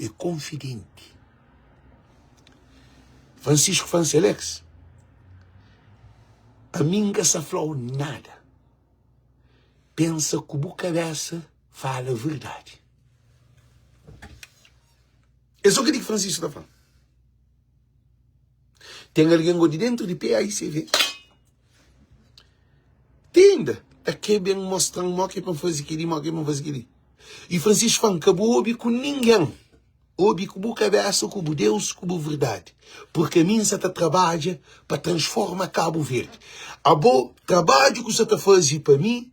É konfidenti. Francisco fla-m si, Alex, ami N ka sa fla-u nada. Pensa ku bu kabesa, fala verdadi. É so kel-li ki Francisco ta fla-m. Ten algen go di dentu di PAICV. Ti inda ta kre ben mostra-m mo ki pa N faze kel-li, mo ki pa N faze kel-li. I Francisco fla-m, Ka bu obi ku ningen, obi ku bu kabésa, ku bu Deus, ku bu verdadi, purki ami N sa ta trabadja pa transforma Kabu Verdi. Abo, trabadju ku sa ta faze pa mi,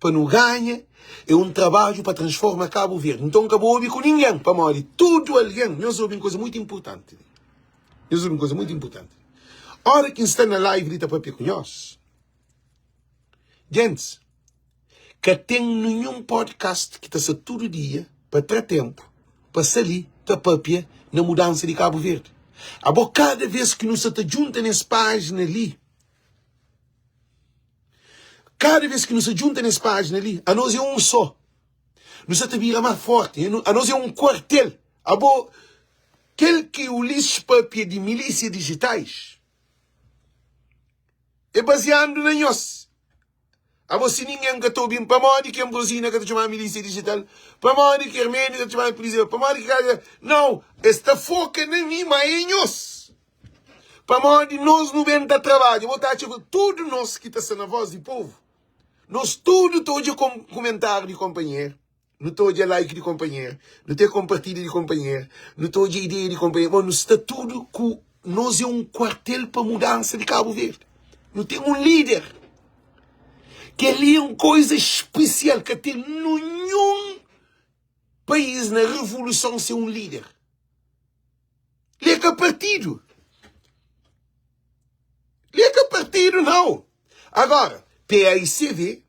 pa nu ganha, é un trabadju pa transforma Kabu Verdi. Nton ka bu obi ku ningen, pamodi tudu algen, nhos obi un kuza mutu inpurtanti li, nhos obi un kuza mutu inpurtanti li, óra ki N sta na live li ta papia ku nhos, gentis, ka ten ninhun podcast ki ta sta tudu dia pa tra tenpu pa sta li ta papia na mudansa di Kabu Verdi. Abo kada vez ki nu sta ta djunta nes pájina li, Kada vez ki nu sta djunta nes pájina li, anos é un só. Nu sta ta bira más forti. Anos é un kuartel. Abo, kel ki Ulisses papia di milísia dijitais, é baziandu na nhos. Abo, si ningen ka ta obi-m, pamodi ki Ambrosina ka ta txoma milísia dijital? Pamodi ki Herménio ka ta txoma polísia? Pamodi ki kada. Nau, es ta foka na mi, má é nhos. Pamodi nos nu ben ta trabadja, bo ta atxa ku tudu nos ki ta sta na Voz di Povu, nos tudu ta odja kumentariu di konpanheru, nu ta odja like di konpanheru, nu ta konpartilha di konpanheru, nu ta odja ideia di konpanheru. Bon, nu sta tudu ku nos é un kuartel pa mudansa di Kabu Verdi. Nu ten un lider. Kel-li é un koza spesial, ka ten ninhun país na revoluson sen un lider. Li é ka partidu. Li é ka partidu, nau. Agora, PAICV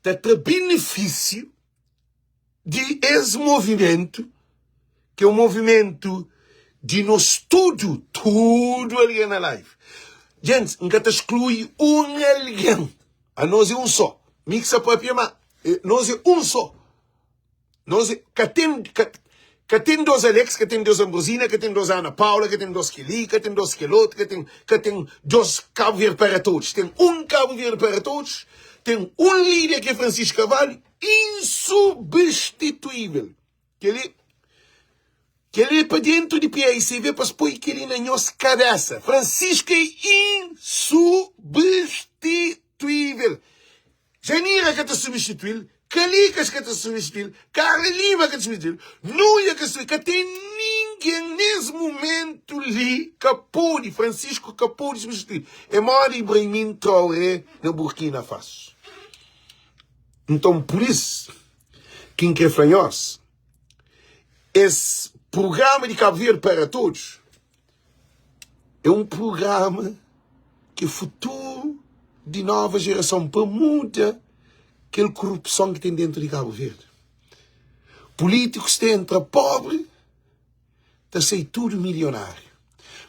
ta tra benefísiu di es movimentu, ki é un movimentu di nos tudu, tudu algen na live. Gentis, N ka ta sklui un algen. Anos é un só. Mi ki sa papia, ma nos é un só. Nos é, ka ten, ka. Ka ten dos Alex, ka ten dos Ambrosina, ka ten dos Ana Paula, ka ten dos kel-li, ka ten dos kel-otu, ka ten, ka ten dos Cabo Verde para todos. Ten un Cabo Verde para todos, ten un líder ki é Francisco Carvalho, insubstituível. Kel-li, kel-li é pa dentu di PAICV pa es poi kel-li na nhos kabésa. Francisco é insubstituível. Janira ka ta substitui-l, Kalikas ka ta substitui-l, Carla Lima ka ta substitui-l, Nuia ka ta substitui-l, ka ten ningen nes mumentu li ka pode, Francisco ka pode substitui-l. É moda Ibrahim Traoré na Burkina Faso. Nton, pur is ki N kre fla nhos, es prugrama di Cabo Verde para todos, É un prugrama ki é futuru di nova jerason pa muda kel korupson ki ten dentu di Kabu Verdi. Pulítikus ta entra pobri ta sai tudu milionáriu.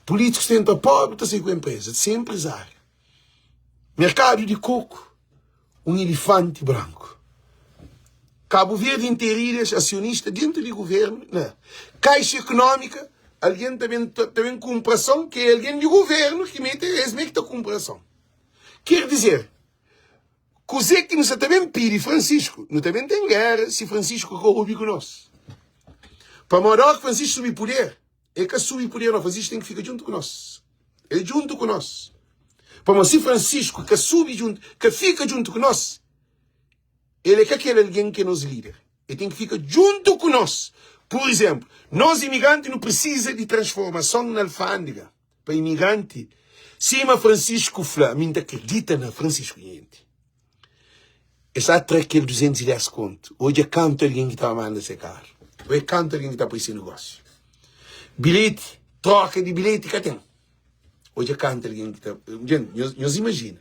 Pulítikus ta entra pobri ta sai ku enpreza, ta sai enprezáriu. Merkadu di koku un ilifanti branku. Kabu Verdi interu asionista dentu di guvernu na kaixa ekonómika algen ta ben ta ben kunpra ason ki é algen di guvernu ki mete es mê ki ta kunpra ason. Ker dizer, kuzê ki nu sa ta ben pidi Francisco? Nu ta ben ten géra si Francisco ka obi ku nos. Pamodi óki Francisco subi puder, E ka subi puder no, Francisco ten ki fika djuntu ku nos. É djuntu ku nos. Pamodi si Francisco ka subi djuntu, ka fika djuntu ku nos, el é ka kel algen ki é nos líder. El ten ki fika djuntu ku nos. Pur izénplu, nos imigranti nu prisiza di transformason na alfândega pa imigranti. Sima Francisco fla, ami N ta kridita na Francisco nha genti. Es ta tra kel 210 kontu. Odja kantu algen ki ta manda se karu. Odja kantu algen ki ta poi se negósiu. Bilheti, troka di bilheti ka ten. Odja kantu algen ki ta... Gente, nhos, nhos imajina.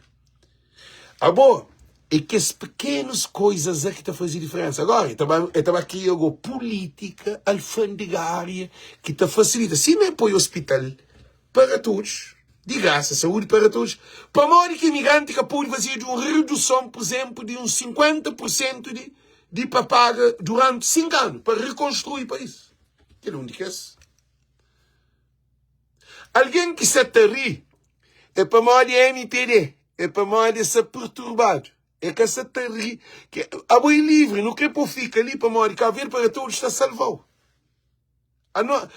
Abo, é kes pekenus koizas la ki ta faze diferensa. Agora, e ta ba, e ta ba kria go pulítika alfandegária ki ta fasilita. Sima e poi ospital para todos, di grasa, saúde para todos, pamodi ki imigranti ka pode fazedu un reduson, por exemplo, di uns 50 por sentu di, di pa paga duranti 5 anu pa rekonstrui país? Kel un di kes. Algen ki sa ta ri é pamodi é MPD, é pamodi é sa perturbadu. É ka sa ta ri. Ke, abo é livri, nu kre po fika li pamodi Cabo Verde para todos ta salvau. Ano,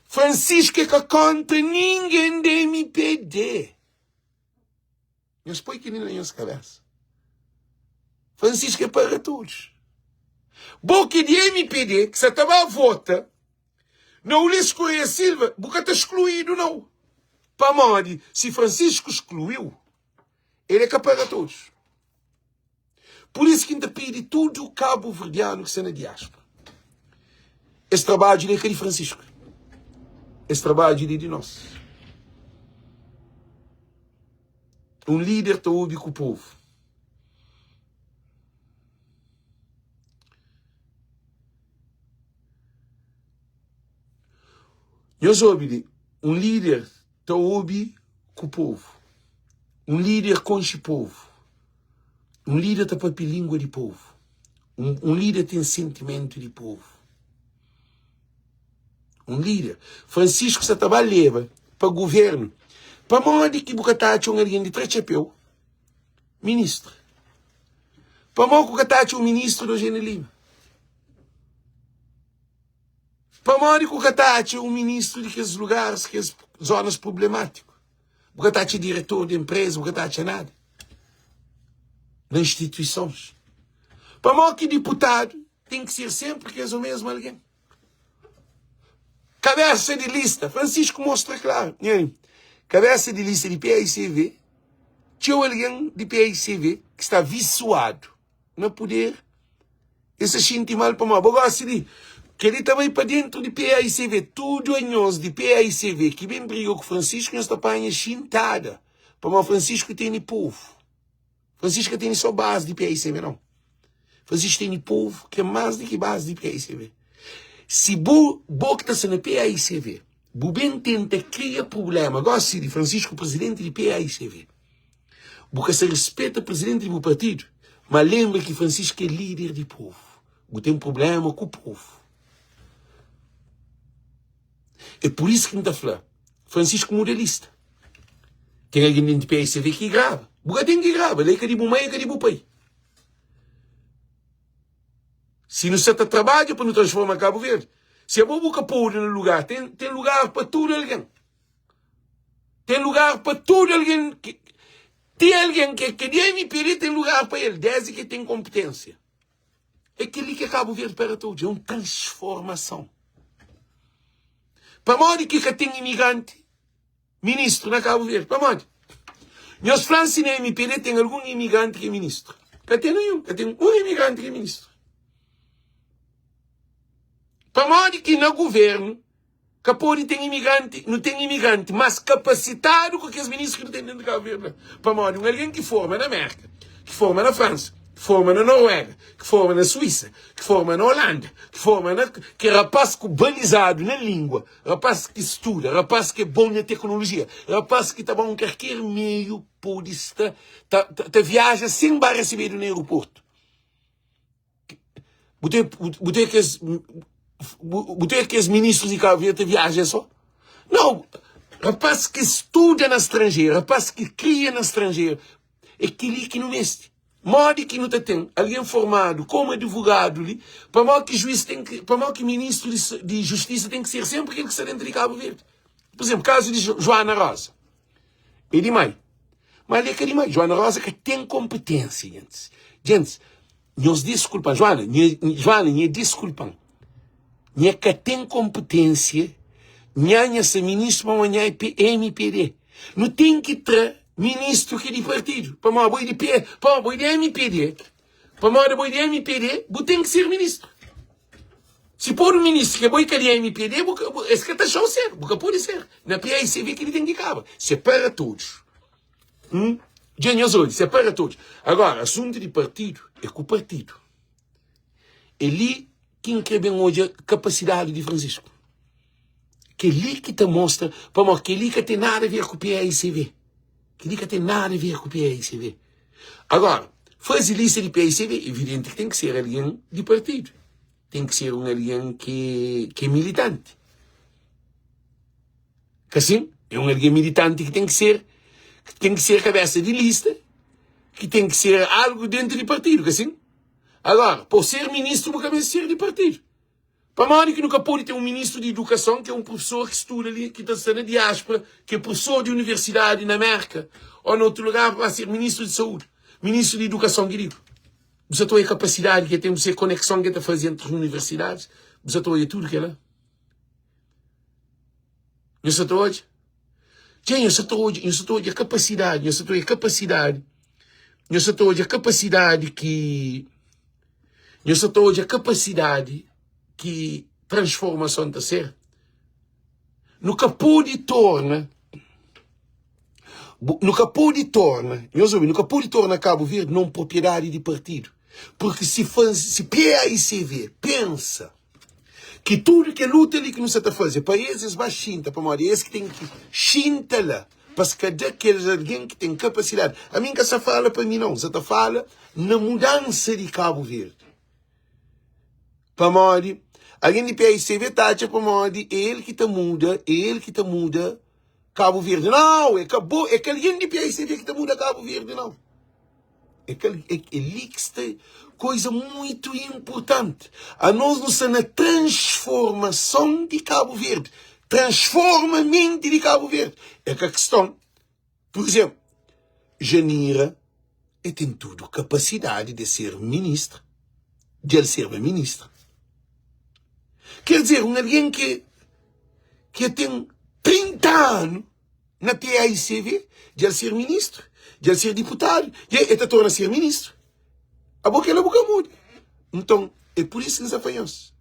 Francisco é ka kontra ningen di MPD. Nhos poi kel-li na nhos kabésa. Francisco é para todos. Bo ki é di MPD, ki sa ta ba vota na Ulisses Correia Silva, bu ka ta skluídu nau. Pamodi si Francisco skluiu, el é ka para todos. Pur isu ki N ta pidi tudu kabuverdianu ki sta na diáspora, es trabadju li é ka di Francisco, es trabadju li é di nos. Un líder ta obi ku povu. Nhos obi li, un líder ta obi ku povu. Un líder konxe povu. Un líder ta papia língua di povu. Un, un líder ten sentimentu di povu. Un líder. Francisco sa ta ba leba pa governu. Pamodi ki bu ka ta atxa un algen di tra txapéu ministru? Pamodi ku ka ta atxa un ministru di Eugênio Lima? Pamodi ku ka ta atxa un ministru di kes lugaris, kes zonas problemátiku? Bu ka ta atxa diretor di enpresa, bu ka ta atxa nada na instituisons. Pamodi ki diputadu ten ki ser senpri kes o mesmu algen? Kabesa di lista, Francisco mostra klaru, nha, kabesa di lista di PAICV, txeu algen di PAICV ki sta visuadu na puder Es ta xinti mal pamodi bo gosi di kel-li ta bai pa dentu di PAICV. Tudu anhos di PAICV ki ben briga ku Francisco, nhos ta panha xintada pamodi Francisco tene povu. Francisco ka tene so base di PAICV nau. Francisco tene povu ki é más di ki base di PAICV. Si bo, bo ki ta sta na PAICV, bu ben tenta kria prubléma gosi di Francisco, presidenti di PAICV, Bu ka sa rispeta presidenti di bu partidu, ma lenbra ki Francisco é lider di povu. Bu ten problema ku povu. É pur isu ki N ta fla, Francisco muda lista. Ten algen denti PSV ki graba. Bu ka ten ki graba, lei ka di bu mai, ka di bu pai. Si nu sa ta trabadja pa nu transforma Cabo Verde, si abo bu ka podu na lugar, ten, ten lugar pa tudu algen. Ten lugar pa tudu algen. Ti algen ki é di MPD ten lugar pa el, desdi ki el ten konpitênsia. É kel-li ki é Cabo Verde para todos, é un transformason. Pamodi ki ka ten imigranti ministru na Cabo Verde? Pamodi? Nhos fla-m si na MPD ten algun imigranti ki é ministru. Ka ten nenhun, ka ten un imigranti ki é ministru. Pamodi ki na governu Ka pode ten imigranti, nu ten imigranti mas kapasitadu ku kes ministru ki nu ten dentu di Kabu Verdi la. Pamodi un algen ki forma na Merka, ki forma na Fransa, ki forma na Noruega, ki forma na Suísa, ki forma na Olanda, ki forma na, ki é rapaz ku balizadu na lingua, rapaz ki studa, rapaz ki é bon na teknolojia, rapaz ki ta ba un karker meiu pode sta ta ta viaja sen ba resebedu na aeroportu. Bu tem, bu tem kes, bu tem kes ministros di Cabo Verde ta viaja só? Não, rapaz ki studa na estrangeiro, rapaz ki kria na estrangeiro, é kel-li ki nu meste. Modi ki nu ta ten algen formadu komu advogadu li, pamodi ki juiz ten ki, pamodi ki ministru di, di justisa ten ki ser senpri kel ki sta dentru di Cabo Verde? Por exemplo, kazu di Joana Rosa. É di mai. Mas el é ka di mai. Joana Rosa ka ten konpetensia, gentis. Gentis, nhos diskulpa-m. Joana, nha, Joana, nha diskulpa-m. Nha ka ten konpetensia. Nha, nha sa ministru pamodi nha é MPD. Nu ten ki tra ministru ki é di partidu. Pamodi bo é di P, pamodi bo é di MPD. Pamodi bo é di MPD, bu ten ki ser ministru. Si podu ministru ke bo i ka di MPD, bu ka, bu, es ka ta xau ser, bu ka pode ser. Na PAICV kili ten ki kaba. Separa todos. Hum? Dja nhos odja, separa todos. Agora, asuntu di partidu é ku partidu. É li ki N kre ben odja kapasidadi di Francisco. Kel-li ki ta mostra, pamodi kel-li ka ten nada a ver ku PAICV. Kel-li ka ten nada a ver ku PAICV. Agora, faze lista di PAICV, evidenti ki ten ki ser algen di partidu. Ten ki ser un algen ki, ki é militanti. Ka sin? É un algen militanti ki ten ki ser, ki ten ki ser kabesa di lista, ki ten ki ser algu dentu di partidu, ka sin? Agora, pa ser ministru bu ka meste ser di partidu. Pamodi ki nu ka pode ten un ministru di idukason ki é un profesor ki studa li, ki ta sta na diáspora, ki é profesor di universidadi na Mérka ô na otu lugar pa ba ser ministru di saúdi, ministru di idukason ki digo? Bu sa ta odja kapasidadi ki el ten, bu sa konekson ki el ta faze entri universidadis, bu sa ta odja tudu kel-la? Nhos sa ta odja? Dja nhos sa ta odja, nhos sa ta odja kapasidadi, nhos sa ta odja kapasidadi, nhos sa ta odja kapasidadi ki. Nhos sa ta odja kapasidadi ki transformason ta ser? Nu ka pode torna, nu ka pode torna, nhos obi, nu ka pode torna Kabu Verdi na un propriedadi di partidu. Purki si, si PAICV pensa ki tudu kel luta li ki nu sa ta faze pa es, es ba xinta, pamodi es ki ten ki xinta la, pa es ka da kes algen ki ten kapasidadi. Ami N ka sa fala pa mi nau, N sa ta fala na mudansa di Kabu Verdi. Pamodi algen di PAICV ta atxa pamodi é el ki ta muda, é el ki ta muda Kabu Verdi. Nau, é ka bo, é ka algen di PAICV ki ta muda Kabu Verdi nau. É kel, é, é li ki sta koisa muito importante. Anos nu sta na transformason di Kabu Verdi. Transforma menti di Kabu Verdi. É ka kiston. Por exemplo, Janira e ten tudu kapasidadi de ser ministra, de el serba ministra. Quer dizer, un algen ki ki ten 30 anu Na PAICV, dja el ser ministru, dja el ser diputadu, dja el ta torna ser ministru. Abo kela bu ka muda. Nton, é pur isu ki N sta fla nhos,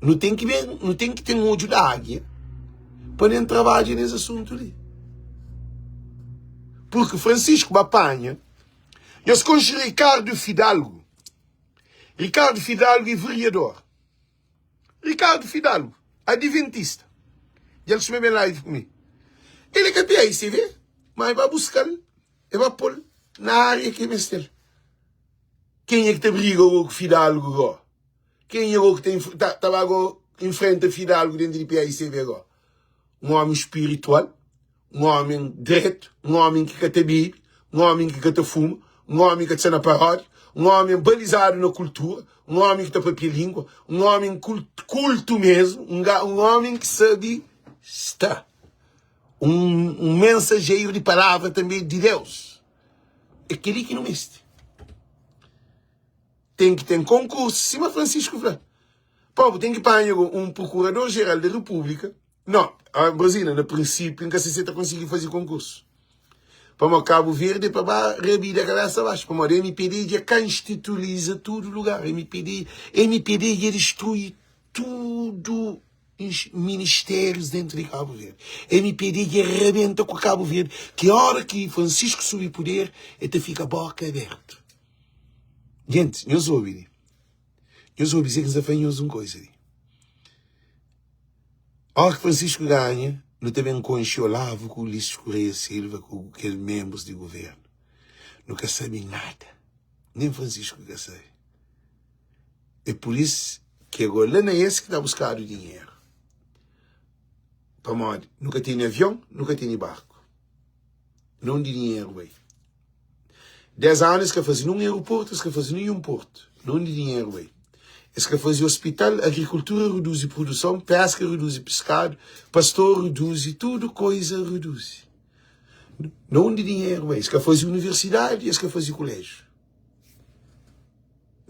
nu ten ki ben, nu ten ki ten odju di águia pa nen trabadja nes asuntu li. Purki Francisco ba panha, nhos konxe Ricardo Fidalgo? Ricardo Fidalgo é vereador. Ricardo Fidalgo, adventista. Dja el suma ben live ku mi. El é ka PAICV, ma e ba buska-l, e ba pô-l na área ki e meste-l. Kenha ki ta briga go ku Fidalgo go? Kenha go ki ta, ta, ta ba go infrenta Fidalgo dentro di PAICV go? Un ómi spiritual, un ómi dretu, un ómi ki ka ta bebe, un ómi ki ka ta fuma, un ómi ki ka ta sta na paródia, un ómi balizadu na kultura, un ómi ki ta papia língua, un ómi kultu mésmu, un ómi ki sabe sta. Un, un mensajeru di palavra tanbê di Deus. É kel-li ki nu meste. Ten ki ten konkursu, sima Francisco fla. Pô, bu ten ki panha un prokurador jeral di repúblika. No, Ambrosina, na prinsípiu, N ka se si ta konsigi faze konkursu. Pamodi Kabu Verdi é pa ba rabida kabésa baxu. Pamodi MPD dja kanstituliza tudu lugar. MPD, MPD dja distrui tudu ministérius dentru di Kabu Verdi. MPD dja rabenta ku Kabu Verdi. Ki óra ki Francisco subi puder, el ta fika bóka abertu. Gentis, nhos obi li. Nhos obi kuzê ki N sta fla nhos un koza li. Óra ki Francisco ganha, nu ta ben konxe Olavo ku Ulisses Correia Silva ku kel menbrus di guvernu. Nu ka sabe nada. Nen Francisco ka sabe. É pur is ki agora la na es ki ta buskadu dinheru. Pamodi nu ka tene avion, nu ka tene barku. Na undi dinheru bai? 10 anu es ka faze nun aeroportu, es ka faze ninhun portu. Na undi dinheru bai? Es ka faze ospital, agrikultura reduzi produson, peska reduzi piskadu, pastor reduzi, tudu koiza reduzi. Na undi dinheru bai? Es ka faze universidadi, es ka faze kuleju.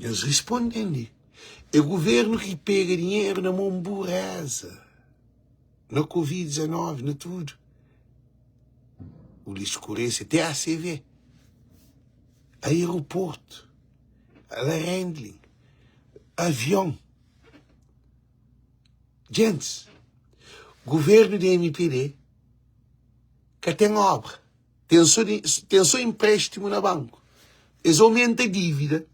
Nhos risponde-m li. É guvernu ki pega dinheru na mon bureza, na Covid 19, na tudu. Ulisses Correia, TACV, aeroporto, handling, avion. Gents, governo di MPD ka ten obra, ten so, ten so empréstimo na banco. Es aumenta dívida,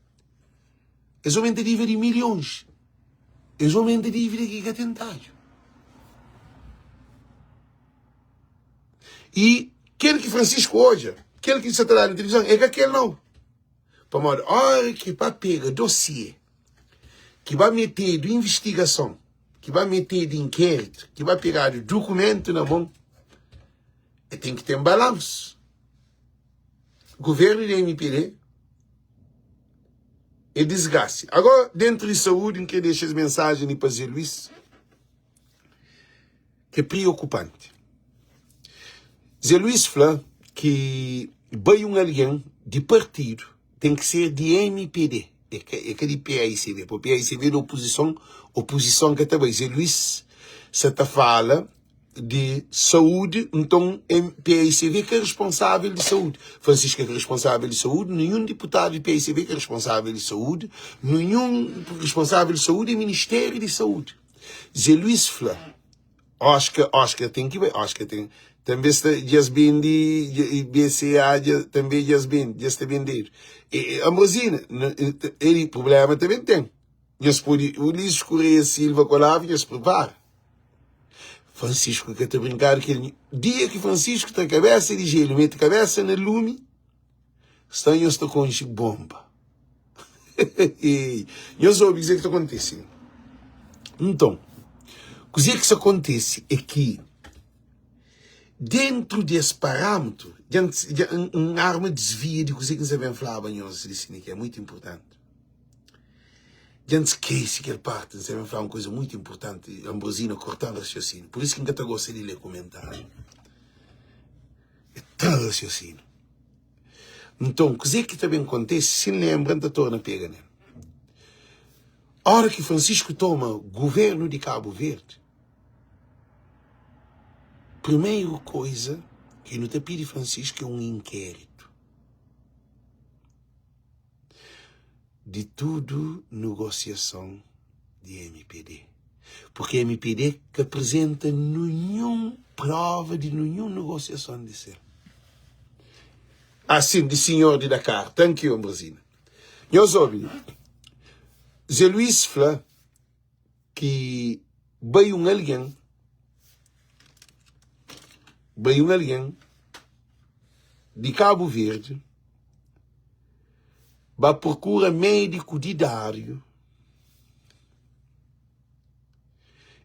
es aumenta dívida di milhões. Es aumenta dívida ki ka ten tadju. I kel ki Francisco odja, kel ki sa ta dadu na tilivizon, é ka kel nau. Pamodi ora ki ba pega dosie, ki ba metedu invistigason, ki ba metedu inkéritu, ki ba pegadu dukumentu na mon, e ten ki ten balansu. Guvernu di MPD é disgrasi. Agora, dentru di saúdi, N kre dexa es mensajen li pa Zé Luís. ki é priokupanti. Zé Luís fla ki bai un algen di partidu ten ki ser di MPD, é ka, é ka di PAICB, po PAICB é di opozison, opozison ka ta bai. Zé Luís sa ta fala di saúdi, nton PAICB ka responsável di saúdi. Francisco é ka responsável di saúdi, ninhun diputadu di PAICB ka responsável di saúdi, ninhun responsável di saúdi é Ministério di Saúdi. Zé Luís fla, Oscar, Oscar ten ki bai, Oscar ten. Tanbe sta dja-s bende BCA dja, tanbe dja-s bende, dja sta bendedu. E, Ambrosina, el problema tanbe ten. Nhos pode, Ulisses Correia Silva ku Olavo, nhos prepara. Francisco ka ta brinkadu kel dia ki Francisco tra kabesa di gelu, mete kabesa na lumi, Sta nhos ta konxe bonba. Nhos obi kuzê ki ta kontise. Nton, kuzê ki sta kontise é ki dentru di es parámetru, dja N arma disvia di kuzê ki N sta ben flaba nhos li si, ki é mutu inportanti. Dja N skese kel parti, N sta ben fla un kuza mutu inportanti, Ambrosina korta-m rasiosíniu. Pur isu ki N ka ta gosta di lé kumentáriu. É tra rasiosíniu. Nton, kuzê ki ta ben kontise? Si N lenbra, N ta torna pega nel. Óra ki Francisco toma govérnu di Kabu Verdi, primeru koza ki nu ta pidi Francisco é un inkéritu di tudu nogosiason di mpd. Purki mpd ka prizenta ninhun prova di ninhun nogosiason di sel. Ah, sin, di sinhor di Dakar. Thank you, Ambrosina. Nhos obi, Zé Luís fla ki bai un algen, bai un algen di Kabu Verdi ba prokura médiku di Dáriu.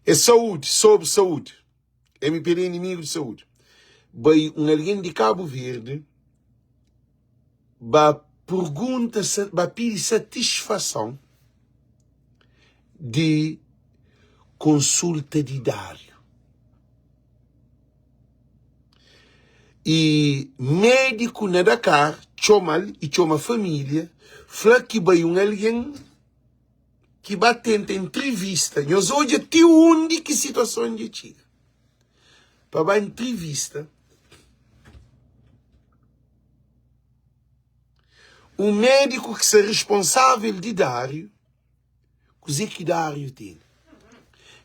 É saúdi, sobri saúdi. MPD é inimigu di saúdi. Bai un algen di Kabu Verdi ba pergunta, ba pidi satisfason di konsulta di Dáriu. I médiku na Dakar txoma-l i txoma família, fla ki bai un algen ki ba tenta entrivista. Nhos odja ti undi ki situason dja txiga. Pa ba entrivista un médiku ki sta responsável di Dáriu, Kuzê ki Dáriu tene?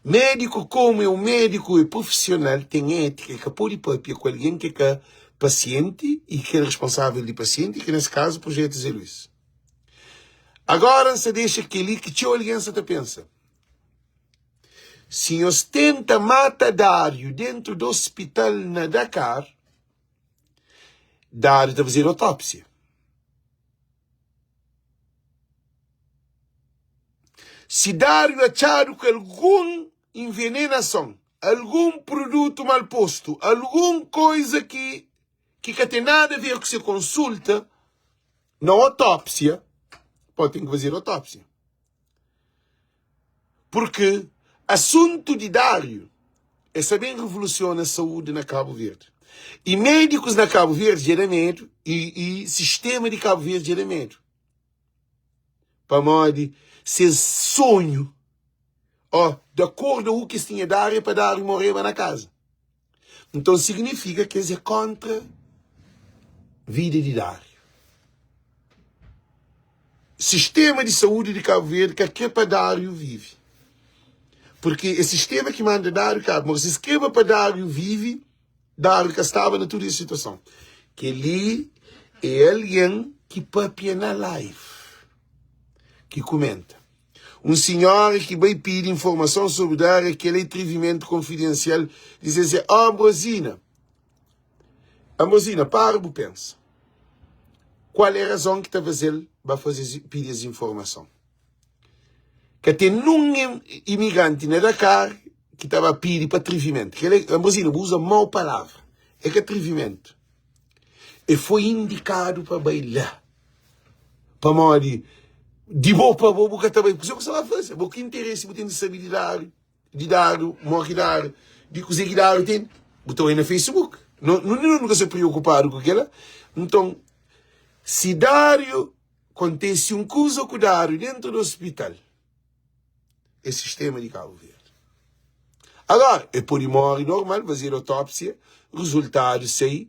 Médiku komu é un médiku é prufisional, ten étika, el ka pode pâpia ku algen ki é ka pasienti i kel responsável di pasienti, ki nes kazu Projetu Zé Luís. Agora N sta dexa kel-li ki txeu algen sta ta pensa. Si nhos tenta mata Dáriu dentu di ospital na Dakar, Dáriu ta fazedu otópsia. Si Dáriu atxadu ku algun envenenason, algun produtu mal postu, algun koiza ki ki ka ten nada a ver ku se konsulta, na otópsia, pode ten ki fazedu otópsia. Purki asuntu di Dáriu é sa ben revolusiona saúdi na Kabu Verdi. I médikus na Kabu Verdi dja da medu i, i sistéma di Kabu Verdi dja da medu. Pamodi ses sonhu, ó, di akordu a u ki es tinha Dáriu é pa Dáriu moreba na kaza. Nton signifika ki es é kóntra vida di Dáriu. Sistéma di saúdi di Kabu Verdi ka krê pa Dáriu vive. Purki é sistéma ki manda Dáriu kaba. Má si es kreba pa Dáriu vive, Dáriu ka staba na tudu es situason. Kel-li é algen ki pâpia na live, ki kumenta. Un sinhora ki bai pidi informason sobri dar kel atrivimentu konfidensial di se Oh, Ambrosina, Ambrosina, para bu pensa. Kual é razon ki ta faze-l ba faze pidi es informason? Ka ten nun imigranti na Dakar ki ta ba pidi pa atrivimentu. Kel Ambrosina, bu uza mau palavra. É ka atrivimentu. E foi indikadu pa bai la. Pamodi di bo pa bo bu ka ta bai. Kuzê ku sta ba faze? Bo ki interesi bu ten di sabe di Dáriu, di Dáriu, mo ki Dáriu, di kuzê ki Dáriu ten? Bu ta oi na Facebook. No, no, nu ka sta preokupadu ku kila. Nton, si Dáriu kontese un kuza ku Dáriu dentu di ospital, é sistema di Kabu Verdi. Agora, el pode morre normal, fazedu otópsia, rezultadu sai.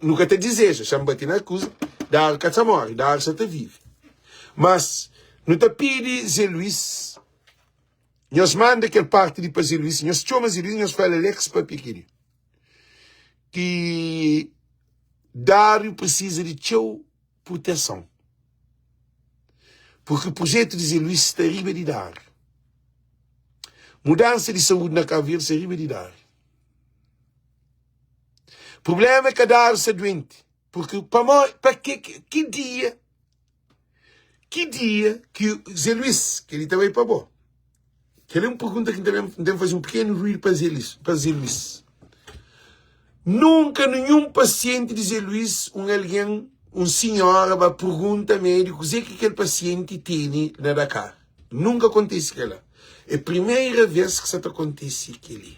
Nu ka ta dizeja, xa-m bati na kuza, Dáriu ka ta móre, Dáriu sa ta vive. Mas nu ta pidi Zé Luís, nhos manda kel parti li pa Zé Luís, nhos txoma Zé Luís, nhos fla-l Alex papia kel-li, ki Dáriu prisiza di txeu proteson, purki projetu di Zé Luís sta riba di Dáriu. Mudansa di saúdi na Kabu Verdi sta riba di Dáriu. Problema é ka Dáriu sta duenti, porque pamo, pa ke, ki dia, ki dia ki Zé Luís, kel-li ta bai pa bo. Kel-li é un pergunta ki N ta ben, N ten faze un pequeno ruído pa Zé Luís, pa Zé Luís. Nunka ninhun pasienti di Zé Luís, un algen, un sinhora ba pergunta médiku kuzê ki kel pasienti tene na Dakar. Nunka kontise kel-la. É primeira vez ki sa ta kontise kel-li.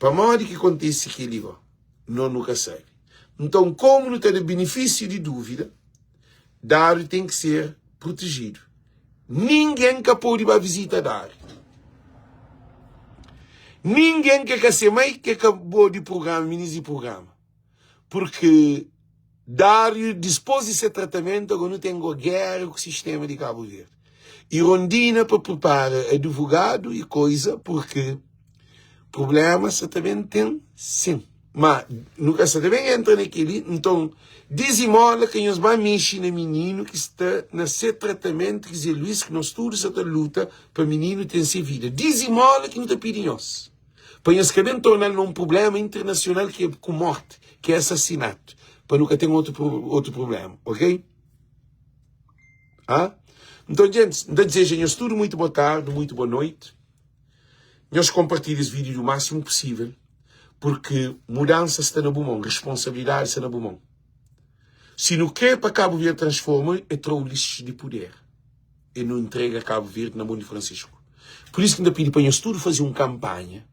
Pamodi ki kontise kel-li gó? No nu ka sabe. Nton, komu nu ta da benefísiu di dúvida, Dáriu ten ki ser protejidu. Ningen ka pode ba vizita Dáriu. Ningen ki ka se mai, ki ka bo di prugrama, minis di prugrama. Purki Dáriu, dispôs di se tratamentu, agó nu ten gó géra ku sistéma di Kabu Verdi. I Rondina pa pripara advogadu i koiza, purki prubléma sa ta ben ten sin. Ma nu ka sa ta ben entra na kel-li. Nton, dizimóla ka nhos ba mexe na mininu ki sta na se tratamentu, ki Zé Luís, ki nos tudu sa ta luta pa mininu ten se vida. Dizimóla ki nu ta pidi nhos. Pa nhos ka ben torna-l na un prubléma internasional ki é ku mórti, ki é asasinatu, pa nu ka ten otu otu prubléma, ok? Ha? Nton, djentis, N ta dizeja nhos tudu muitu bo tardi, muitu bo noiti. Nhos konpartilha es vídiu di másimu pusível, purki mudansa sta na bu mon, responsabilidadi sta na bu mon. Si nu krê pa Kabu Verdi transforma, é tra Ulisses di puder e nu ntrega Kabu Verdi na mon di Francisco. Pur isu ki N ta pidi pa nhos tudu faze un kanpanha,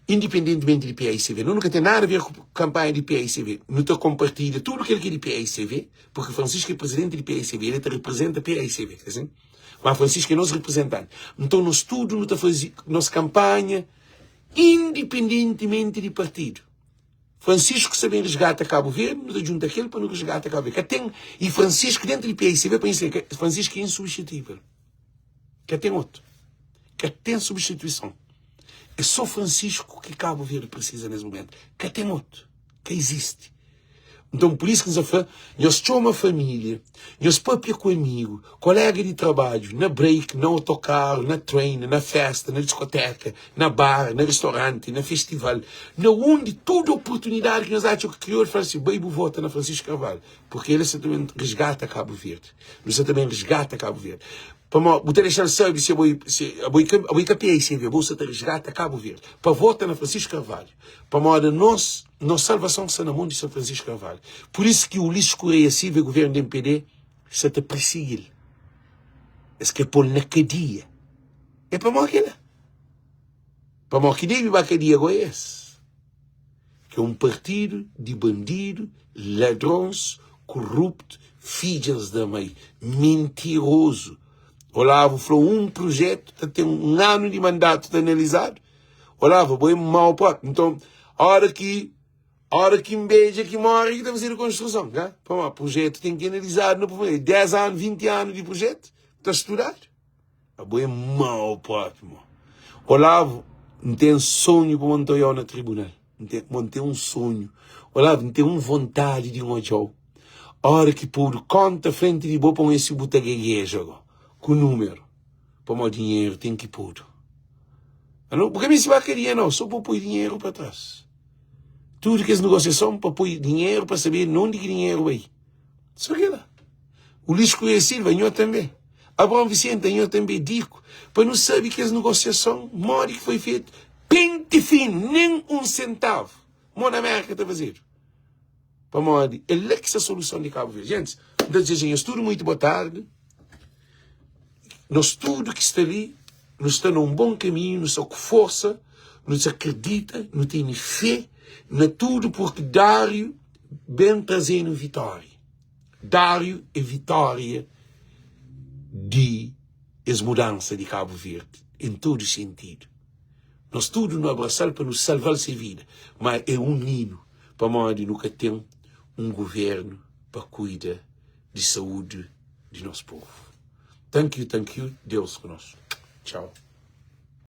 indipendentimenti di paicv. Nu ka ten nada a ver ku kanpanha di paicv. Nu ta konpartilha tudu kel ki é di paicv, purki Francisco é prizidenti di paicv, el ta riprizenta paicv, asin? Má Francisco é nos riprizentanti. Nton nos tudu nu ta faze nos kanpanha indipendentimenti di partidu. Francisco sa ben resgata Cabo Verde, nu ta djunta kel pa nu resgata Cabo Verde. Ka ten, e Francisco dentro di PICV pa inse, Francisco é insubstituível. Ka ten otu. Ka ten substituison. É só Francisco ki Cabo Verde precisa nes momento. Ka ten otu. Ka existe. Nton, pur isu ki N sa fla, nhos txoma família, nhos pâpia ku amigu, koléga di trabadju, na break, na otokaru, na train, na fésta, na diskotéka, na bar, na ristoranti, na festival, na undi, tudu oportunidadi ki nhos atxa ku kriolu, fla si, bai bu vota na Francisco Carvalho, purki el sa ta ben resgata Kabu Verdi. Nu sa ta ben resgata Kabu Verdi. Pamodi bu ta dexa-l sabe si abo si abo i ka PICV, abo sa ta resgata Kabu Verdi pa vota na Francisco Carvalho. Pamodi anos, nos salvason sta na mon di São Francisco Carvalho. Pur isu ki Ulisses Correia Silva e guvernu di MPD sa ta pirsigi-l. Es kre pô-l na kadia. É pamodi kila. Pamodi ki debe ba kadia go é es. Ki é un partidu di bandidu, ladrons, kuruptu, fidjas da mai, mintirozu. Olavo fla un prujetu ta ten un anu di mandatu ta analizadu. Olavo, bo é mau propi. Nton, ora ki ora ki N beja ki more ki ta fazedu konstruson, ka? Pamodi prujetu ten ki analizadu na profundidadi. 10 anu, 20 anu di prujetu ta studadu. Abo é mau propi, mo. Olavo, N ten sonhu pa mo N ta oiau na tribunal. N ten, mo N ten un sonhu. Olavo, N ten un vontadi di N odjau. Ora ki podu konta frenti di bo pa N oia si bu ta gegeja go, ku numeru. Pamodi dinheru ten ki podu. Anu, bu ka meste ba kadia nau, so pa poi dinheru pa tras. Tudu kes negosiason pa poi dinheru pa sabe nundi ki dinheru bai. So kila. Ulisses Correia Silva, nho tanbe. Abraão Vicente, nho tanbe. Diku, pa nu sabe kes negosiason, modi ki foi fetu. Penti finu, nen un sentavu. Mo na Merka ta fazedu. Pamodi é la ki sta soluson di Kabu Verdi. Gentis, N ta dizeja nhos tudu muitu boa tardi. Nos tudu ki sta li, nu sta na un bon kaminhu, nu sta ku forsa, nu ta kridita, nu tene fé na tudu purki Dáriu ben traze-nu vitória. Dáriu é vitória di es mudansa di Kabu Verdi en tudu sentidu. Nos tudu nu abrasa-l pa nu salva-l se vida, má é un inu pamodi nu ka ten un guvernu pa kuida di saúdi di nos povu. Thank you, thank you, Deus ku nos. Tchau.